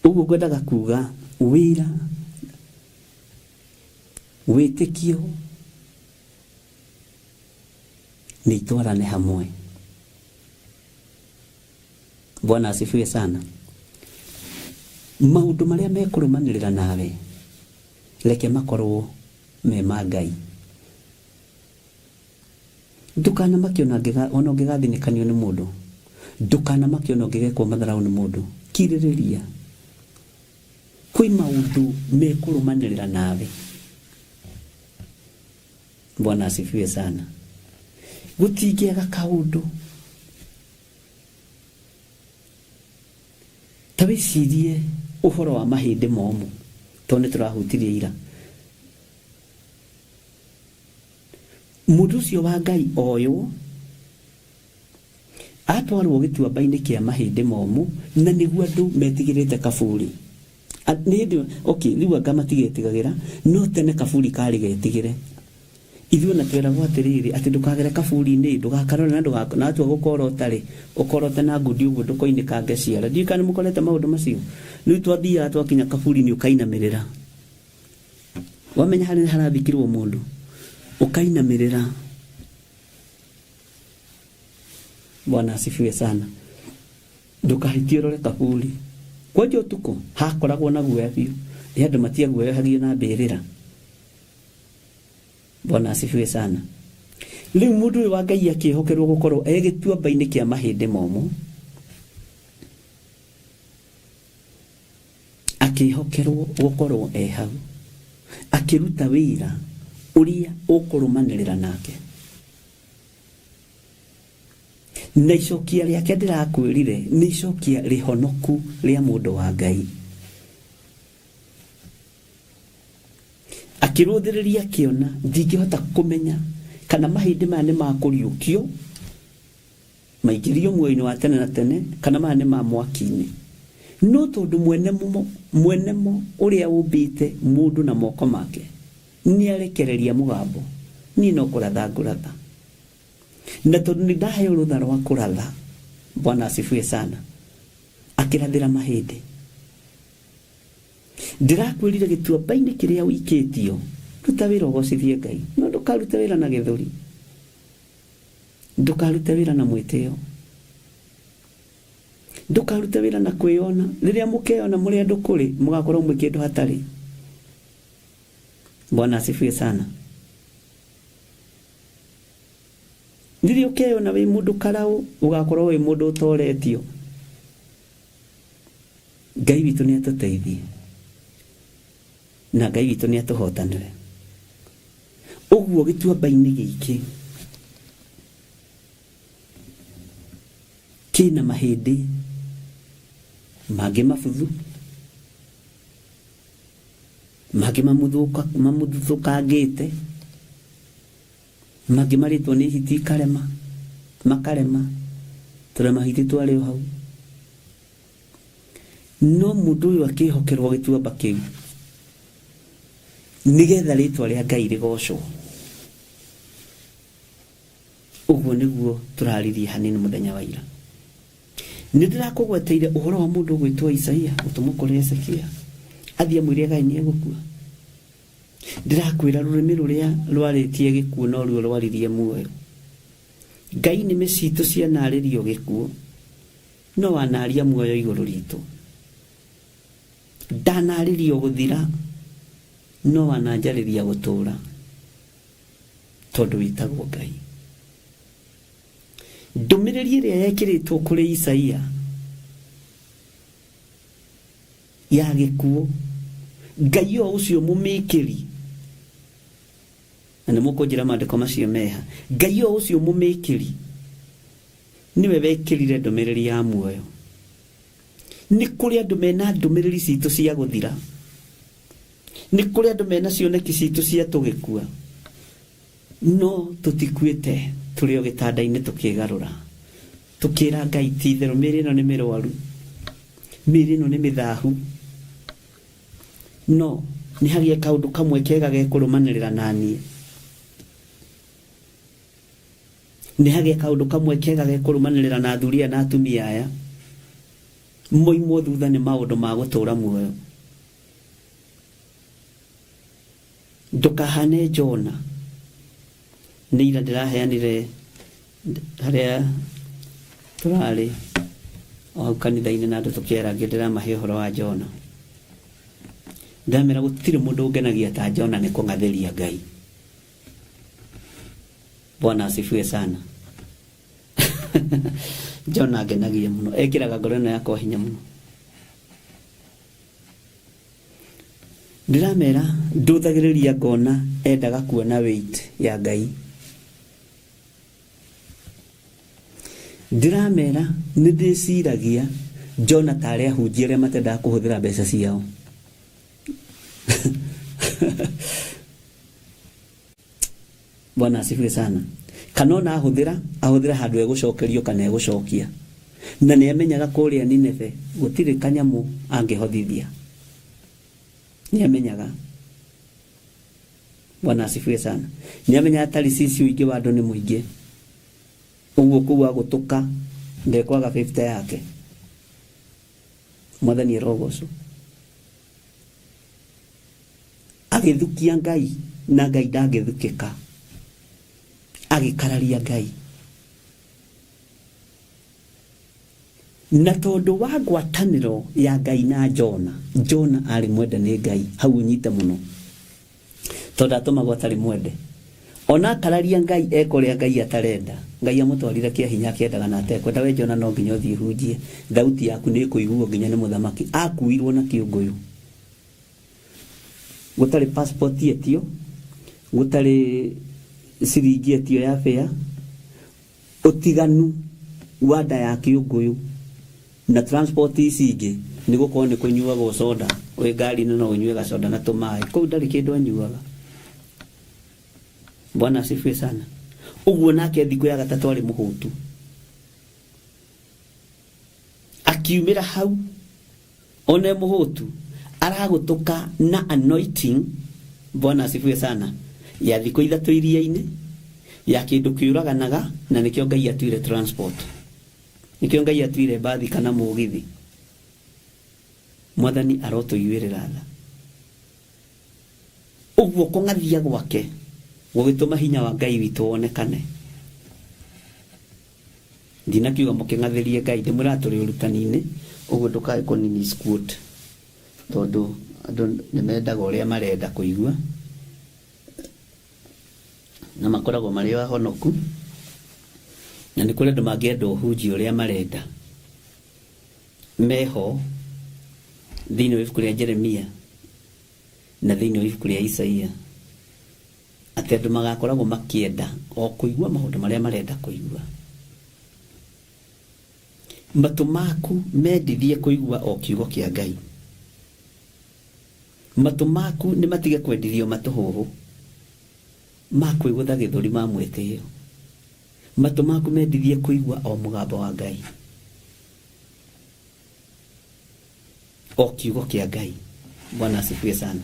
Ũguo ngwendaga kuga wĩra, wĩtĩkio nĩ itwarane hamwe. Bwana asifiwe sana. Maũndũ marĩa mekũrũmanĩrĩra nawe reke makorwo me ma Ngai. Ndũkanamake ona ona ũngĩgathinĩkanio nĩ mũndũ. Ndũkanamake ona ũngĩgekwo matharaũ nĩ mũndũ. Kirĩrĩria. Kwĩ maũndũ mekũrũmanĩrĩra nawe. Bwana asifiwe sana. Gũtingĩaga kaũndũ. Ta wĩcirie ũhoro wa mahĩndĩ momũ, tondũ nĩ tũrahutirie ira. Mũndũ ũcio wa Ngai oywo, atwarwo gĩtuamba-inĩ kĩa mahĩndĩ momũ, na nĩguo andũ metigĩrĩte kaburi. Nĩ hĩndĩ, okay, rĩu anga matigetigagĩra, no tene kaburi karĩ getigĩre. Ithuĩ ona tweragwo atĩrĩrĩ atĩ ndũkagere kaburi-inĩ ndũgakarore na ndũgaka na watua gũkorota rĩ ũkorote na ngundi ũguo ndũkoinĩkange ciara. Ndiũĩ kana nĩmũkorete maũndũ macio. Rĩu twathiaga twakinya kaburi-inĩ ũkainamĩrĩra. Wamenya harĩa harathikirwo mũndũ ũkainamĩrĩra. Bwana asifiwe sana. Ndũkahĩtie ũrore kaburi. Kwanja ũtukũ hakoragwo na guoya biũ. Nĩ andũ matiaguoyohagio na mbĩrĩra. Bwana asifiwe sana. Rĩu mũndũ ũyũ wa Ngai akĩhokerwo gũkorwo e gĩtuamba-inĩ kĩa mahĩndĩ momũ, akĩhokerwo gũkorwo e hau, akĩruta wĩra ũrĩa ũkũrũmanĩrĩra nake. Na icokia rĩake ndĩrakwĩrire nĩ icokia rĩhonoku rĩa mũndũ wa Ngai. Akĩrũthĩrĩria akĩona ndingĩhota kũmenya kana mahĩndĩ maya nĩ ma kũriũkio maingĩrio muoyo-inĩ wa tene na tene kana maya nĩ ma mwaki-inĩ. No tondũ mwene mo, mwene mo ũrĩa ũmbĩte mũndũ na moko make nĩ arekereria mũgambo, niĩ no kũratha ngũratha. Na tondũ nĩ ndaheo rũtha rwa kũratha, Bwana asifiwe sana, akĩrathĩra mahĩndĩ. Ndĩrakwĩrire gĩtuamba-inĩ kĩrĩa ũikĩtio, ruta wĩra ũgocithie Ngai, no ndũkarute wĩra na gĩthũri, ndũkarute wĩra na mwĩtĩo, ndũkarute wĩra na kwĩyona. Rĩrĩa mũkeyona mũrĩ andũ kũrĩ, mũgakorwo mwĩ kĩndũ hatarĩ. Bwana asifiwe sana. Rĩrĩa ũkeyona wĩ mũndũ karaũ, ũgakorwo wĩ mũndũ ũtoretio. Ngai witũ nĩ atũteithie na Ngai witũ nĩ atũhotanĩre. Ũguo gĩtuamba-inĩ gĩkĩ kĩna mahĩndĩ mangĩ mabuthu, mangĩ mamuthuthũkangĩte, mangĩ marĩtwo nĩ hiti ikarema, makarema, tũrema hiti twarĩ o hau. No mũndũ ũyũ akĩhokerwo gĩtuamba kĩu nĩgetha rĩtwa rĩa Ngai rĩgocwo. Ũguo nĩguo tũraririe hanini mũthenya wa ira. Nĩ ndĩrakũgweteire ũhoro wa mũndũ ũgwĩtwo Isaia gũtũmwo kũrĩ Hezekia athiĩ amwĩre Ngai nĩ egũkua. Ndĩrakwĩra rũrĩmĩ rũrĩa rwarĩtie gĩkuũ noruo rwaririe muoyo. Ngai nĩmĩ citũ cianarĩrio gĩkuũ no wanaria muoyo igũrũ ritũ. Ndanarĩrio gũthira no wananjarĩria gũtũũra tondũ wĩtagwo Ngai. Ndũmĩrĩri ĩrĩa yekĩrĩtwo kũrĩ Isaia ya gĩkuũ, Ngai o ũcio mũmĩkĩri, na nĩ mũkũnjĩra maandĩko macio meha, Ngai o ũcio mũmĩkĩri nĩwe wekĩrire ndũmĩrĩri ya muoyo. Nĩ kũrĩ andũ mena ndũmĩrĩri citũ cia gũthira, nĩ kũrĩ andũ mena cioneki citũ cia tũgĩkua, no tũtikuĩte, tũrĩ o gĩtanda-inĩ tũkĩgarũra, tũkĩra Ngai ti itherũ mĩĩrĩ ĩno nĩ mĩrwaru, mĩĩrĩ ĩno nĩ mĩthahu, no nĩ hagĩe kaũndũ kamwe kega gekũrũmanĩrĩra naniĩ. Nĩ hagĩe kaũndũ kamwe kega gekũrũmanĩrĩra na athuri aya na atumia aya, moimwo thutha nĩ maũndũ ma gũtũra muoyo. Ndũkahane Jona. Nĩ ira ndĩraheanire harĩa tũrarĩ o hau kanitha-inĩ na andũ tũkĩarangia ndĩramahe ũhoro wa Jona. Ndamera gũtirĩ mũndũ ũngenagia ta Jona nĩ kũng'athĩria Ngai. Bwana asifiwe sana. Jona angenagia mũno, ekĩraga ngoro ĩno yakwa hinya mũno. Ndĩramera ndũthagĩrĩria ngona endaga kuona weight ya Ngai. Ndĩramera nĩ ndĩciragia Jona tarĩ ahunjia arĩa matendaga kũhũthĩra mbeca ciao. Bwana asifiwe sana. Kana ona ahũthĩra, ahũthĩra handũ egũcokerio kana egũcokia. Na nĩ amenyaga kũrĩa Nineve gũtirĩ kanyamũ angĩhothithia. Nĩ amenyaga. Bwana asifiwe sana. Nĩ amenyaga Tarisisi ũingĩ wa andũ nĩ mũingĩ, ũguo kũu agũtũka ndekwaga 50 yake. Mwathani arogocwo. Agĩthukia Ngai na Ngai ndangĩthukĩka, agĩkararia Ngai. Na tondũ wa ngwatanĩro ya Ngai na Jona, Jona arĩ mwende nĩ Ngai, hau ũnyite mũno, tondũ atũmagwo atarĩ mwende. Ona akararia Ngai eka ũrĩa Ngai atarenda, Ngai amũtwarire kĩa hinya akĩendaga na atekwenda. We Jona no nginya ũthiĩ hunjie, thauti yaku nĩ ĩkũiguo nginya nĩ mũthamaki. Akuirwo na kĩũngũyũ, gũtarĩ passport etio, gũtarĩ ciringi etio ya fare, ũtiganu wa nda ya kĩũngũyũ na transport ici ingĩ nĩ gũkorwo nĩ kũnyuagwo soda, wĩ ngari-inĩ no ũnyue gacoda na tũmaĩ, kũu ndarĩ kĩndũ anyuaga. Bwana asifiwe sana. Ũguo nake thikũ ya gatatũ arĩ mũhũtu, akiumĩra hau one mũhũtu aragũtũka na anointing. Bwana asifiwe sana. Ya thikũ ithatũ iria-inĩ, ya kĩndũ kĩũraganaga, na nĩkĩo Ngai atuire transport, nĩkĩo Ngai atuire mbathi kana mũgithi. Mwathani arotũiguĩrĩra tha. Ũguo kũng'athia gwake gũgĩtũma hinya wa Ngai witũ wonekane. Ndinakiuga mũkĩng'athĩrie Ngai, ndĩmwĩraga tũrĩ ũrutani-inĩ, ũguo ndũkae kũni misquote, tondũ andũ nĩ mendaga ũrĩa marenda kũigua na makoragwo marĩ ahonoku, na nĩ kũrĩ andũ mangĩenda ũhunjie ũrĩa marenda. Meho thĩinĩ wa ibuku rĩa Jeremia na thĩinĩ wa ibuku rĩa Isaia, atĩ andũ magakoragwo makĩenda o kũigua maũndũ marĩa marenda kũigua. Matũ maku mendithie kũigua o kiugo kĩa Ngai. Matũ maku nĩ matige kwendithio matũhũhũ ma kwĩgũtha gĩthũri ma mwĩtĩo. Matũ maku mendithie kũigua o mũgambo wa Ngai, o kiugo kĩa Ngai. Bwana asifiwe sana.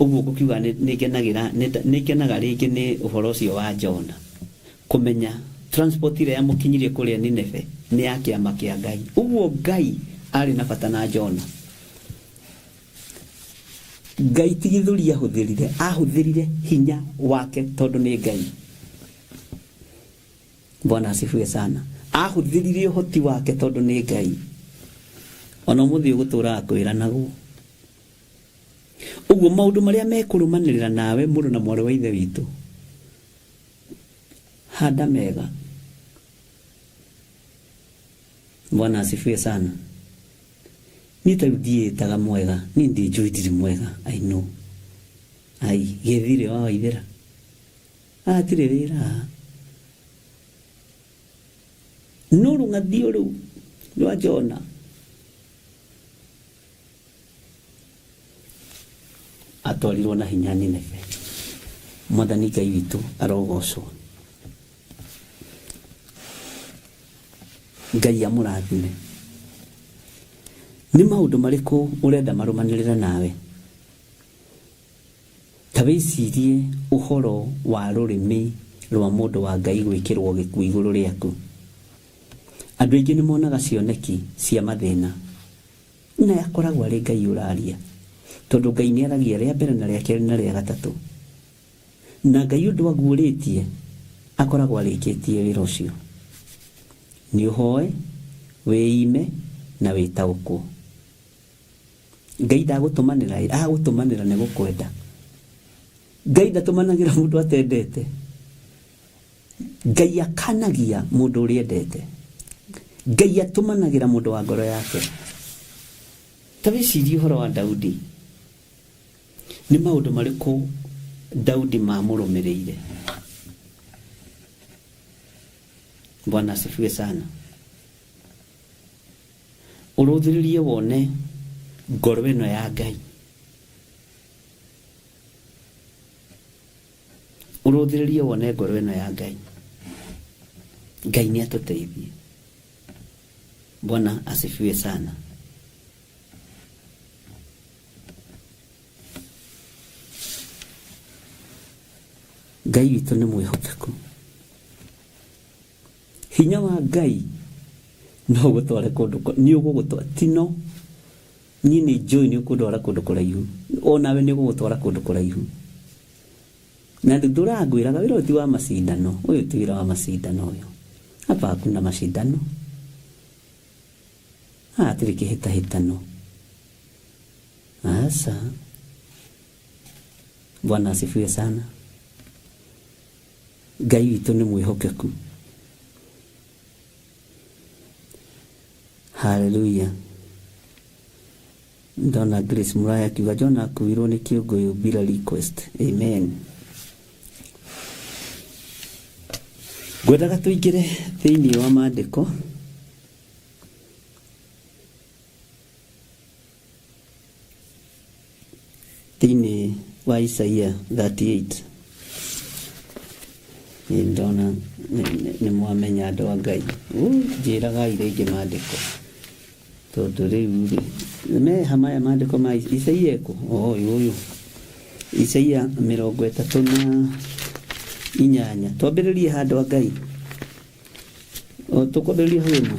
Ũguo ngũkiuga nĩ ngenaga rĩngĩ nĩ ũhoro ũcio wa Jona, kũmenya transport ĩrĩa yamũkinyirie kũrĩa Nineve nĩ ya kĩama kĩa Ngai. Ũguo Ngai arĩ na bata na Jona. Ngai ti gĩthũri ahũthĩrire, ahũthĩrire hinya wake tondũ nĩ Ngai. Bwana asifiwe sana. Ahũthĩrire ũhoti wake tondũ nĩ Ngai. Ona ũmũthĩ ũgũtũraga kwĩranagwo. Ũguo maũndũ marĩa mekũrũmanĩrĩra nawe mũrũ na mwarĩ wa ithe witũ, handa mega. Bwana asifiwe sana. Niĩ ta rĩu ndiĩtaga mwega, niĩ ndinjũĩ ndirĩ mwega, I know. Ai, gĩthirĩ wa Waithĩra, hatirĩ wĩra haha. No rũng'athio rũu rwa Jona atwarirwo na hinya Nineve. Mwathani Ngai witũ arogocwo. Ngai amũrathime. Nĩ maũndũ marĩkũ ũrenda marũmanĩrĩre nawe? Ta wĩcirie ũhoro wa rũrĩmĩ rwa mũndũ wa Ngai gwĩkĩrwo gĩkuũ igũrũ rĩaku. Andũ aingĩ nĩ monaga cioneki cia mathĩna, na akoragwo arĩ Ngai ũraria, tondũ Ngai nĩ aragia rĩa mbere na rĩa kerĩ na rĩa gatatũ, na Ngai ũndũ aguũrĩtie akoragwo arĩkĩtie wĩra ũcio. Nĩ ũhoe, wĩime na wĩtaũkwo. Ngai ndagũtũmanĩra, agũtũmanĩra nĩ gũkwenda. Ngai ndatũmanagĩra mũndũ atendete. Ngai akanagia mũndũ ũrĩa endete. Ngai atũmanagĩra mũndũ wa ngoro yake. Ta wĩcirie ũhoro wa Daudi. Nĩ maũndũ marĩkũ Daudi mamũrũmĩrĩire? Bwana asifiwe sana. Ũrũthĩrĩrie wone ngoro ĩno ya Ngai. Ũrũthĩrĩrie wone ngoro ĩno ya Ngai. Ngai nĩ atũteithie. Bwana asifiwe sana. Ngai witũ nĩ mwĩhokeku. Hinya wa Ngai no ũgũtware kũndũ nĩ ũgũgũtwara tino niĩ nĩ njũĩ nĩ ũkũndwara kũndũ kũraihu onawe nĩ ũgũgũtwara kũndũ kũraihu na ndũraga ngwĩraga wĩra ũyũ ti wa macindano ũyũ ti wĩra wa macindano ũyũ hapa hakuna mashindano haha hatirĩ kĩhĩtahĩtano aca Bwana asifiwe sana. Ngai witũ nĩ mwĩhokeku. Haleluya. Ndona Grace Muraya akiuga John akuirwo nĩ kĩũngũyũ bila request. Amen. Ngwendaga tũingĩre thĩinĩ wa maandĩko Thĩinĩ wa Isaia 38 nĩ ndona nĩ mwamenya andũ a Ngai. Njĩragai rĩngĩ maandĩko tondũ rĩu rĩ meha maya maandĩko ma Isaia ĩkũ? Ũyũ ũyũ Isaia 38. Twambĩrĩrie handũ a Ngai. Tũkwambĩrĩria hau ĩmwe.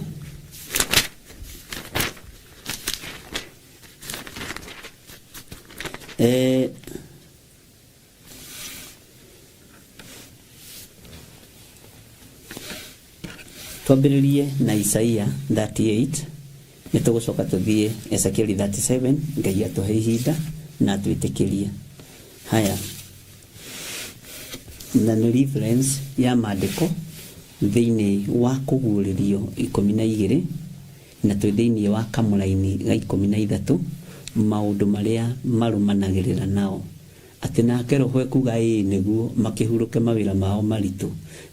Eh, twambĩrĩrie na Isaia 38 nĩ tũgũcoka tũthiĩ Ezekieli 37 Ngai atũhe ihinda na atwĩtĩkĩrie haya na nĩ reference ya maandĩko thĩinĩ wa kũguũrĩrio 12 Na twĩ thĩinĩ wa kamũraini ga 13, maũndũ marĩa marũmanagĩrĩra nao. Atĩ nake Roho ekuuga ĩĩ nĩguo, makĩhurũke mawĩra mao maritũ.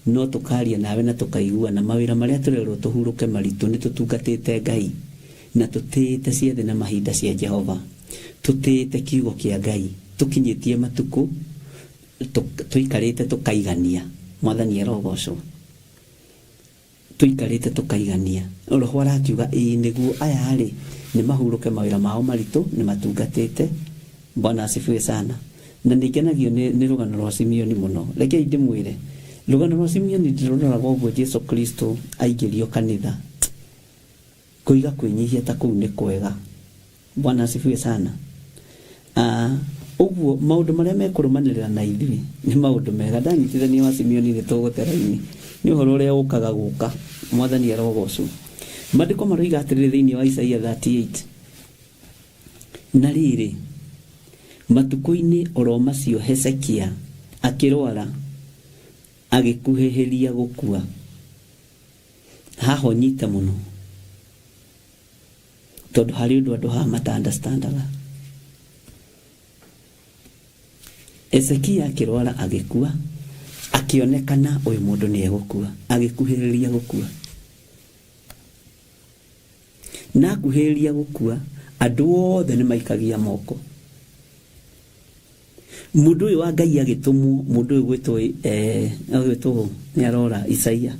No tũkaaria nawe na tũkaiguana, mawĩra marĩa tũrerwo tũhurũke maritũ nĩ tũtungatĩte Ngai, na tũtĩĩte ciathĩ na mahinda cia Jehova, tũtĩĩte kiugo kĩa Ngai, tũkinyĩtie matukũ tũikarĩte tũkaigania. Mwathani arogocwo. Tũikarĩte tũkaigania. Roho arakiuga, Ĩĩ nĩguo, aya-rĩ, nĩmahurũke mawĩra mao maritũ, nĩmatungatĩte. Bwana asifiwe sana. Na nĩngenagio nĩ, nĩ rũgano rwa Simeoni mũno. Rekei ndĩmwĩre, rũgano rwa Simeoni ndĩrũroraga ũguo Jesu Kristo aingĩrio kanitha. Kũiga kwĩnyihia ta kũu nĩ kwega. Bwana asifiwe sana. Ah, ũguo maũndũ marĩa mekũrũmanĩrĩra na ithuĩ nĩ maũndũ mega. Ndanyitithania wa Simeoni nĩ tũgũte raini. Nĩ ũhoro ũrĩa ũkaga gũka. Mwathani arogocwo. Maandĩko maroiga atĩrĩrĩ thĩinĩ wa Isaia 38. Na rĩrĩ, matukũ-inĩ oro macio Hezekia akĩrwara agĩkuhĩhĩria gũkua. Haha ũnyite mũno. Tondũ harĩ ũndũ andũ haha mata understandaga. Hezekia akĩrwara agĩkua, akĩonekana ũyũ mũndũ nĩ egũkua, agĩkuhĩrĩria gũkua. Na akuhĩrĩria gũkua, andũ othe nĩ maikagia moko. Mũndũ ũyũ wa Ngai agĩtũmwo, mũndũ ũyũ gwĩtwo eh, agwĩtwo nĩ arora Isaia.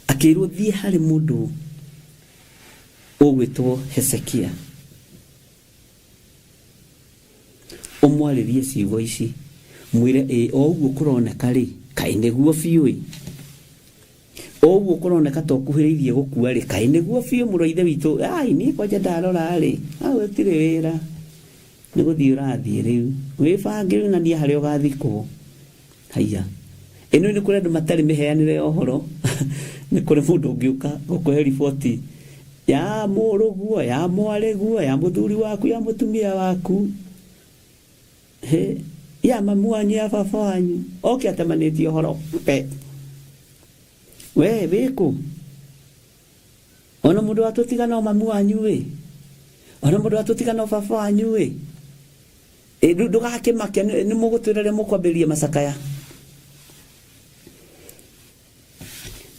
Akĩĩrwo thiĩ harĩ mũndũ ũgwĩtwo Hezekia ũmwarĩrie ciugo ici mwĩre ĩ o ũguo kũroneka rĩ kaĩ nĩguo biũ ĩ o ũguo kũroneka ta ũkuhĩrĩirie gũkua rĩ kaĩ nĩguo biũ mũrũ wa ithe witũ ai niĩ kwanja ndarora rĩ hau hatirĩ wĩra nĩ gũthiĩ ũrathiĩ rĩu wĩbange rĩu na niĩ harĩa ũgathikwo Haiya. Ĩno nĩ kũrĩ andũ matarĩ mĩheanĩre ya ũhoro. Nĩ kũrĩ mũndũ ũngĩũka gũkũhe riboti ya mũrũguo, ya mwarĩguo, ya mũthuri waku, ya mũtumia waku. Hĩ, ya mamu wanyu, ya baba wanyu. Oke atemanĩtie ũhoro pe. We wĩkũ? Ona mũndũ watũtiga no mamu wanyu ĩ. Ona mũndũ watũtiga no baba wanyu ĩ. Ĩ rĩu ndũgakĩmake nĩ mũgũtwĩra rĩrĩa mũkwambĩrĩria macakaya.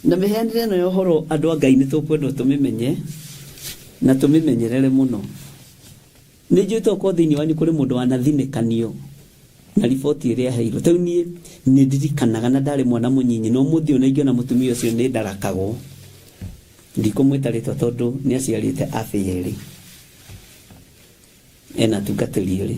Na mĩheanĩre ĩno ya ũhoro andũ a Ngai nĩ tũkwendwo tũmĩmenye na tũmĩmenyerere mũno. Nĩ njũĩ tokorwo thĩinĩ wanyu kũrĩ mũndũ wanathinĩkanio na riboti ĩrĩa aheirwo. Ta rĩu niĩ nĩ ndirikanaga na ndarĩ mwana mũnyinyi na ũmũthĩ ũyũ ona ingĩona mũtumia ũcio nĩ ndarakagwo. Ndikũmwĩta rĩtwa tondũ nĩ aciarĩte abĩa erĩ. Ena atungatĩri erĩ.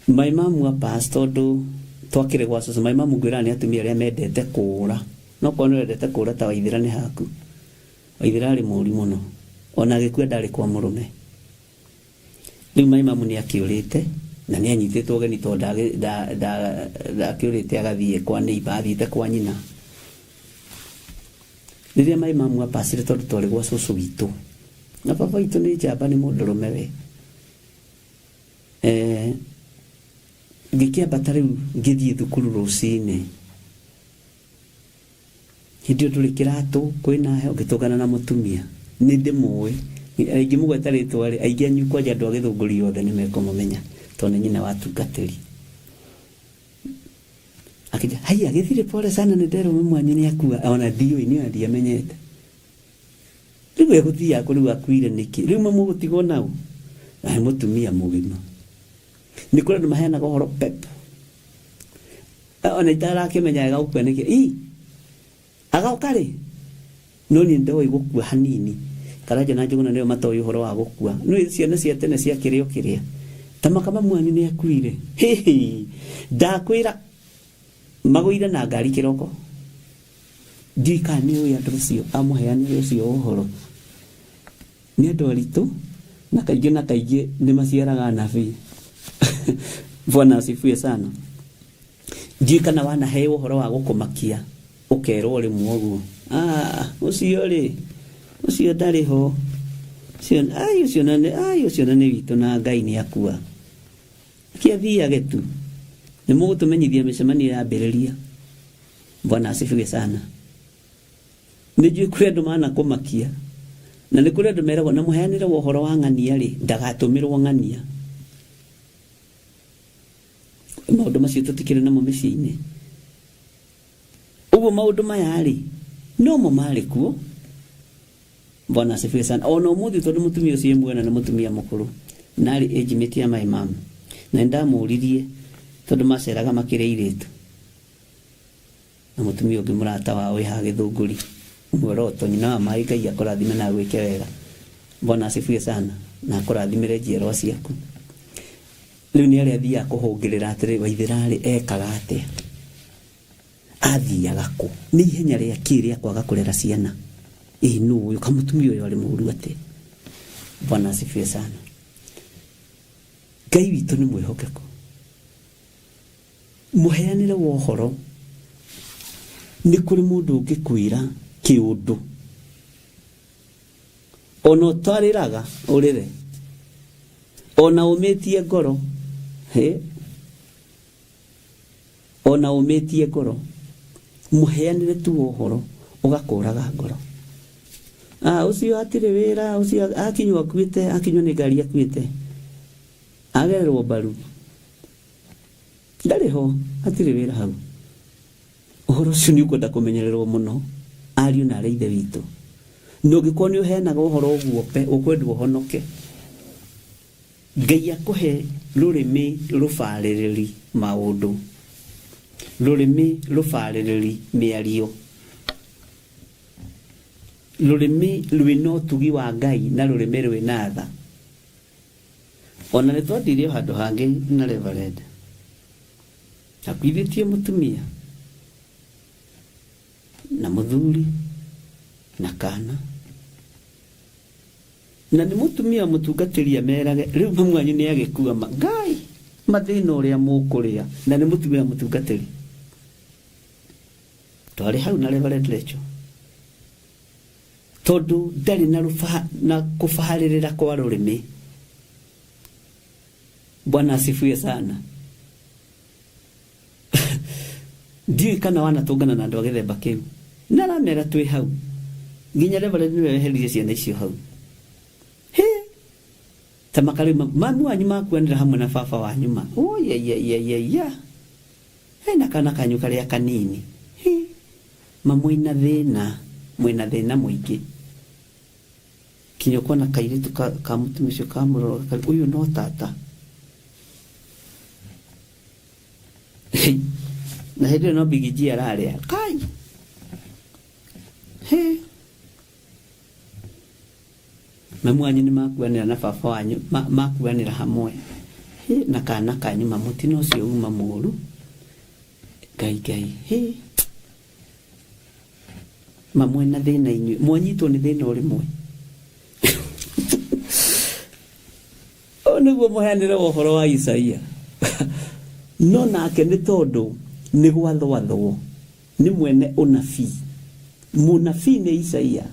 My mom wa pass tondũ twakĩrĩ gwa cũcũ. My mom ngwĩraga nĩ atumia arĩa mendete kũũra. No korwo nĩ wendete kũũra ta Waithĩra nĩ haku. Waithĩra arĩ mũũri mũno. Ona agĩkua ndarĩ kwa mũrũme. Rĩu my mom nĩ akĩũrĩte na nĩ anyitĩtwo ũgeni tondũ ndakĩũrĩte agathiĩ kwa neighbor, athiĩte kwa nyina. Rĩrĩa my mom apacire tondũ twarĩ gwa cũcũ witũ. Na baba witũ nĩ njamba nĩ mũndũrũme we. Eh, ngĩkĩambata rĩu ngĩthiĩ thukuru rũcinĩ. Hĩndĩ ĩyo ndũrĩ kĩratũ, kwĩna heho, ngĩtũngana na mũtumia. Nĩ ndĩmũĩ. Ingĩmũgweta rĩtwa rĩ, aingĩ anyu kwanja andũ a Gĩthũngũri othe nĩ mekũmũmenya tondũ nĩ nyina wa atungatĩri. Akĩnjĩra, haiya gĩthirĩ pole sana nĩ nderwo mamu wanyu nĩ akua. Ona ndiũĩ, niĩ ona ndiamenyete. Rĩu egũthiaga kũ rĩu akuire nĩkĩ? Rĩu mamu ũgũtigwo naũ? Na nĩ mũtumia mũgima. Nĩ kũrĩ andũ maheanaga ũhoro pep. Ona itarakĩmenya wega gũkua nĩkĩ. Ii, agoka rĩ? No niĩ ndoĩ gũkua hanini. Karanja na Njũgũna nĩo matoĩ ũhoro wa gũkua. Nĩũĩ ciana cia tene ciakĩrĩ o kĩrĩa. Ta maka mamu wanyu nĩ akuire. Hĩhĩ, ndakwĩra magũire na ngari kĩroko. Ndiũĩ kana nĩ ũĩ andũ acio amũheanĩre ũcio ũhoro. Nĩ andũ aritũ na kaingĩ na kaingĩ nĩ maciaraga anabii. Bwana asifiwe sana. Ndiũĩ kana wanaheo ũhoro wa gũkũmakia ũkerwo rĩmwe ũguo. Ah, ũcio rĩ, ũcio ndarĩ ho. Ũcio, ai ũcio na nĩ, ai ũcio na nĩ witũ na Ngai nĩ akua. Kĩ athiage tu. Nĩ mũgũtũmenyithia mĩcemanio yambĩrĩria. Bwana asifiwe sana. Nĩ njũĩ kũrĩ andũ manakũmakia na nĩ kũrĩ andũ meragwo na mũheanĩre wa ũhoro wa ng'ania rĩ ndagatũmĩrwo ng'ania. Maũndũ macio tũtikĩrĩ namo mĩciĩ-inĩ. Ũguo maũndũ maya rĩ nomo marĩ kuo. Bwana asifiwe sana. Ona ũmũthĩ tondũ mũtumia ũcio ĩmuona nĩ mũtumia mũkũrũ na arĩ age mate ya my mom. Na nĩ ndamũririe tondũ maceraga makĩrĩ airĩtu. Na mũtumia ũngĩ mũrata wao wĩ haha Gĩthũngũri, muoroto, nyina wa maĩ, Ngai akũrathime na agwĩke wega. Bwana asifiwe sana na akũrathimĩre njiarwa ciaku. Rĩu nĩ arĩa athiaga kũhũngĩrĩra atĩrĩ, Waithĩra-rĩ, ekaga atĩa? Athiaga kũ? Nĩ ihenya rĩa kĩ rĩa kwaga kũrera ciana? Ĩ nũ ũyũ? Kamũtumia ũyũ arĩ mũru atĩa? Bwana asifiwe sana. Ngai witũ nĩ mwĩhokeku. Mũheanĩre wa ũhoro, nĩ kũrĩ mũndũ ũngĩkwĩra kĩũndũ ona ũtarĩraga ũrĩre, ona ũmĩtie ngoro, hĩ, ona ũmĩtie ngoro, mũheanĩre tu wa ũhoro ũgakũraga ngoro. Ah, ũcio hatirĩ wĩra, ũcio akinywo akuĩte, akinywo nĩ ngari akuĩte, agererwo mbaru. Ndarĩ ho, hatirĩ wĩra hau. Ũhoro ũcio nĩ ũkwenda kũmenyererwo mũno, ariũ na aarĩ a Ithe witũ. Na ũngĩkorwo nĩ ũheanaga ũhoro ũguo pe, ũkwendwo ũhonoke. Ngai akũhe rũrĩmĩ rũbarĩrĩri maũndũ, rũrĩmĩ rũbarĩrĩri mĩario, rũrĩmĩ rwĩna ũtugi wa Ngai na rũrĩmĩ rwĩna tha. Ona nĩ twathire o handũ hangĩ na Reverend. Akuithĩtie mũtumia na mũthuri na kana. Na nĩ mũtumia mũtungatĩri amerage rĩu mamu wanyu nĩ agĩkua ma Ngai mathĩna ũrĩa mũkũrĩa na nĩ mũtumia mũtungatĩri. Twarĩ hau na Reverend Rachel. Tondũ ndarĩ na rũba, na kũbarĩrĩra kwa rũrĩmĩ. Bwana asifiwe sana. Ndiũĩ kana wanatũngana na andũ a gĩthemba kĩu. Na aramera twĩ hau. Nginya Reverend nĩwe weheririe ciana icio hau. Hĩ! Ta maka rĩu mamu wanyu makuanĩra hamwe na baba wanyu ma. Oyeyeyeyeya. Hena kana kanyu karĩa kanini. Hĩ! Ma mwĩna thĩna, mwĩna thĩna mũingĩ. Kinya ũkona kairĩtu ka, ka mũtumia ũcio kamũrora gakauga ũyũ no tata. Hĩ, na hĩndĩ ĩyo no bigiji ararĩa. Kai! Hĩ! Mamu wanyu nĩ makuanĩra na baba wanyu, makuanĩra hamwe. Hĩ, na kana kanyuma mũtino ũcio uma mũru. Ngai Ngai, hĩ. Mamwe na thĩna inyuĩ, mwanyitwo nĩ thĩna o rĩmwe. Ũyũ nĩguo mũheanĩre wa ũhoro wa Isaia. No nake nĩ tondũ nĩ gwathwathwo nĩ mwene ũnabii. Mũnabii nĩ Isaia,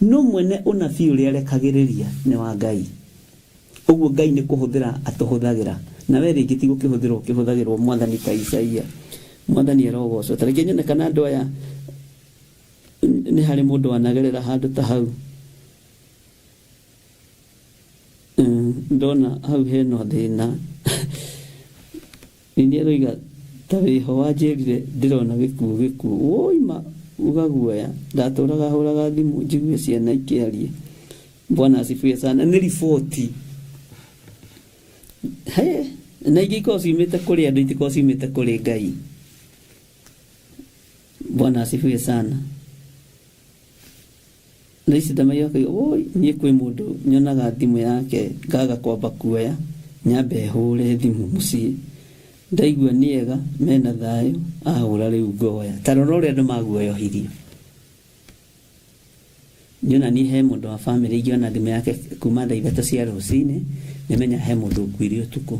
no mwene ũnabii ũrĩa arekagĩrĩria nĩ wa Ngai. Ũguo Ngai nĩ kũhũthĩra atũhũthagĩra. Na we rĩngĩ ti gũkĩhũthĩrwo ũkĩhũthagĩrwo Mwathani ta Isaia. Mwathani arogocwo. Ta reke nyone kana andũ aya nĩ harĩ mũndũ wanagerera handũ ta hau. Ndona hau hena thĩna. Nini aroiga ta wĩho wanjĩrire ndĩrona gĩkuũ gĩkuũ. Woi ma uga guoya. Ndatũraga hũraga thimũ njigue ciana ikĩaria. Bwana asifiwe sana. Nĩ riboti. He, na ingĩ ikoragwo ciumĩte kũrĩ andũ itikoragwo ciumĩte kũrĩ Ngai. Bwana asifiwe sana. Thaa ici ndamaiga akauga woi niĩ kwĩ mũndũ nyonaga thimũ yake ngaga kwamba kuoya nyambe hũre thimũ mũciĩ ndaigua nĩega mena thayũ ahũra rĩu ngoya. Ta rora ũrĩa andũ maguoyohirio. Niĩ ona niĩ he mũndũ wa bamĩrĩ ingĩona thimũ yake kuma thaa ithatũ cia rũcinĩ nĩmenya he mũndũ ũkuire ũtukũ.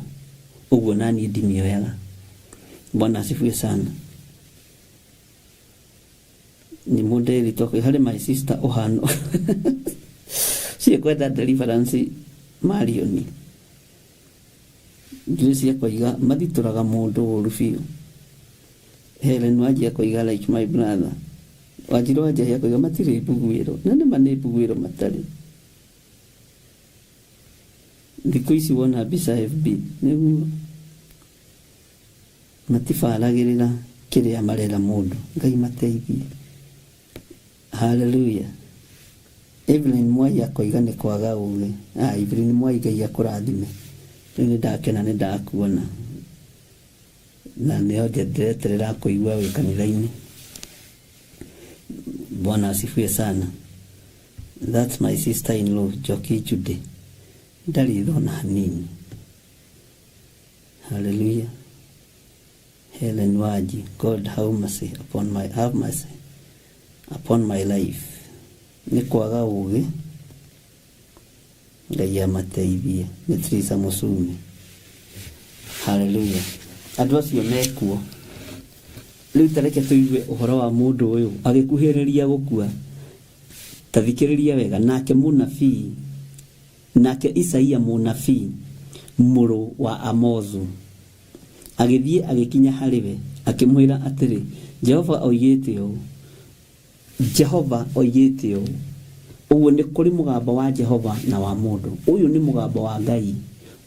Ũguo naniĩ ndimĩoyaga. Bwana asifiwe sana. Nĩ mũndũ erĩtwo harĩ my sister ũhana ciĩkwenda deliverance Marioni. Grace akoiga mathitũraga mũndũ ũru biũ. Helen Wanji akoiga like my brother. Wanjiru wa Njahi akoiga matirĩ mbuguĩro. Na nĩma nĩ mbuguĩro matarĩ. Thikũ ici wona mbica FB nĩguo matibaragĩrĩra kĩrĩa marera mũndũ. Ngai mateithie. Hallelujah. Evelyn Mwai akoiga nĩ kwaga ũgĩ. Ah, Evelyn Mwai Ngai akũrathime. Rĩu nĩ ndakena nĩ ndakuona. Na nĩho ndĩreterera kũigua wĩ kanitha-inĩ. Bwana asifiwe sana. That's my sister in law Njoki Judy. Ndarĩ thona hanini. Hallelujah. Helen Wanji, God have mercy upon my, have mercy upon my life. Nĩ kwaga ũgĩ, Ngai amateithie. Nĩ Teresa Mũcumi. Hallelujah. Andũ acio mekuo. Rĩu ta reke tũigue ũhoro wa mũndũ ũyũ agĩkuhĩrĩria gũkua. Ta thikĩrĩria wega. Nake mũnabii, nake Isaia mũnabii, mũrũ wa Amozu, agĩthiĩ agĩkinya harĩ we, akĩmwĩra atĩrĩ, Jehova oigĩte ũũ, Jehova oigĩte ũũ. Ũguo nĩ kũrĩ mũgambo wa Jehova na wa mũndũ. Ũyũ nĩ mũgambo wa Ngai.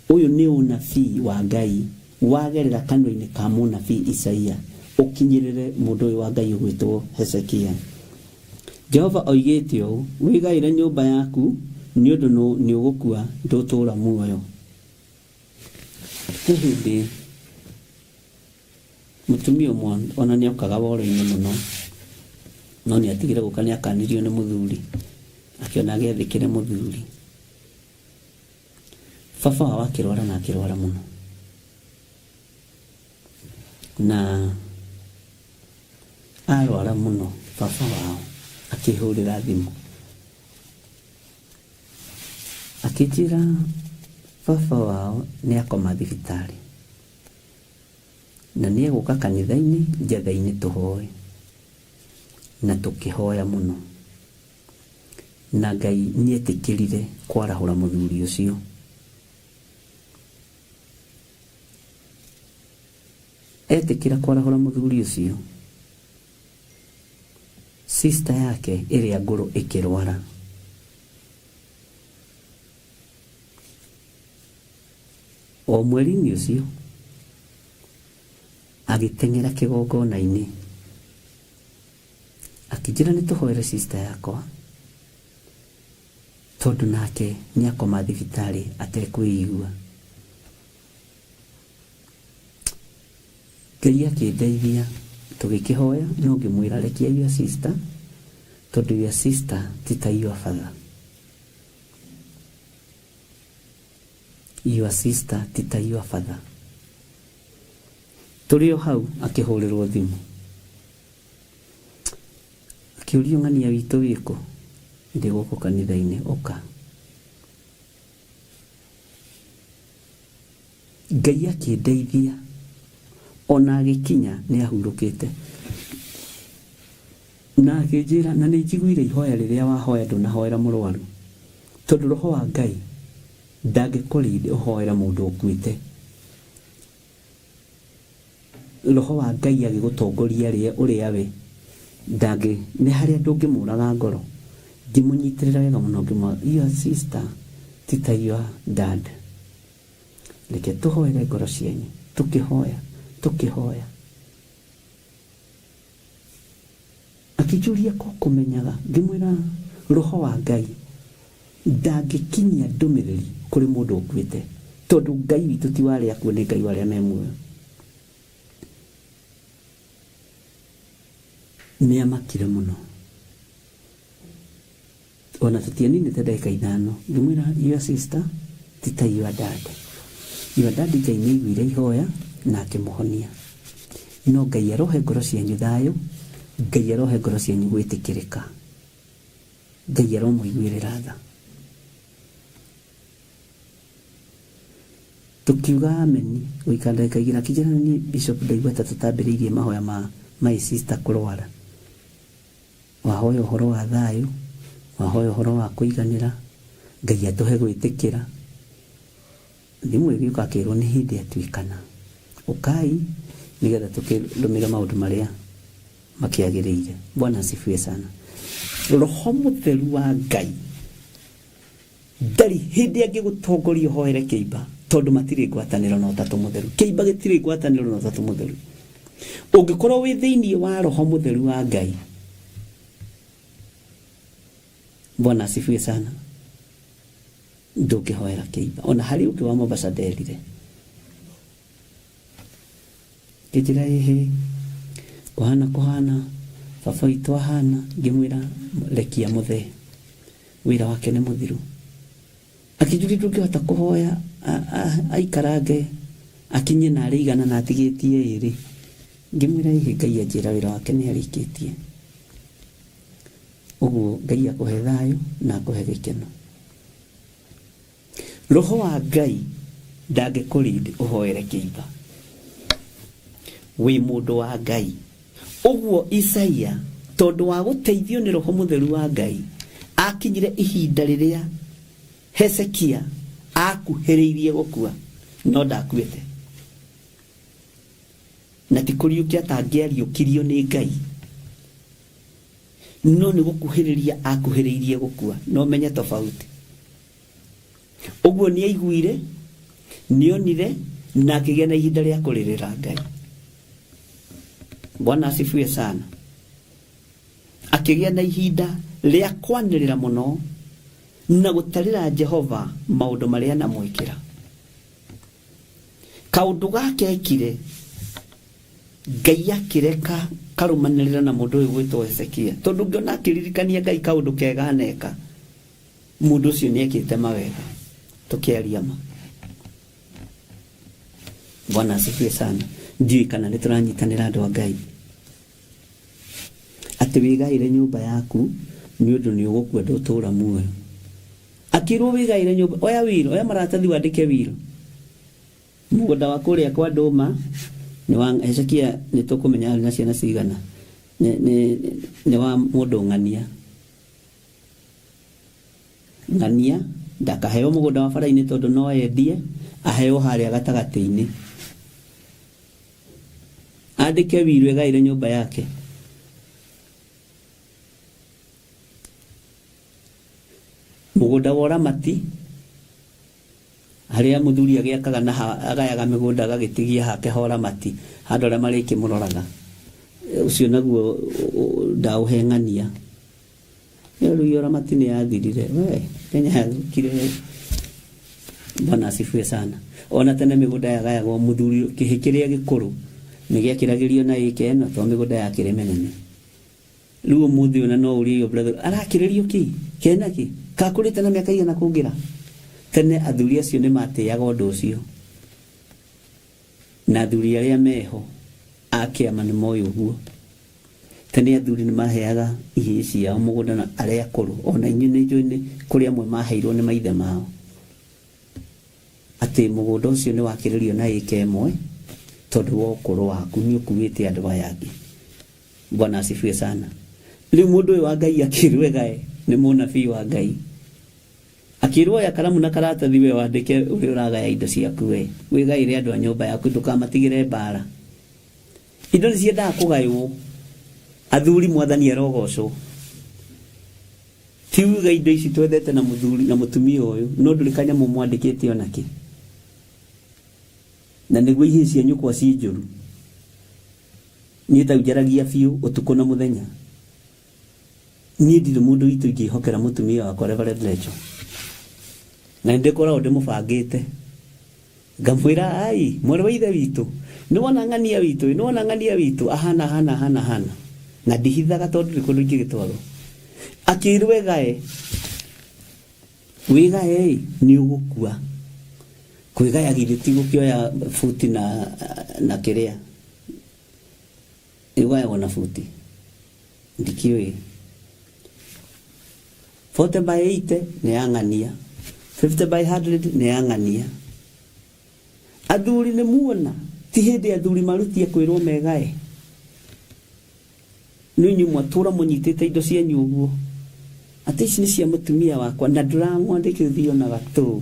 Ũyũ nĩ ũnabii wa Ngai wagerera kanua-inĩ ka mũnabii Isaia ũkinyĩrĩre mũndũ ũyũ wa Ngai ũgwĩtwo Hezekia. Jehova oigĩte ũũ, Wĩgaĩre nyũmba yaku, nĩ ũndũ nĩũgũkua, ndũtũũra muoyo. He hĩndĩ mũtumia ũmwe ona nĩ okaga woro-inĩ mũno, no nĩ atigire gũka nĩ akanirio nĩ mũthuri, akĩona agĩathĩkĩre mũthuri. Baba wao akĩrwara na akĩrwara mũno, na arwara mũno baba wao akĩhũrĩra thimũ akĩnjĩra baba wao nĩ akoma thibitarĩ na nĩ egũka kanitha-inĩ njetha-inĩ tũhoe. Na tũkĩhoya mũno na Ngai nĩ etĩkĩrire kwarahũra mũthuri ũcio. Etĩkĩra kwarahũra mũthuri ũcio, sister yake ĩrĩa ngũrũ ĩkĩrwara. O mweri-inĩ ũcio, agĩteng'era kĩgongona-inĩ, akĩnjĩra nĩ tũhoere sister yakwa, tondũ nake nĩ akoma thibitarĩ atekwĩigua. Ngai akĩndeithia tũgĩkĩhoya no ngĩmwĩra rekia your sister tondũ your sister ti ta your father. Your sister ti ta your father. Tũrĩ o hau akĩhũrĩrwo thimũ. Akĩũrio ng'ania witũ wĩkũ? Ndĩ gũkũ kanitha-inĩ, ũka. Ngai akĩndeithia ona agĩkinya nĩ ahurũkĩte. Na akĩnjĩra na nĩ njiguire ihoya rĩrĩa wahoya ndũnahoera mũrwaru. Tondũ roho wa Ngai ndangĩkũ lead ũhoere mũndũ ũkuĩte. Roho wa Ngai agĩgũtongoria rĩe ũrĩa we ndangĩ nĩ harĩa ndũngĩmũraga ngoro. Ngĩmũnyitĩrĩra wega mũno ngĩmwĩra your sister ti ta your dad. Reke tũhoere ngoro cianyu. Tũkĩhoya, tũkĩhoya. Akĩnjũria ko kũmenyaga, ngĩmwĩra Roho wa Ngai ndangĩkinyia ndũmĩrĩri kũrĩ mũndũ ũkuĩte, tondũ Ngai witũ ti wa arĩa akuũ, nĩ Ngai wa arĩa me muoyo. Nĩamakire mũno. Ona tũtianinĩte ndagĩka ithano, ngĩmwĩra your sister ti ta your dad. Your dad Ngai nĩ aiguire ihoya na akĩmũhonia. No Ngai arohe ngoro cianyu thayũ, Ngai arohe ngoro cianyu gwĩtĩkĩrĩka. Ngai aromũiguĩrĩra tha. Tũkiuga ameni gũikara ndagĩka igĩrĩ akĩnjĩra niĩ bishop ndaigua ta tũtambĩrĩirie mahoya ma my sister kũrwara. Wahoya ũhoro wa thayũ, wahoya ũhoro wa kũiganĩra, Ngai atũhe gwĩtĩkĩra. Thimũ ĩgĩũka akĩrwo nĩ hĩndĩ atuĩkana. Ũkai nĩgetha tũkĩrũmĩre maũndũ marĩa makĩagĩrĩire. Bwana asifiwe sana. Roho mũtheru wa Ngai Ndarĩ hĩndĩ angĩgũtongoria ũhoere kĩimba tondũ matirĩ ngwatanĩro na Ũtatũ Mũtheru. Kĩimba gĩtirĩ ngwatanĩro na Ũtatũ Mũtheru. Ũngĩkorwo wĩ thĩinĩ wa Roho Mũtheru wa Ngai, Bwana asifiwe sana, ndũngĩhoera kĩimba. Ona harĩ ũngĩ wa Mombasa nderire Ngĩnjĩra ĩhĩ, kũhana kũhana, baba witũ ahana, ngĩmwĩra rekia mũthee, wĩra wake nĩ mũthiru. Akĩnjũria ndũngĩhota kũhoya aikarange akinye narĩ igana na atigĩtie ĩrĩ. Ngĩmwĩra ĩhĩ Ngai anjĩra wĩra wake nĩ arĩkĩtie. Ũguo Ngai akũhe thayũ na akũhe gĩkeno. Roho wa Ngai ndangĩkũ lead ũhoere kĩimba. Wĩ mũndũ wa Ngai. Ũguo Isaia tondũ wa gũteithio nĩ Roho Mũtheru wa Ngai akinyire ihinda rĩrĩa Hezekia akuhĩrĩirie gũkua no ndakuĩte. Na ti kũriũkia atangĩariũkirio nĩ Ngai no nĩ gũkuhĩrĩria akuhĩrĩirie gũkua. No menye tofauti. Ũguo nĩ aiguire, nĩ onire, na akĩgĩa na ihinda rĩa kũrĩrĩra Ngai. Bwana asifiwe sana. Akĩgĩa na ihinda rĩa kwanĩrĩra mũno na gũtarĩra Jehova maũndũ marĩa anamwĩkĩra. Kaũndũ gaka ekire, Ngai akĩreka karũmanĩrĩra na mũndũ ũyũ gwĩtwo Hezekia. Tondũ ũngĩona akĩririkania Ngai kaũndũ kega aneka, Mũndũ ũcio nĩ ekĩte mawega, tũkĩaria ma. Bwana asifiwe sana. Ndiũĩ kana nĩ tũranyitanĩra andũ a Ngai. Atĩ wĩgaĩre nyũmba yaku nĩ ũndũ nĩ ũgũkua ndũtũũra muoyo. Akĩrwo wĩgaĩre nyũmba, oya will, oya maratathi wandĩke will. Mũgũnda wa kũrĩa kwa Ndũma nĩ wa Hezekia nĩ tũkũmenya arĩ na ciana cigana. Nĩ, nĩ, nĩ wa mũndũ ng'ania. Ng'ania ndakaheo mũgũnda wa bara-inĩ tondũ no endie aheo harĩa gatagatĩ-inĩ. Andĩke wiru egaĩre nyũmba yake. Mũgũnda wa ũramati harĩa mũthuri agĩakaga na agayaga mĩgũnda agagĩtigia hake ha ũramati handũ arĩa marĩkĩmũroraga ũcio naguo ndaũhe ng'ania. Ĩyo rĩu ya ũramati nĩ yathirire. We, Kenya yathũkire. Bwana asifiwe sana. Ona tene mĩgũnda yagayagwo mũthuri kĩhĩ kĩrĩa gĩkũrũ nĩ gĩakĩragĩrio na ĩka ĩno tondũ mĩgũnda yakĩrĩ mĩnene. Rĩu ũmũthĩ ona no ũrie your brother arakĩrĩrio kĩ? Kena kĩ? Kakũrĩte na mĩaka igana kũngĩra? Tene athuri acio nĩ matĩaga ũndũ ũcio, na athuri arĩa meho a kĩama nĩ moĩ ũguo. Tene athuri nĩ maheaga ihĩĩ ciao mũgũnda na arĩa akũrũ, ona inyuĩ nĩ njũĩ nĩ kũrĩ amwe maheirwo nĩ maithe mao atĩ mũgũnda ũcio nĩ wakĩrĩrio na ĩka ĩmwe tondũ wa ũkũrũ waku nĩ ũkuĩte andũ aya angĩ. Bwana asifiwe sana. Rĩu mũndũ ũyũ wa Ngai akĩrwo egae nĩ mũnabii wa Ngai. Akĩrwo oya karamu na karatathi we wandĩke ũrĩa ũragaya indo ciaku we. Wĩgaĩre andũ a nyũmba yaku ndũkamatigĩre mbara. Indo nĩ ciendaga kũgaywo. Athuri mwathani arogocwo. Ti uga indo ici twethete na mũthuri na mũtumia ũyũ no ndũrĩ kanyamũ mwandĩkĩte onakĩ. Na nĩguo ihĩĩ cia nyũkwa ciĩ njũru. Niĩ tau njaragia biũ ũtukũ na mũthenya. Niĩ ndirĩ mũndũ witũ ingĩhokera mũtumia wakwa Reverend Rachel. Na nĩ ndĩkoragwo ndĩmũbangĩte. Ngamwĩra ai, mwarĩ wa ithe witũ, nĩ wona ng'ania witũ, nĩ wona ng'ania witũ, ahana ahana ahana ahana. Na ndihithaga tondũ ndĩ kũndũ ingĩgĩtwarwo. Akĩrwo egae. Wĩgae ĩ, nĩ ũgũkua. Kwĩgaya githĩ ti gũkĩoya buti na, na kĩrĩa. Ĩgayagwo na buti. Ndikĩũĩ. 40 by 80 nĩ ya ng'ania. 50 by 100 nĩ ya ng'ania. Athuri nĩ muona ti hĩndĩ athuri marutie kwĩrwo megae. Nĩ inyuĩ mwatũra mũnyitĩte indo cianyu ũguo. Atĩ ici nĩ cia mũtumia wakwa na ndũramwandĩkithia ona gatũ.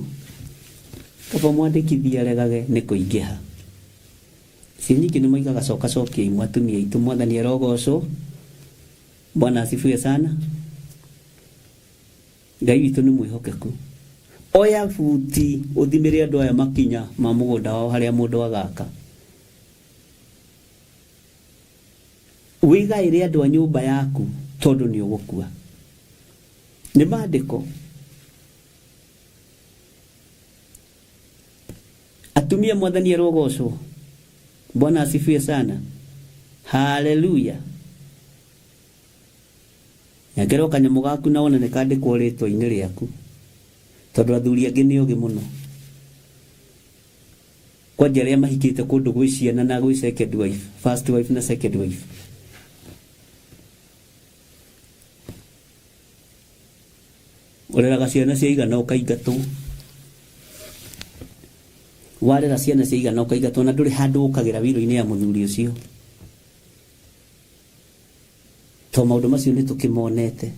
Kaba mwandĩkithie aregage nĩ kũingĩha. Cio nyingĩ nĩ moigaga coka cokia imwe atumia aitũ mwathani arogocwo. Bwana asifiwe sana. Ngai witũ nĩ mwĩhokeku. Oya buti ũthimĩre andũ aya makinya ma mũgũnda wao harĩa mũndũ agaka. Wĩgaĩre andũ a nyũmba yaku tondũ nĩ ũgũkua. Nĩ maandĩko. Atumia mwathani arogocwo. Bwana asifiwe sana. Haleluya. Nyengerwo kanyamũ gaku na wone nĩ kandĩkwo rĩtwa-inĩ rĩaku. Tondũ athuri angĩ nĩ ogĩ mũno. Kwanja arĩa mahikĩte kũndũ gwĩ ciana na gwĩ second wife, first wife na second wife. Ũreraga ciana cia igana ũkaingatwo. Warera ciana cia igana ũkaingatwo na ndũrĩ handũ ũkagĩra wiro-inĩ ya mũthuri ũcio. To maũndũ macio nĩ tũkĩmonete.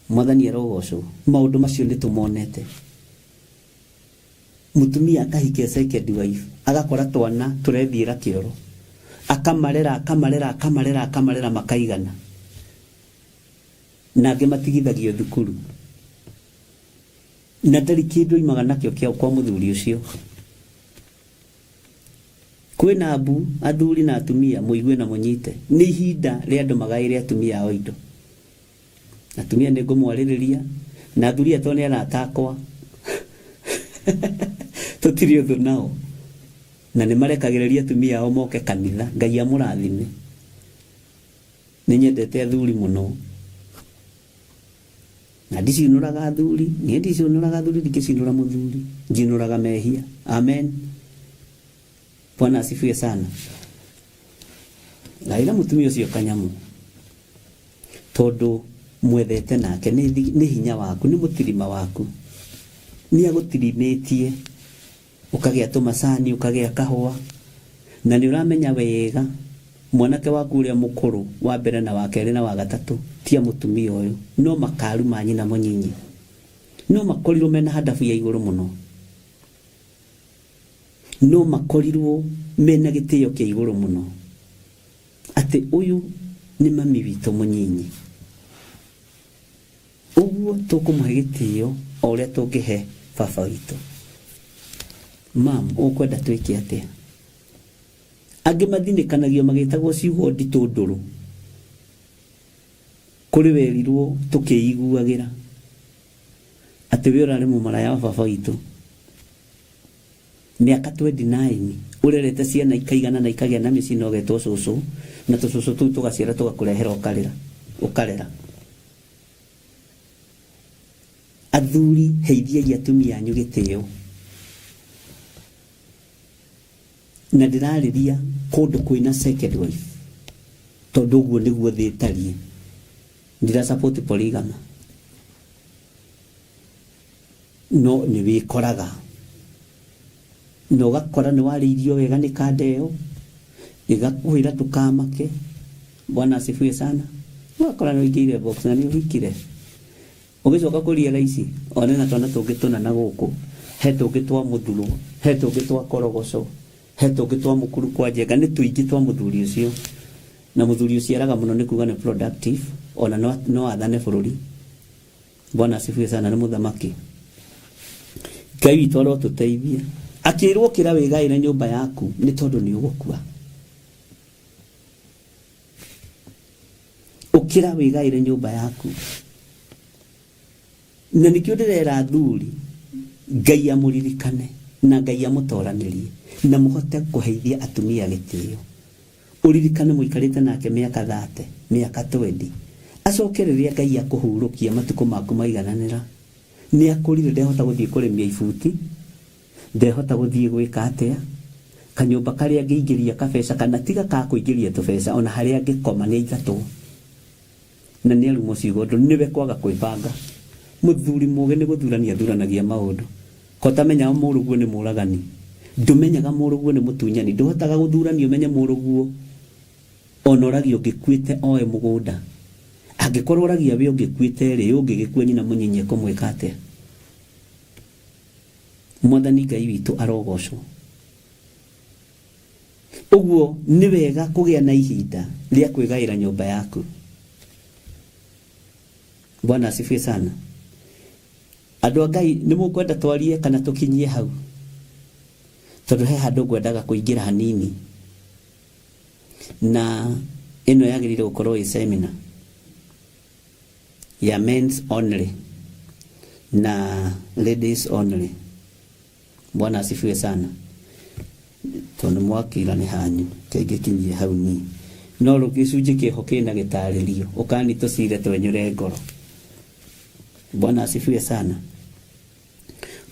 Mwathani arogocwo. Maũndũ macio nĩ tũmonete. Mũtumia akahikia second wife, agakora twana tũrethiĩra kĩoro. Akamarera, akamarera, akamarera, akamarera makaigana. Na angĩ matigithagio thukuru. Na ndarĩ kĩndũ oimaga nakĩo kĩa kwa mũthuri ũcio. Kwĩna mbu, athuri na atumia, mũigue na mũnyite. Nĩ ihinda rĩa andũ magaĩre atumia ao indo. Atumia nĩ ngũmwarĩrĩria, na athuri aya tondũ nĩ arata akwa, tũtirĩ ũthũ nao. Na nĩ marekagĩrĩria atumia ao moke kanitha. Ngai amũrathime. Nĩ nyendete athuri mũno. Na ndicinũraga athuri, niĩ ndicinũraga athuri, ndingĩcinũra mũthuri, njinũraga mehia. Amen. Bwana asifiwe sana. Gaĩra mũtumia ũcio kanyamũ tondũ mwethete nake nĩ hinya waku, nĩ mũtirima waku, nĩ agũtirimĩtie ũkagĩa tũmacani, ũkagĩa kahũa, na nĩ ũramenya wega mwanake waku ũrĩa mũkũrũ wa mbere na wa kerĩ na wa gatatũ ti a mũtumia ũyũ, no makaruma nyina mũnyinyi, no makorirwo mena handabu ya igũrũ mũno, no makorirwo mena gĩtĩo kĩa igũrũ mũno, atĩ ũyũ nĩ mami witũ mũnyinyi. Ũguo tũkũmũhe gĩtĩo o ũrĩa tũngĩhe baba witũ. Mam, ũkwenda twĩke atĩa? Angĩ mathinĩkanagio magĩtagwo ciugo nditũ ndũrũ. Kũrĩ werirwo tũkĩiguagĩra atĩ we ũrarĩ mũmaraya wa baba witũ. Mĩaka 29 ũrerete ciana ikaigana na ikagĩa na mĩciĩ na ũgetwo cũcũ, na tũcũcũ tũu tũgaciara tũgakũrehera ũkarĩra, ũkarera. Athuri heithiai atumia anyu gĩtĩo. Na ndĩrarĩria kũndũ kwĩna second wife tondũ ũguo nĩguo thĩ ĩtariĩ. Ndira support polygamy no nĩ wĩkoraga na ũgakora nĩ warĩirio wega nĩ kanda ĩyo ĩgakwĩra ndũkamake. Bwana asifiwe sana. Ũgakora nĩ ũingĩire box na nĩ ũhikire. Ũgĩcoka kũ realize one na twana tũngĩ tũna na gũkũ, he tũngĩ twa mũthuro, he tũngĩ twa korogoco, he tũngĩ twa mũkuru kwa njenga, nĩ tũingĩ twa mũthuri ũcio. Na mũthuri ũciaraga mũno nĩ kuga nĩ productive, ona no, no athane bũrũri. Bwana asifiwe sana, nĩ mũthamaki. Ngai witũ arotũteithia. Akĩrwo kĩra wĩgaĩre nyũmba yaku nĩ tondũ nĩ ũgũkua. Ũkĩra wĩgaĩre nyũmba yaku. Na nĩkĩo ndĩrera athuri Ngai amũririkane na Ngai amũtoranĩrie na mũhote kũheithia atumia gĩtĩo. Ũririkane mũikarĩte nake mĩaka thate, mĩaka twendi. Acoke rĩrĩa Ngai akũhurũkia matukũ maku maigananĩra, nĩ akũrire ndehota gũthiĩ kũrĩmia ibuti, Ndehota gũthiĩ gwĩka atĩa? Kanyũmba karĩa angĩingĩria kabeca kana tiga ka kũingĩria tũbeca ona harĩa angĩkoma nĩ aingatwo na nĩ arumwo ciugo ndũrũ nĩwe kwaga kwĩbanga. Mũthuri mũgĩ nĩ gũthurania athuranagia maũndũ. Ko ũtamenyaga mũrũguo nĩ mũragani? Ndũmenyaga mũrũguo nĩ mũtunyani? Ndũhotaga gũthurania ũmenye mũrũguo ona ũragia ũngĩkuĩte oe mũgũnda? Angĩkorwo ũragia we ũngĩkuĩte-rĩ, ĩ ũngĩgĩkua nyina mũnyinyi ekũmwĩka atĩa? Mwathani Ngai witũ arogocwo. Ũguo nĩ wega kũgĩa na ihinda rĩa kwĩgaĩra nyũmba yaku. Bwana asifiwe sana. Andũ a Ngai nĩ mũkwenda twarie kana tũkinyie hau? Tondũ he handũ ngwendaga kũingĩra hanini na ĩno yagĩrĩire gũkorwo ĩ seminar ya men's only na ladies only. Bwana asifiwe sana. Tondũ mwakira nĩ hanyu kĩngĩkinyie hau ni no rũ gĩcunjĩ kĩho kĩna gĩtarĩrio ũkani tũcire twenyũre ngoro. Bwana asifiwe sana.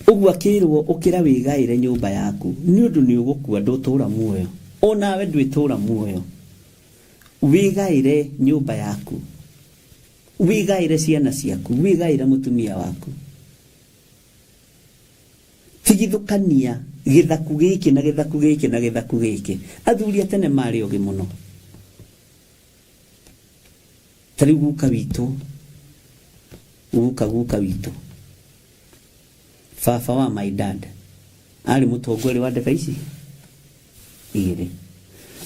Ũguo akĩrwo ũkĩra wĩgaĩre nyũmba yaku nĩ ũndũ nĩ ũgũkua ndũtũra muoyo onawe ndwĩtũra muoyo. Wĩgaĩre nyũmba yaku, wĩgaĩre ciana ciaku, wĩgaĩre mũtumia waku. Tigithũkania gĩthaku gĩkĩ na gĩthaku gĩkĩ na gĩthaku gĩkĩ. Athuri a tene marĩ ogĩ mũno. Ta rĩu guka witũ, guka guka witũ, baba wa my dad, arĩ mũtongoria wa ndebe ici igĩrĩ.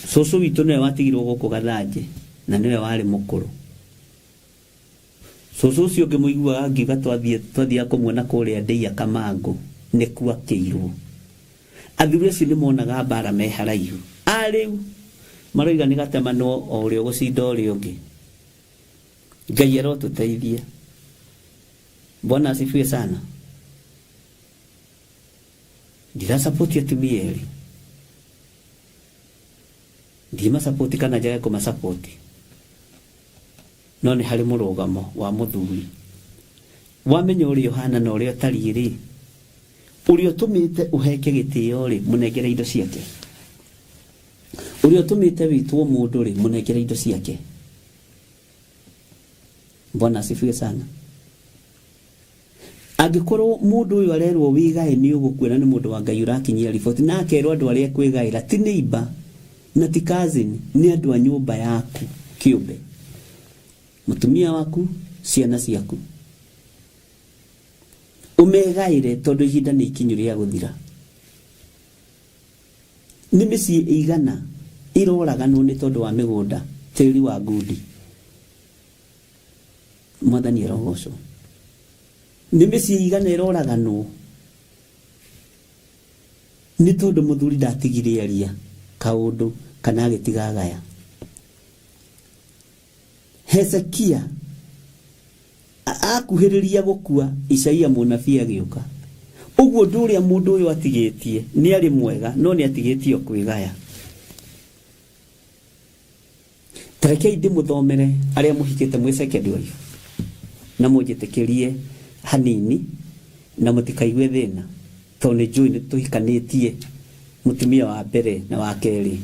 Cũcũ witũ nĩwe watigirwo gũkũ Gathanjĩ na nĩwe warĩ mũkũrũ. Cũcũ ũcio ũngĩ mũiguaga ngiuga twathiĩ twathiaga kũmuona kũrĩa Ndĩia Kamangũ nĩkuo akĩirwo. Athuri acio nĩ monaga mbara me haraihu. A rĩu maroiga nĩ gatemanwo o ũrĩa ũgũcinda ũrĩa ũngĩ. Ngai arotũteithia. Bwana asifiwe sana. Ndirasapoti atumia erĩ. Ndimasapoti kana njage kũmasapoti. No nĩ harĩ mũrũgamo wa mũthuri. Wamenya ũrĩa ũhana na ũrĩa ũtariĩ rĩ, ũrĩa ũtũmĩte ũheke gĩtĩo rĩ, mũnengere indo ciake. Ũrĩa ũtũmĩte wĩtwo mũndũ rĩ, mũnengere indo ciake. Bwana asifiwe sana. Angĩkorwo mũndũ ũyũ arerwo wĩgae nĩ ũgũkua na nĩ mũndũ wa Ngai ũrakinyia riboti na akerwo andũ arĩa ekwĩgaĩra ti neighbor na ti cousin, nĩ andũ a nyũmba yaku kĩũmbe, mũtumia waku, ciana ciaku, ũmegaĩre tondũ ihinda nĩ ikinyu rĩa gũthira. Nĩ mĩciĩ ĩigana ĩroraganwo nĩ tondũ wa mĩgũnda, tĩri wa ngundi. Mwathani arogocwo. Nĩ mĩciĩ igana ĩroraganwo nĩ tondũ mũthuri ndatigire aria kaũndũ kana agĩtiga agaya. Hezekia akuhĩrĩria gũkua, Isaia mũnabii agĩũka. Ũguo ũndũ ũrĩa mũndũ ũyũ atigĩtie nĩ arĩ mwega, no nĩ atigĩtie o kwĩgaya. Ta rekei ndĩmũthomere arĩa mũhikĩte mwĩ second wife na mũnjĩtĩkĩrie. Hanini na mũtikaigue thĩna tondũ nĩ njũĩ nĩ tũhikanĩtie mũtumia wa mbere na wa kerĩ.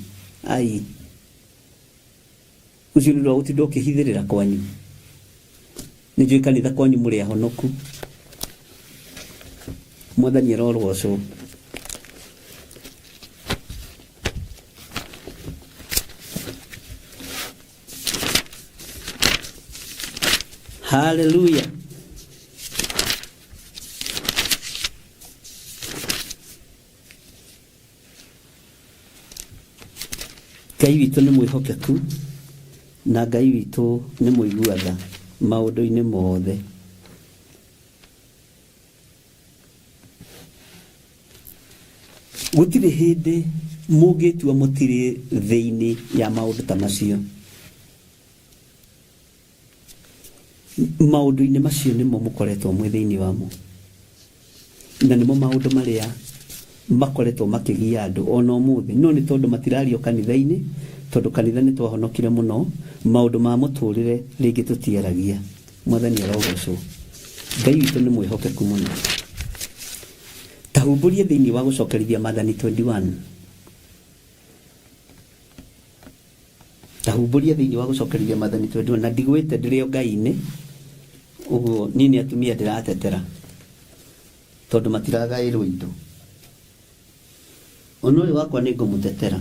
Ai, ũcio nĩ ũndũ wa gũtinda ũkĩhithĩrĩra kwanyu. Nĩ njũĩ kanitha kwanyu mũrĩ ahonoku. Mwathani arorogocwo. Haleluya. Ngai witũ nĩ mwĩhokeku na Ngai witũ nĩ mũigua tha maũndũ-inĩ mothe. Gũtirĩ hĩndĩ mũngĩtua mũtirĩ thĩinĩ ya maũndũ ta macio. Maũndũ-inĩ macio nĩmo mũkoretwo mwĩ thĩinĩ wamo, na nĩmo maũndũ marĩa makoretwo makĩgia andũ ona ũmũthĩ, no nĩ tondũ matirario kanitha-inĩ, tondũ kanitha nĩ twahonokire mũno, maũndũ ma mũtũrĩre rĩngĩ tũtiaragia. Mwathani arogocwo. Ngai witũ nĩ mwĩhokeku mũno. Ta humbũrie thĩinĩ wa gũcokerithia Maathani 21. Ta humbũria thĩinĩ wa gũcokerithia Maathani 21. Na ndigwĩte ndĩrĩ o Ngai-inĩ, ũguo niĩ nĩ atumia ndĩratetera, tondũ matiragaĩrwo indo. Ona ũyũ wakwa nĩ ngũmũtetera.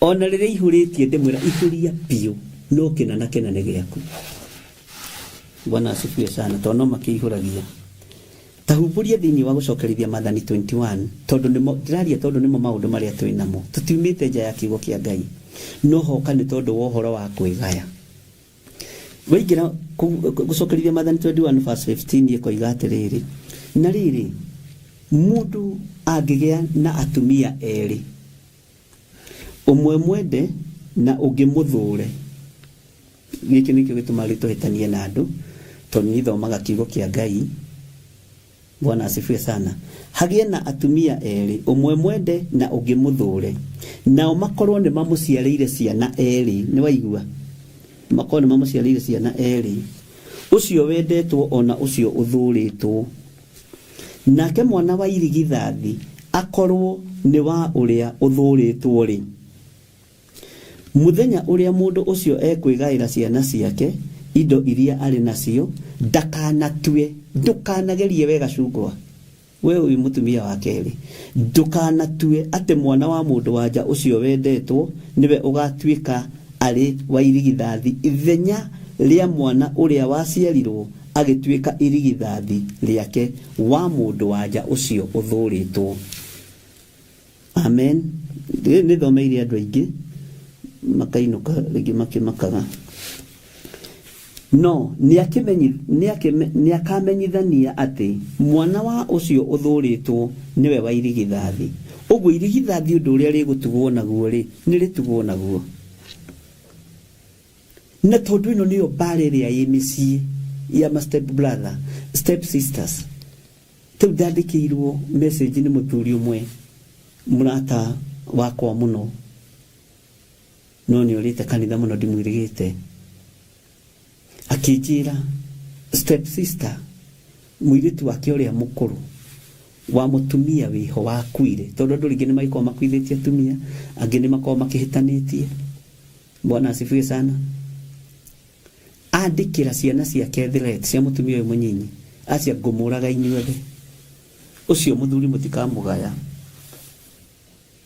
Ona rĩrĩa ihũrĩtie ndĩmwĩra ihũria biũ, no kĩna na kĩna nĩ gĩaku. Bwana asifiwe sana, tondũ no makĩihũragia. Ta humbũria thĩinĩ wa gũcokerithia Maathani 21, tondũ nĩmo ndĩraria, tondũ nĩmo maũndũ marĩa twĩ namo. Tũtiumĩte nja ya kiugo kĩa Ngai, no hoka nĩ tondũ wa ũhoro wa kwĩgaya. Waingĩra gũcokerithia Maathani 21 verse 15 ĩkoiga atĩrĩrĩ, na rĩrĩ, mũndũ angĩgĩa na atumia erĩ, ũmwe mwende na ũngĩ mũthũre. Gĩkĩ nĩkĩo gĩtũmaga rĩu tũhĩtanie na andũ, tondũ niĩ thomaga kiugo kĩa Ngai. Bwana asifiwe sana. Hagĩe na atumia erĩ, ũmwe mwende na ũngĩ mũthũre, nao makorwo nĩ mamũciarĩire ciana erĩ. Nĩ waigua? Makorwo nĩ mamũciarĩire ciana erĩ, ũcio wendetwo ona ũcio ũthũrĩtwo. Nake mwana wa irigithathi akorwo nĩ wa ũrĩa ũthũrĩtwo-rĩ, Mũthenya ũrĩa mũndũ ũcio ekwĩgaĩra ciana ciake indo iria arĩ nacio, ndakanatue, ndũkanagerie wee gacungwa, wee wĩ mũtumia wa kerĩ, ndũkanatue atĩ mwana wa mũndũ-wa-nja ũcio wendetwo nĩwe ũgatuĩka arĩ wa irigithathi ithenya rĩa mwana ũrĩa waciarirũo agĩtuĩka irigithathi rĩake wa mũndũ-wa-nja ũcio ũthũũrĩtwo. Amen. Rĩrĩ nĩ thomeire andũ aingĩ makainũka rĩngĩ makĩmakaga. No nĩakamenyithania atĩ mwana wa ũcio ũthũrĩtwo nĩwe wa irigithathi. Ũguo irigithathi ũndũ ũrĩa rĩgũtugwo naguo rĩ, nĩ rĩtugwo naguo. Na tondũ ĩno nĩyo mbara ĩrĩa ĩ mĩciĩ ya ma step brother, step sisters. Rĩu ndandĩkĩirwo message nĩ mũthuri ũmwe mũrata wakwa mũno, no nĩ orĩte kanitha mũno ndimwĩrĩgĩte, akĩnjĩra step sister mũirĩtu wake ũrĩa mũkũrũ wa mũtumia wĩho wakuire, tondũ andũ rĩngĩ nĩ magĩkoragwo makuithĩtie atumia, angĩ nĩ makoragwo makĩhĩtanĩtie. Bwana asifiwe sana. Andĩkĩra ciana ciake threat cia mũtumia ũyũ mũnyinyi, acia ngũmũraga inyuothe. Ũcio mũthuri mũtikamũgaya.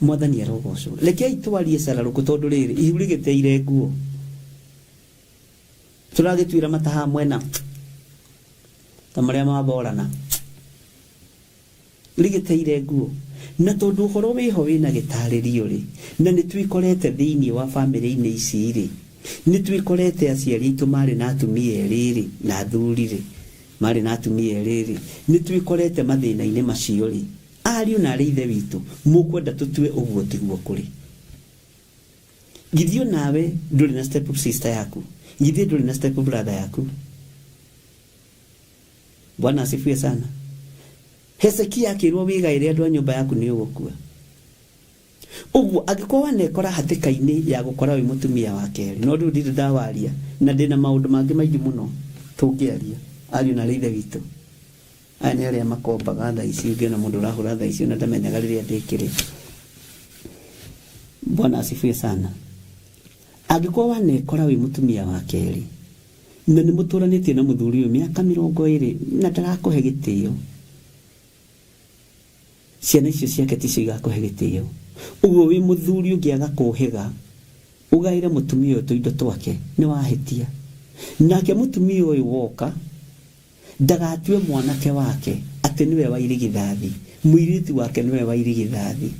Mwathani arogocwo. Rekei twarie cararũkũ tondũ rĩrĩ, ihu rĩgĩteire nguo. Tũragĩtuĩra mata haha mwena ta marĩa ma Borana. Rĩgĩteire nguo. Na tondũ ũhoro wĩho wĩna gĩtarĩrio-rĩ, na nĩtwĩkorete thĩinĩ wa famĩlĩ-inĩ ici-rĩ, nĩtwĩkorete aciari aitũ marĩ na atumia erĩ-rĩ, na athuri-rĩ, marĩ na atumia erĩ-rĩ, nĩtwĩkorete mathĩna-inĩ macio-rĩ, ariũ na aarĩ a Ithe witũ, mũkwenda tũtue ũguo tiguo kũrĩ? Githĩ o nawe ndũrĩ na step sister yaku? Githĩ ndũrĩ na step brother yaku? Bwana asifiwe sana. Hezekia akĩrwo wĩgaĩre andũ a nyũmba yaku nĩ ũgũkua. Ũguo angĩkorwo wanekora hatĩka-inĩ ya gũkora wĩ mũtumia wa kerĩ, no rĩu ndirĩ ndawaria na ndĩna maũndũ mangĩ maingĩ mũno tũngĩaria, ariũ na arĩ ithe witũ. Aya nĩ arĩa makombaga thaa ici, ũngĩona mũndũ ũrahũra thaa ici ona ndamenyaga rĩrĩa ndĩkĩrĩ. Bwana asifiwe sana. Angĩkorwo wanekora wĩ mũtumia wa kerĩ na nĩ mũtũranĩtie na mũthuri ũyũ mĩaka 20 na ndarakũhe gĩtĩo, ciana icio ciake ticio igakũhe gĩtĩo. Ũguo wĩ mũthuri ũngĩaga kũhĩga ũgaĩre mũtumia ũyũ tũindo twake nĩ wahĩtia. Nake mũtumia ũyũ woka ndagatue mwanake wake atĩ nĩwe wa irigithathi, mũirĩtu wake nĩwe wa irigithathi.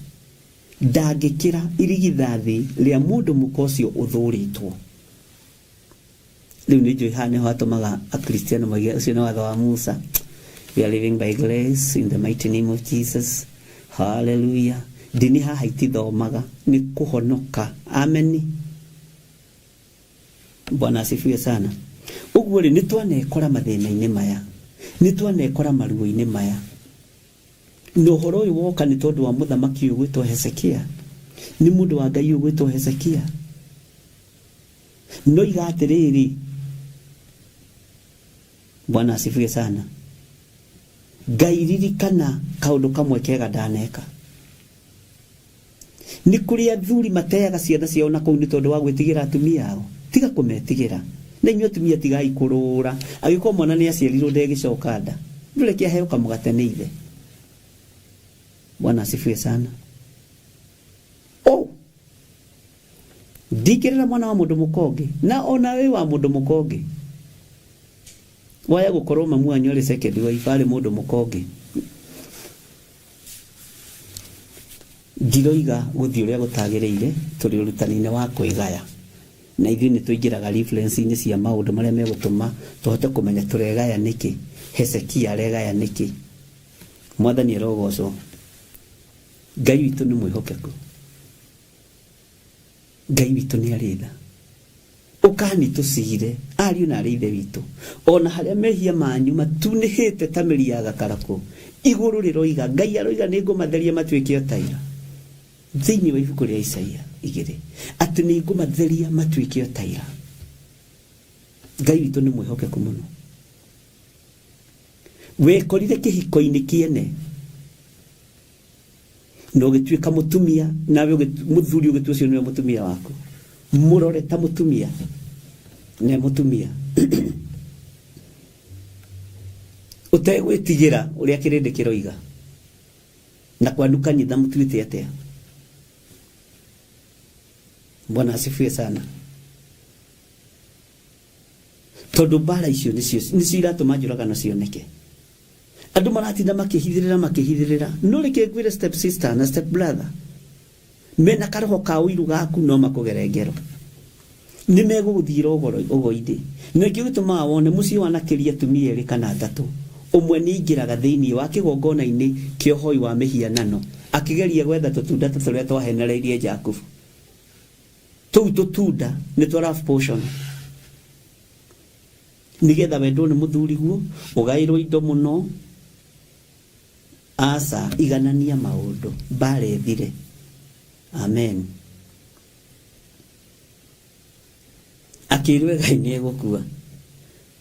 Ndangĩkĩra irigithathi rĩa mũndũ mũka ũcio ũthũrĩtwo. Rĩu nĩ njũĩ haha nĩho hatũmaga Akristiano moige ũcio nĩ watho wa Musa. We are living by grace in the mighty name of Jesus. Hallelujah. Ndini haha itithomaga nĩ kũhonoka. Ameni. Bwana asifiwe sana. Ũguo rĩ, nĩ twanekora mathĩna-inĩ maya, nĩ twanekora maruo-inĩ maya. Na ũhoro ũyũ woka nĩ tondũ wa mũthamaki ũyũ gwĩtwo Hezekia, nĩ mũndũ wa Ngai ũyũ gwĩtwo Hezekia. Noiga atĩrĩrĩ, Bwana asifiwe sana. Ngai ririkana kaũndũ kamwe kega ndaneka. Nĩ kũrĩ athuri mateaga ciana ciao na kũu nĩ tondũ wa gwĩtigĩra atumia ao. Tiga kũmetigĩra. Na inyuĩ atumia tigai kũrũra. Angĩkorwo mwana nĩ aciarirwo ndegĩcoka nda, ndũreke aheo kamũgate nĩ ithe. Bwana asifiwe sana. Oh! Ndingĩrera mwana wa mũndũ mũka ũngĩ, na ona wĩ wa mũndũ mũka ũngĩ. Waya gũkorwo mamu wanyu arĩ second wife arĩ mũndũ mũka ũngĩ. Ndiroiga gũthiĩ ũrĩa gũtagĩrĩire, tũrĩ ũrutani-inĩ wa kwĩgaya. Na ithuĩ nĩ tũingĩraga reference-inĩ cia maũndũ marĩa megũtũma tũhote kũmenya tũregaya nĩkĩ, Hezekia aregaya nĩkĩ. Mwathani arogocwo. Ngai witũ nĩ mwĩhokeku. Ngai witũ nĩ arĩ tha. Ũkani tũcire, ariũ na arĩ ithe witũ, o na harĩa mehia manyu matunĩhĩte ta mĩri ya gakarakũ, igũrũ rĩroiga, Ngai aroiga nĩ ngũmatheria matuĩke o ta ira. Thĩinĩ wa ibuku rĩa Isaia 2, atĩ nĩ ngũmatheria matuĩke o ta ira. Ngai witũ nĩ mwĩhokeku mũno. Wekorire kĩhiko-inĩ kĩene na ũgĩtuĩka mũtumia, nawe mũthuri ũgĩtua ũcio nĩwe mũtumia waku, mũrore ta mũtumia, ne mũtumia ũtegwĩtigĩra ũrĩa kĩrĩndĩ kĩroiga. Na kwanyu kanitha mũtuĩte atĩa? Bwana asifiwe sana. Tondũ mbara icio nĩcio iratũma njũragano cioneke. Andũ maratinda makĩhithĩrĩra makĩhithĩrĩra. No reke ngwĩre step sister na step brother, mena karoho ka ũiru gaku no makũgere ngero. Nĩ megũgũthiĩra ũgo-inĩ. Na nĩkĩo gĩtũmaga wone mũciĩ wanakĩria atumia erĩ kana atatũ, ũmwe nĩ aingĩraga thĩinĩ wa kĩgongona-inĩ kĩa ũhoi wa mĩhianano akĩgeria gwetha tũtunda ta tũrĩa twahenereirie Jakubu. Tũu tũtunda nĩ twa love potion. Nĩgetha wendwo nĩ mũthuri guo, ũgaĩrwo indo mũno. Aca, iganania maũndũ, mbara ĩthire. Amen. Akĩrwo Ngai nĩ egũkua.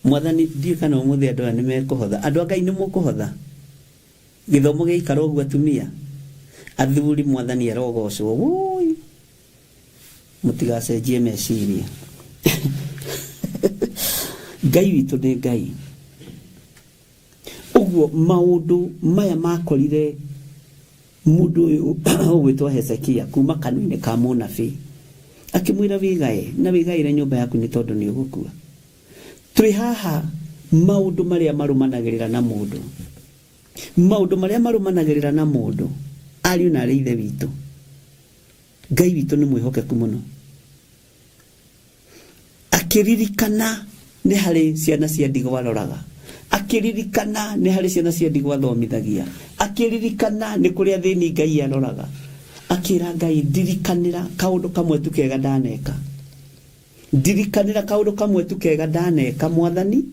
Mwathani, ndiũĩ kana ũmũthĩ andũ aya nĩ mekũhotha. Andũ a Ngai nĩ mũkũhotha? Gĩthomo gĩaikara ũguo atumia? Athuri, Mwathani arogocwo. Wũi! Mũtigacenjie meciria. Ngai witũ nĩ Ngai. Ũguo maũndũ maya makorire mũndũ ũyũ ũgwĩtwo Hezekia kuma kanua-inĩ ka mũnabii akĩmwĩra wĩgae na wĩgaĩre nyũmba yaku nĩ tondũ nĩ ũgũkua. Twĩ haha maũndũ marĩa marũmanagĩrĩra na mũndũ, maũndũ marĩa marũmanagĩrĩra na mũndũ, ariũ na arĩ ithe witũ. Ngai witũ nĩ mwĩhokeku mũno. Akĩririkana nĩ harĩ ciana cia ndigwa aroraga, akĩririkana nĩ harĩ ciana cia ndigwa athomithagia, akĩririkana nĩ kũrĩ athĩni Ngai aroraga, akĩra Ngai ndirikanĩra kaũndũ kamwe tu kega ndaneka, ndirikanĩra kaũndũ kamwe tu kega ndaneka Mwathani,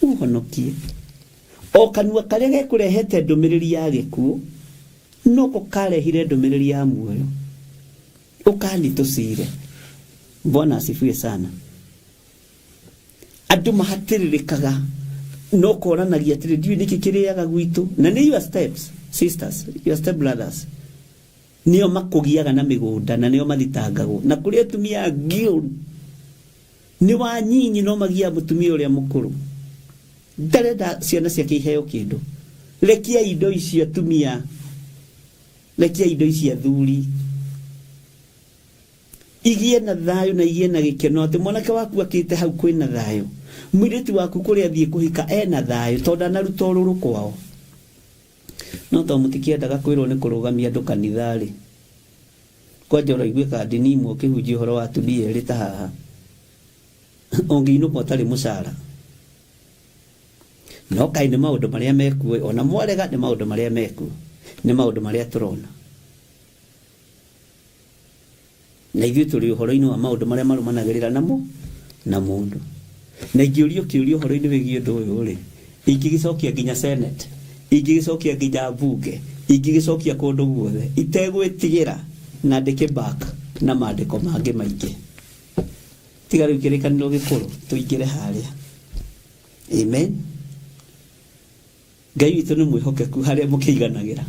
ũhonokie. O kanua karĩa gekũrehete ndũmĩrĩri ya gĩkuũ noko karehire ndũmĩrĩri ya muoyo. Ũkani tũcire. Bwana asifiwe sana. Andũ mahatĩrĩrĩkaga no koranagia atĩrĩ ndiũĩ nĩkĩ kĩrĩaga gwitũ na nĩ your steps sisters your step brothers nĩo makũgiaga na mĩgũnda na nĩo mathitangagwo na kũrĩ atumia angĩ ũru nĩ wanyinyi no magiaga mũtumia ũrĩa mũkũrũ ndarenda ciana ciake iheo kĩndũ rekia indo icio atumia rekia indo ici athuri igie na thayũ na igie na gĩkeno atĩ mwanake waku akĩte hau kwĩna thayũ mũirĩtu waku kũrĩa athiĩ kũhika ena thayũ tondũ ndanaruta ũrũrũ kwao no tondũ mũtikĩendaga kwĩrwo nĩ kũrũgamia andũ kanitha-rĩ kwanja ũraiguĩka ndini imwe ũkĩhunjia ũhoro wa atumia erĩ ta haha ũngĩinũka ũtarĩ mũcara no kaĩ nĩ maũndũ marĩa mekuo ona mwarega nĩ maũndũ marĩa mekuo nĩ maũndũ marĩa tũrona na ithuĩ tũrĩ ũhoro-inĩ wa maũndũ marĩa marũmanagĩrĩra namo na mũndũ na ingĩũrio kĩũria ũhoro-inĩ wĩgiĩ ũndũ ũyũ rĩ ingĩgĩcokia nginya senate ingĩgĩcokia nginya mbunge ingĩgĩcokia kũndũ guothe itegwĩtigĩra na ndĩkĩ back na maandĩko mangĩ maingĩ tiga rĩu kĩrĩkanĩro gĩkũrũ tũingĩre harĩa amen Ngai witũ nĩ mwĩhokeku harĩa mũkĩiganagĩra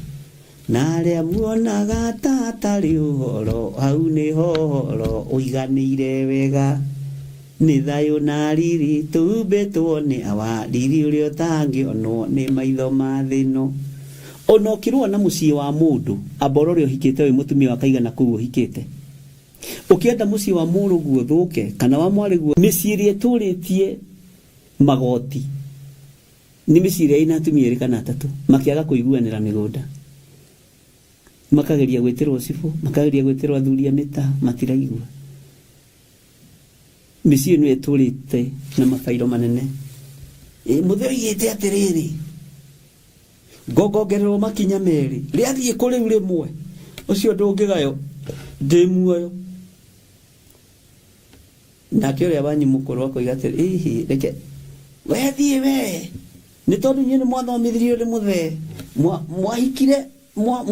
na arĩa muonaga ta hatarĩ ũhoro hau nĩho ũhoro ũiganĩire wega nĩ thayũ na riri tũhumbĩtwo nĩ awa riri ũrĩa ũtangĩonwo nĩ maitho ma thĩ ĩno ona ũkĩrũa na mũciĩ wa mũndũ amba ũrore ũhikĩte wĩ mũtumia wa kaigana kũu ũhikĩte ũkĩenda mũciĩ wa mũrũguo ũthũke kana wa mwarĩguo mĩciĩ ĩrĩa ĩtũrĩtie magoti nĩ mĩciĩ ĩrĩa ĩna atumia erĩ kana atatũ makĩaga kũiguanĩra mĩgũnda makageria gwĩtĩrwo cibũ makageria gwĩtĩrwo athuri a mĩtaa matiraigua mĩciĩ ĩno ĩtũrĩte na mabairo manene ĩ mũthee oigĩte atĩrĩrĩ ngongongererwo makinya merĩ rĩathiĩ kũ rĩu rĩmwe ũcio ndũngĩgayo ndĩ muoyo nake ũrĩa wanyu mũkũrũ akoiga atĩrĩ ĩhĩ reke we thiĩ we nĩ tondũ inyuĩ nĩ mwathomithirio nĩ mũthee mwahikire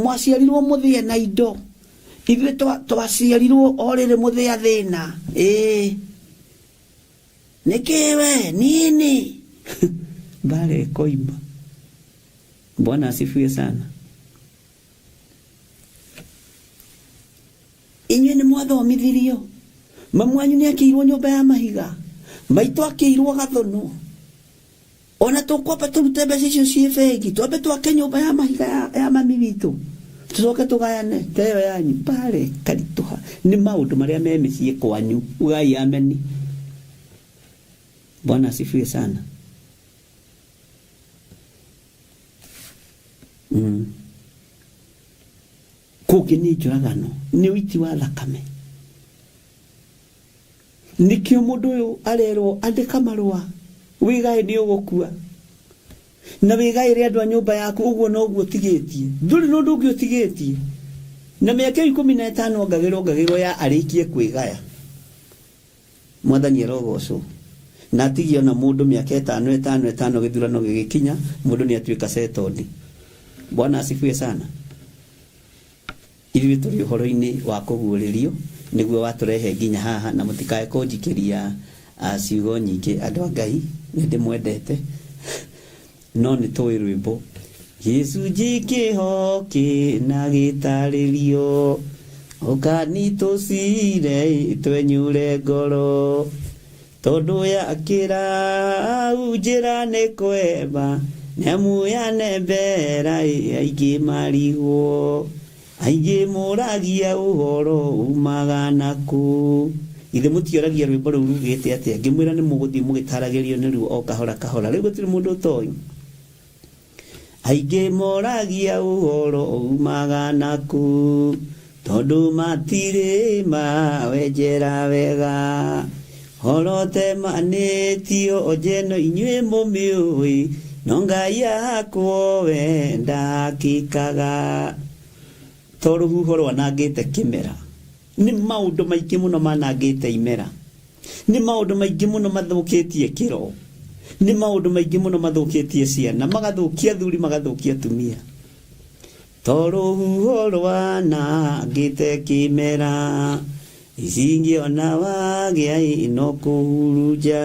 mwaciarirwo mũthĩe na indo ithuĩ twaciarirwo o rĩrĩ mũthĩa thĩna ĩĩ nĩkĩ we nini mbara ĩkoima bwana asifiwe sana Inyuĩ nĩ mwathomithirio? Mamu wanyu nĩ akĩirwo nyũmba ya mahiga? Maitũ akĩirwo gathũnũ? Ona tũkwamba tũrute mbeca icio ciĩ bengi, twambe twake nyũmba ya mahiga ya, ya mami witũ, tũcoke tũgayane ta ĩyo yanyu. Mbara ĩkaritũha nĩ maũndũ marĩa me mĩciĩ kwanyu. Ugai ameni. Bwana asifiwe sana. Mm. Kũngĩ nĩ njũragano, nĩ ũiti wa thakame. Nĩkĩo mũndũ ũyũ arerwo andĩka marũa, wĩgae nĩ ũgũkua. Na wĩgaĩre andũ a nyũmba yaku ũguo noguo ũtigĩtie. Ndũrĩ na ũndũ ũngĩ ũtigĩtie. Na mĩaka ĩyo 15 ongagĩrwo ongagĩrwo ya arĩkie kwĩgaya. Mwathani arogocwo. Na atigie ona mũndũ mĩaka ĩtano ĩtano ĩtano gĩthurano gĩgĩkinya mũndũ nĩ atuĩka settled. Bwana asifiwe sana. Ithuĩ tũrĩ ũhoro-inĩ wa kũguũrĩrio nĩguo watũrehe nginya haha na mũtikae kũnjikĩria ciugo nyingĩ andũ a Ngai nĩ ndĩmwendete no nĩ tũĩ rwĩmbo gĩcunjĩ kĩho kĩna gĩtarĩrio ũkani tũcire twenyure ngoro tondũ yakĩra au njĩra nĩ kwema nĩamu yanembera aingĩ marigwo aingĩ mũragia ũhoro umaga nakũ ithe mũtioragia rwĩmbo rũu rugĩte atĩa ngĩmwĩra nĩ mũgũthiĩ mũgĩtaragĩrio nĩruo o kahora kahora rĩu gũtirĩ mũndũ ũtoĩ Aingĩ moragia ũhoro umaga nakũ, tondũ matirĩ mawenjera wega. Horo temanĩtio njeno inyuĩ mũmĩũĩ, no Ngai ahakwo we ndakĩkaga. To rũhuho rwanangĩte kĩmera, nĩ maũndũ maingĩ mũno manangĩte imera. Nĩ maũndũ maingĩ mũno mathũkĩtie kĩro. Nĩ maũndũ maingĩ mũno mathũkĩtie ciana, magathũkia athuri, magathũkia atumia. Tondũ rũhuho rwanangĩte kĩmera icingĩona wagĩa ĩno kũhurunja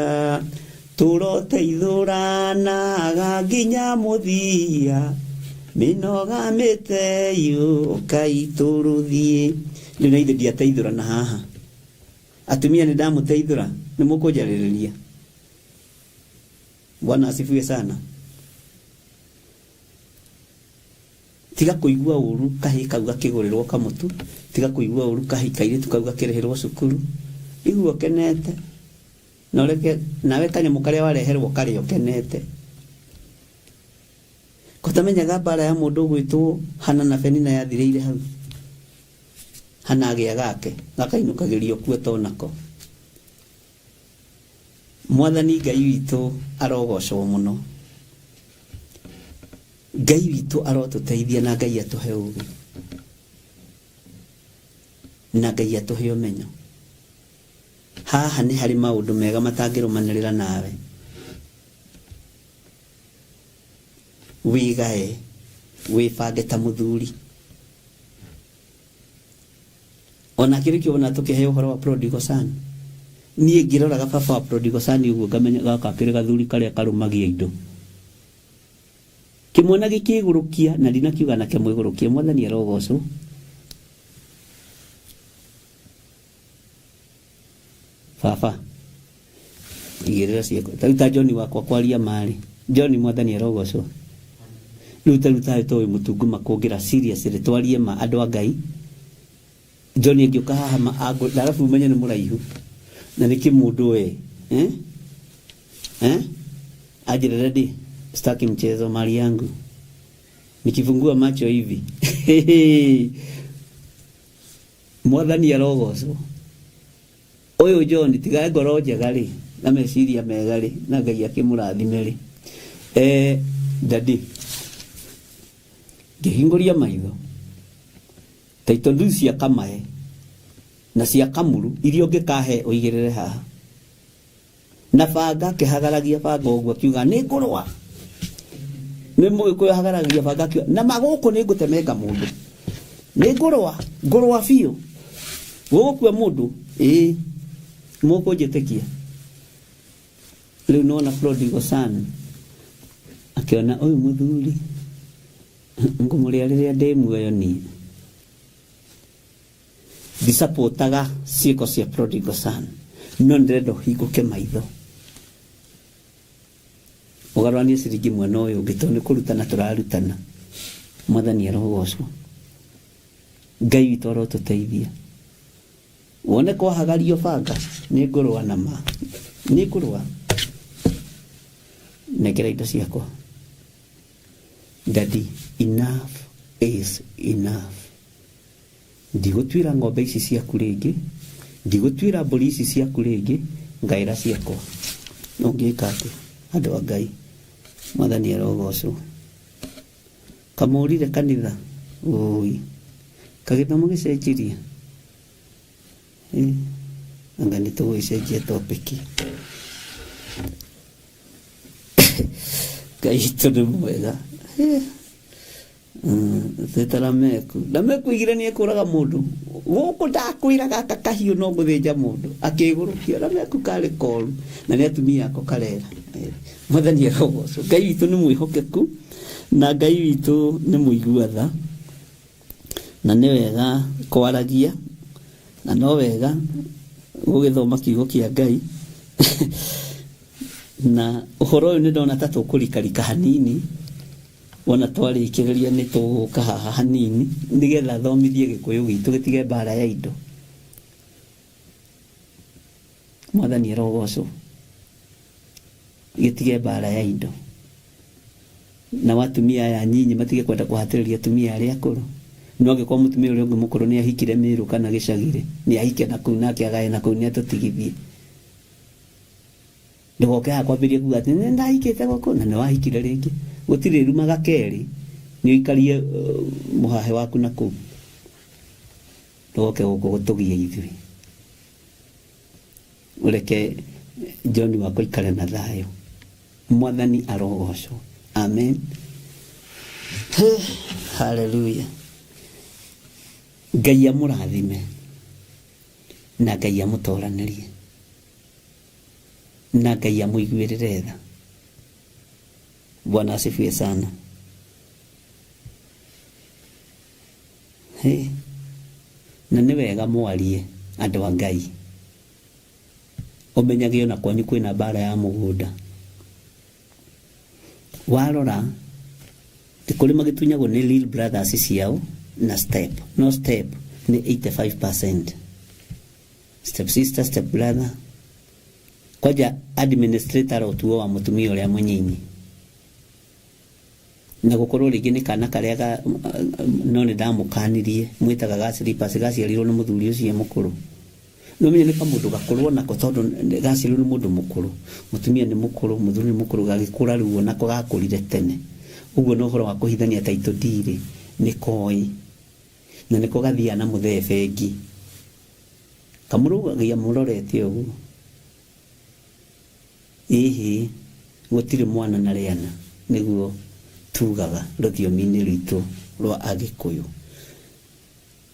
tũroteithũranaga nginya mũthia mĩnoga mĩteyũka itũrũthiĩ. Rĩu na ithe ndiateithũrana haha atumia nĩ ndamũteithũra nĩ mũkũnjarĩrĩria. Bwana asifiwe sana. Tiga kũigua ũru kahĩ kau gakĩgũrĩrwo kamũtu, tiga kũigua ũru kahĩ kairĩtu kau gakĩrĩhĩrwo cukuru, igua ũkenete na ũreke nawe kanyamũ karĩa wareherwo karĩa ũkenete. Kotamenyaga mbara ya mũndũ ũgwĩtwo Hana na Penina yathirĩire hau. Hana agĩa gake gakainũkagĩrio kuo tonako. Mwathani Ngai witũ arogocwo mũno. Ngai witũ arotũteithia na Ngai atũhe ũgĩ na Ngai atũhe ũmenyo. Haha nĩ harĩ maũndũ mega matangĩrũmanĩrĩra nawe. Wĩgae, wĩbange ta mũthuri. Ona kĩrĩ kĩona tũkĩheo ũhoro wa prodigal son. Niĩ ngĩroraga baba wa prodigal son ũguo ngamenya gaka kĩrĩ gathuri karĩa karũmagia indo. Kĩmwana gĩkĩgũrũkia na ndinakiuga nake mwĩgũrũkie. Mwathani arogocwo. Baba igĩrĩra ciako ta rĩu ta John wakwa kwaria marĩ John mwathani arogocwo. Rĩu ta rĩu tawe to wĩ mũtungu makũngĩra seriously twarie ma andũ a Ngai. John angĩũka haha ma angũ arabu ũmenye nĩ mũraihu na nĩ kĩmũndũ we eh? Eh? Anjĩre daddy, sitaki mchezo mali yangu. Nikifungua macho hivi mwathani arogocwo. Ũyũ John tiga ngoro njega rĩ na meciria mega rĩ na Ngai akĩmũrathime rĩ. Daddy ngĩhingũria maitho taito ndu cia kamae na cia kamuru iria ũngĩkahe ũigĩrĩre haha na banga akĩhagaragia banga ũguo akiuga nĩ ngũrũa nĩ mũgĩkũyũ ahagaragia banga akiuga na magũkũ nĩ ngũtemenga mũndũ nĩ ngũrũa ngũrũa biũ gũgũkua mũndũ ĩĩ mũkũnjĩtĩkia. Rĩu nona prodigal son akĩona ũyũ mũthuri ngũmũrĩa rĩrĩa ndĩ muoyo niĩ ndisapũtaga ciĩko cia prodigal son no ndĩrenda ũhingũke maitho ũgarũranie ciringi mwena ũyũ ũngĩ tondũ nĩ kũrutana tũrarutana. Mwathani arogocwo. Ngai witũ arotũteithia. Wone kwahagario banga nĩ ngũrũa na ma nĩ ngũrũa nengera indo ciakwa. Daddy, enough is enough. Ndigũtuĩra ng'ombe ici ciaku rĩngĩ, ndigũtuĩra mbũri ici ciaku rĩngĩ, ngaĩra ciakwa. Ũngĩka atĩa andũ a Ngai? Mwathani arogocwo. Kamũrire kanitha ũi kagĩthomo gĩcenjirie. Anga nĩ tũgũgĩcenjia topic. Ngai witũ nĩ mwega. Twĩta Lameku. Lameku oigire nĩ ekũraga mũndũ. Gũkũ ndakwĩra gaka kahiũ no gũthĩnja mũndũ. Akĩgũrũkia. Lameku karĩ koru. Na nĩ atumia ako karera. Mwathani arogocwo. Ngai witũ nĩ mwĩhokeku na Ngai witũ nĩ mũigua tha. Na nĩ wega kwaragia na no wega gũgĩthoma kiugo kĩa Ngai. Na ũhoro ũyũ nĩ ndona ta tũkũrikarika hanini wona twarĩkĩrĩria nĩ tũgũka haha hanini nĩgetha thomithie gĩkũyũ gitũ gĩtige mbara ya indo. Mwathani arogocwo. Gĩtige mbara ya indo. Na atumia aya nyinyi matige kwenda kũhatĩrĩria atumia arĩa akũrũ. No angĩkorwo mũtumia ũrĩa ũngĩ mũkũrũ nĩ ahikire Mĩrũ kana gĩcagi-rĩ, nĩ ahike na kũu nake agae na kũu nĩ atũtigithie. Ndũgoke haha kwambĩrĩria kuga atĩ nĩ ndahikĩte gũkũ na nĩ wahikire rĩngĩ. Gũtirĩ rumaga kerĩ, nĩ ũikarie mũhahe waku na kũu. Ndũgoke gũkũ gũtũgia ithuĩ. Ũreke John wakwa ikare na thayũ. Mwathani arogocwo. Amen. Haleluya. Ngai amũrathime na Ngai amũtoranĩrie na Ngai amũiguĩrĩre tha. Bwana asifiwe sana. Hey. Na nĩ wega mwarie andũ a Ngai, ũmenyage ona kwanyu kwĩna mbara ya mũgũnda. Warora nĩ kũrĩ magĩtunyagwo nĩ real brothers ciao na step no step nĩ 85% step sister, step brother, kwanja administrator arotuo wa mũtumia ũrĩa mũnyinyi, na gũkorwo rĩngĩ nĩ kana karĩa ga, no nĩ ndamũkanirie mwĩtaga ga slippers gaciarirwo nĩ mũthuri ũcio mũkũrũ. No menye nĩ kamũndũ gakũrũ onako, tondũ gaciarirwo nĩ mũndũ mũkũrũ, mũtumia nĩ mũkũrũ, mũthuri nĩ mũkũrũ, gagĩkũra rĩu onako gakũrire tene ũguo. Na ũhoro wa kũhithania title deed nĩ koĩ, na nĩko gathiaga na mũthee bengi kamũrũgagia mũrorete ũguo. Ĩhĩ, gũtirĩ mwana na rĩana, nĩguo tugaga rũthiomi-inĩ rwitũ rwa Agĩkũyũ.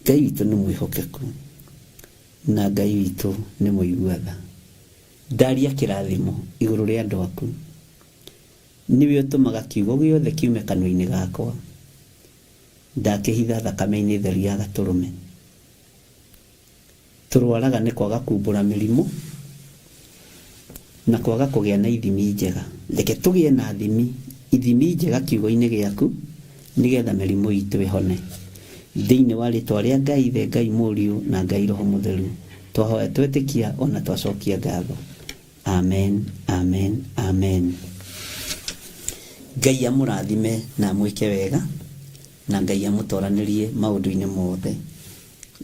Ngai witũ nĩ mwĩhokeku na Ngai witũ nĩ mũigua tha. Ndaria kĩrathimo igũrũ rĩa andũ aku. Nĩwe ũtũmaga kiugo gĩothe kiume kanua-inĩ gakwa. Ndakĩhitha thakame-inĩ theru ya gatũrũme. Tũrwaraga nĩ kwaga kumbũra mĩrimũ na kwaga kũgĩa na ithimi njega. Reke tũgĩe na ithimi njega kiugo-inĩ gĩaku nĩgetha mĩrimũ itũ ĩhone. Thĩinĩ wa rĩtwa rĩa Ngai Ithe, Ngai Mũriũ na Ngai Roho Mũtheru, twahoya twetĩkia ona twacokia ngatho. Amen, amen, amen. Ngai amũrathime na amwĩke wega, na Ngai amũtoranĩrie maũndũ-inĩ mothe.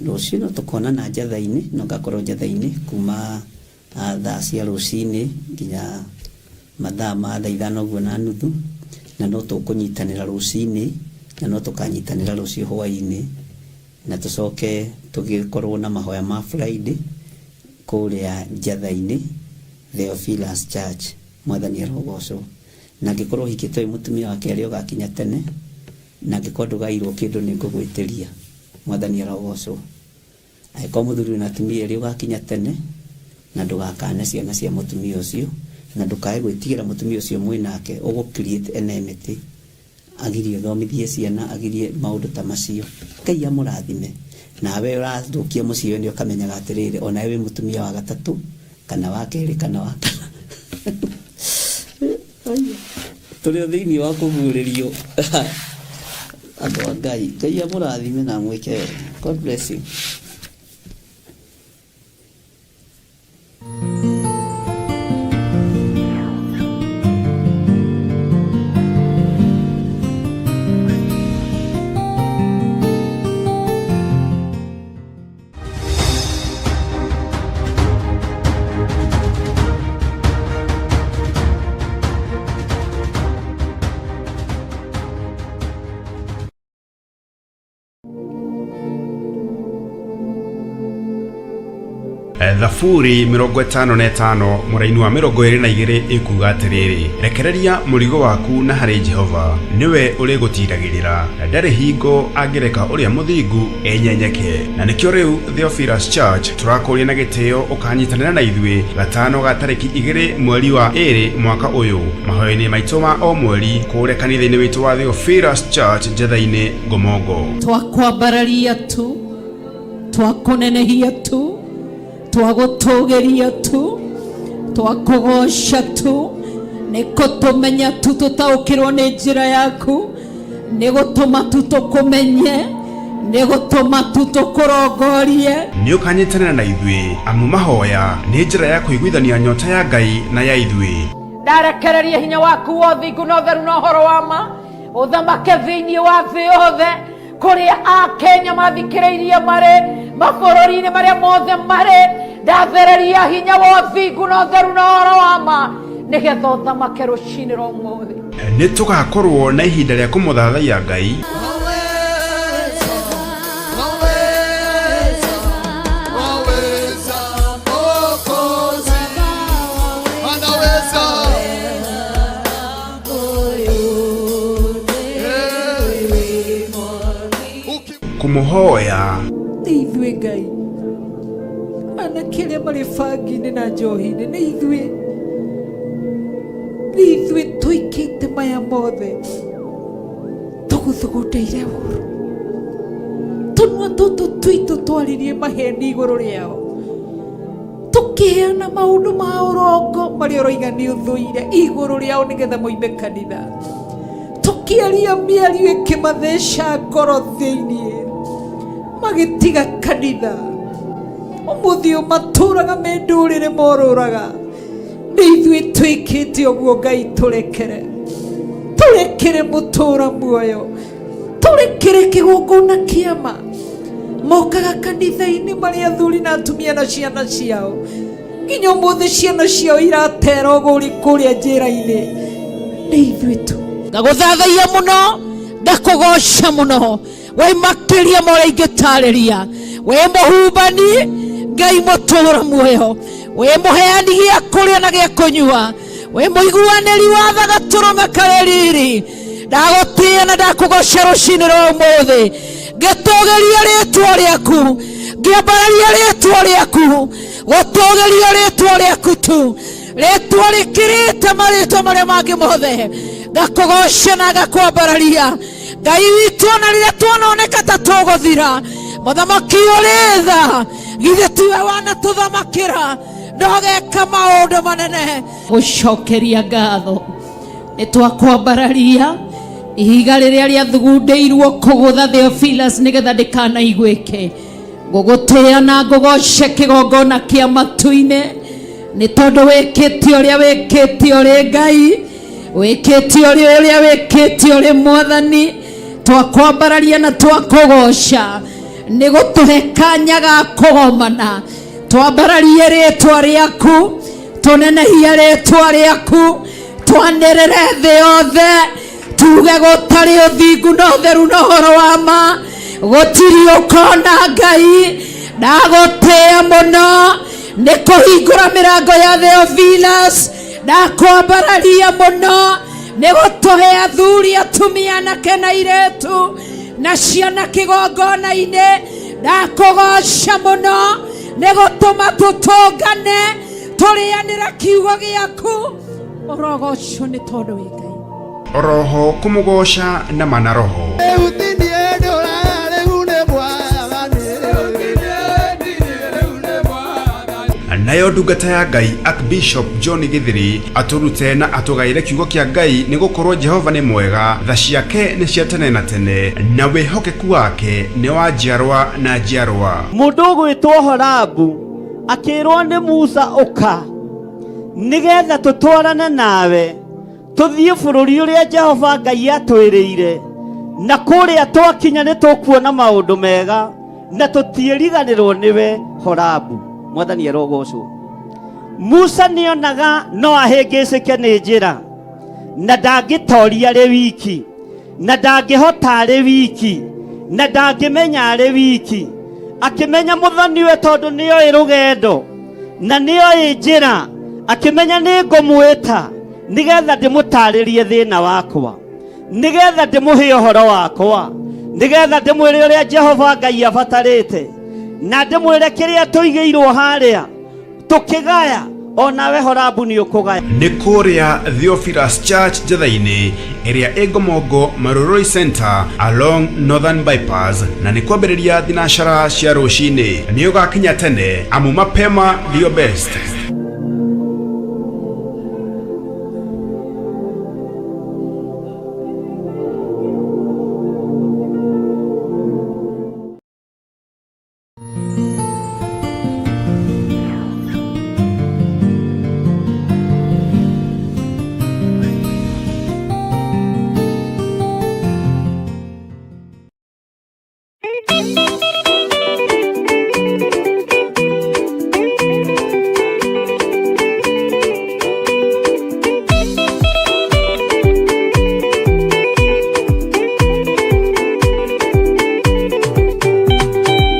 Rũciũ no tũkonana njatha-inĩ, no ngakorwo njatha-inĩ kuma thaa cia rũcinĩ nginya mathaa ma thaa 5 ũguo na nuthu, na no tũkũnyitanĩra rũcinĩ, na no tũkanyitanĩra rũciũ hwaĩ-inĩ, na tũcoke tũgĩkorwo na mahoya ma Friday kũrĩa njatha-inĩ Theophilus Church. Mwathani arogocwo. Na angĩkorwo ũhikĩte wĩ mũtumia wa kerĩ ũgakinya tene, na angĩkorwo ndũgairwo kĩndũ nĩ ngũgwĩtĩria. Mwathani arogocwo. Angĩkorwo mũthuri wĩna atumia erĩ ũgakinya tene, na ndũgakane ciana cia mũtumia ũcio, na ndũkae gwĩtigĩra mũtumia ũcio mwĩnake ũgũ create enmity, agirie ũthomithie ciana, agirie maũndũ ta macio. Ngai amũrathime. Nawe ũrathũkia mũciĩ ũyũ nĩ ũkamenyaga atĩrĩrĩ, onawe wĩ mũtumia wa gatatũ kana wa kerĩ kana wa kana. Tũrĩ o thĩinĩ wa kũguũrĩrio andũ a Ngai. Ngai amũrathime na amwĩke wega. God bless you. Thaburi 55 mũraini wa 22 ĩkuga atĩrĩrĩ, rekereria mũrigo waku na harĩ Jehova, nĩwe ũrĩgũtiragĩrĩra, na ndarĩ hingo angĩreka ũrĩa mũthingu enyenyeke. Na nĩkĩo rĩu Theophilus Church tũrakũria na gĩtĩo ũkanyitanĩra na ithuĩ gatano ga tarĩki 2 mweri wa 2 mwaka ũyũ mahoya-inĩ maitũ ma o mweri kũrĩa kanitha-inĩ witũ wa Theophilus Church Njetha-inĩ Ngomongo. Twakwambararia tu, twakũnenehia tu, twagũtũgĩria tu, twakũgoca tu, nĩ kũtũmenya tu tũtaũkĩrwo nĩ njĩra yaku, nĩ gũtũma tu tũkũmenye, nĩ gũtũma tu tũkũrongorie. Nĩ ũkanyitanĩra na ithuĩ, amu mahoya nĩ njĩra ya kũiguithania nyota ya Ngai na ya ithuĩ. Ndarekereria hinya waku wa ũthingu na ũtheru na ũhoro wa ma ũthamake thĩinĩ wa thĩ yothe, kũrĩa Akenya mathikĩrĩirie marĩ mabũrũri-inĩ marĩa mothe marĩ. Ndathereria hinya wa ũthingu na ũtheru na ũhoro wa ma nĩgetha ũthamake rũcinĩ rwa ũmũthĩ. Nĩ tũgakorwo na ihinda rĩa kũmũthathaiya Ngai. Waweza, Mwokozi, anaweza. Kũmũhoya. Nĩ ithuĩ Ngai, anake arĩa marĩ bangi-inĩ na njohi-inĩ, nĩ ithuĩ, nĩ ithuĩ tũikĩte maya mothe, tũgũthugundĩire ũru. Tũnua tũtũ twitũ twaririe maheni igũrũ rĩao, tũkĩheana maũndũ ma ũrongo marĩa ũroiga nĩ ũthũire igũrũ rĩao nĩgetha moime kanitha, tũkĩaria mĩario ĩkĩmatheca ngoro thĩiniĩ, magĩtiga kanitha. Ũmũthĩ ũyũ matũraga me ndũrĩrĩ morũraga. Nĩ ithuĩ twĩkĩte ũguo. Ngai, tũrekere, tũrekere mũtũra muoyo, tũrekere kĩgongona kĩama. Mokaga kanitha-inĩ marĩ athuri na atumia na ciana ciao, nginya ũmũthĩ ciana ciao iratera ũgũri kũrĩa njĩra-inĩ. Nĩ ithuĩ tu. Ngagũthathaiya mũno, ngakũgoca mũno, we makĩria ma ũrĩa ingĩtarĩria. We mũhumbani Ngai mũtũra muoyo, we mũheani gĩa kũrĩa na gĩa kũnyua, we mũiguanĩri wa tha gatũrũme karĩ riri, ndagũtĩĩa na ndakũgoca rũcinĩ rwa ũmũthĩ, ngĩtũgĩria rĩtwa rĩaku, ngĩambararia rĩtwa rĩaku, gũtũgĩria rĩtwa rĩaku tu, rĩtwa rĩkĩrĩte marĩtwa marĩa mangĩ mothe. Ngakũgoca na ngakwambararia, Ngai witũ, ona rĩrĩa tuononeka ta tũgũthira. Mũthamaki ũrĩ tha, githĩ tiwe wanatũthamakĩra na ũgeka maũndũ manene? Gũcokeria ngatho, nĩ twakwambararia ihiga rĩrĩa rĩathugundĩirwo kũgũtha Theophilus nĩgetha ndĩkanaiguĩke. Ngũgũtĩĩa na ngũgoce kĩgongona kĩa matu-inĩ, nĩ tondũ wĩkĩte ũrĩa wĩkĩte, ũrĩ Ngai wĩkĩte ũrĩa ũrĩa wĩkĩte, ũrĩ Mwathani. Twakwambararia na twakũgoca nĩ gũtũhe kanya ga kũgomana, twambararie rĩtwa rĩaku, tũnenehie rĩtwa rĩaku, twanĩrĩre thĩ yothe, tuge gũtarĩ ũthingu na ũtheru na ũhoro wa ma gũtirĩ ũkona Ngai. Ndagũtĩĩa mũno nĩ kũhingũra mĩrango ya Theophilus. Ndakwambararia mũno nĩ gũtũhe athuri, atumia, anake na airĩtu na ciana kĩgongona-inĩ. Ndakũgoca mũno nĩ gũtũma tũtũngane tũrĩanĩra kiugo gĩaku. Ũrogocwo nĩ tondũ wĩ Ngai. Oroho kũmũgoca na mana roho. Rĩu ti niĩ ndũraga, rĩu nĩ Mwathani. Nayo ndungata ya Ngai Archbishop John Githiri atũrute na atũgaĩre kiugo kĩa Ngai, nĩ gũkorwo Jehova nĩ mwega, tha ciake nĩ cia tene na tene, na wĩhokeku wake nĩ wa njiarwa na njiarwa. Mũndũ ũgwĩtwo Horabu akĩrwo nĩ Musa, ũka nĩgetha tũtwarane nawe tũthiĩ bũrũri ũrĩa Jehova Ngai atwĩrĩire, na kũrĩa twakinya nĩ tũkuona maũndũ mega na tũtiĩriganĩrwo nĩwe. Horabu, Mwathani arogocwo. Musa nĩonaga no ahĩngĩcĩke nĩ njĩra, na ndangĩtoria arĩ wiki, na ndangĩhota arĩ wiki, na ndangĩmenya arĩ wiki. Akĩmenya mũthoniwe, tondũ nĩoĩ rũgendo na nĩoĩ njĩra, akĩmenya nĩ ngũmwĩta nĩgetha ndĩmũtarĩrie thĩna wakwa, nĩgetha ndĩmũhe ũhoro wakwa, nĩgetha ndĩmwĩre ũrĩa Jehova Ngai abatarĩte, na ndĩmwĩre kĩrĩa tũigĩirwo harĩa tũkĩgaya. Onawe Horabu nĩ ũkũgaya. Nĩ kũrĩa Theophilus Church Njetha-inĩ ĩrĩa ĩ Ngomongo Marurui Center along Northern Bypass, na nĩ kwambĩrĩria thinacara cia rũcinĩ. Nĩ ũgakinya tene, amu mapema ndio best.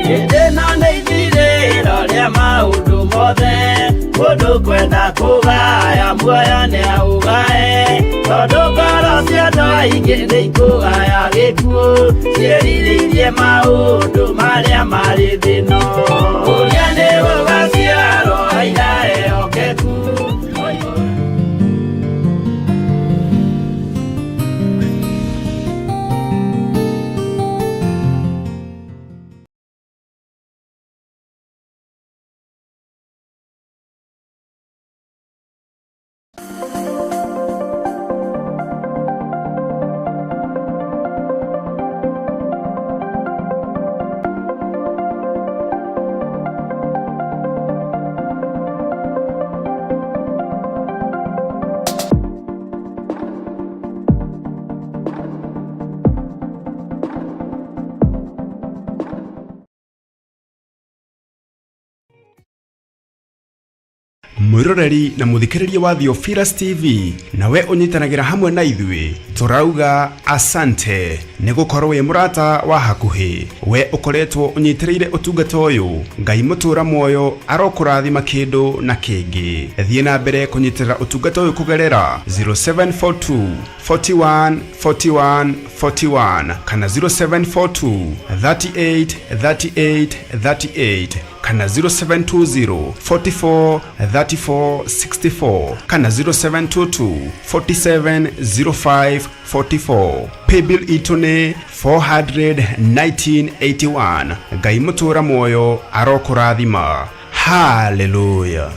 Hĩndĩ ĩno nĩ ithirĩro rĩa maũndũ mothe, mũndũ kwenda kũgaya muoyo nĩ aũgae, tondũ ngoro. Cia andũ aingĩ nĩ ikũgaya gĩkuũ ciĩrirĩirie maũndũ marĩa marĩ thĩno ũrĩa nĩ gũgaciarwo aira ehokeku. Mwiroreri na muthikiriria wa Theophilus TV, nawe ũnyitanagĩra hamwe na ithuĩ, tũrauga asante nĩ gũkorwo wĩ mũrata wa hakuhĩ. We ũkoretwo ũnyitĩrĩire ũtungata ũyũ, Ngai mũtũra muoyo arokũrathima kĩndũ na kĩngĩ. Thiĩ na mbere kũnyitĩrĩra ũtungata ũyũ kũgerera 0742 41 41 41 kana 0742 38 38 38 kana 0720 44 34 64 kana 0722 47 05 44. Paybill itũ nĩ 41981. Ngai mũtũra muoyo arokũrathima. Haleluya.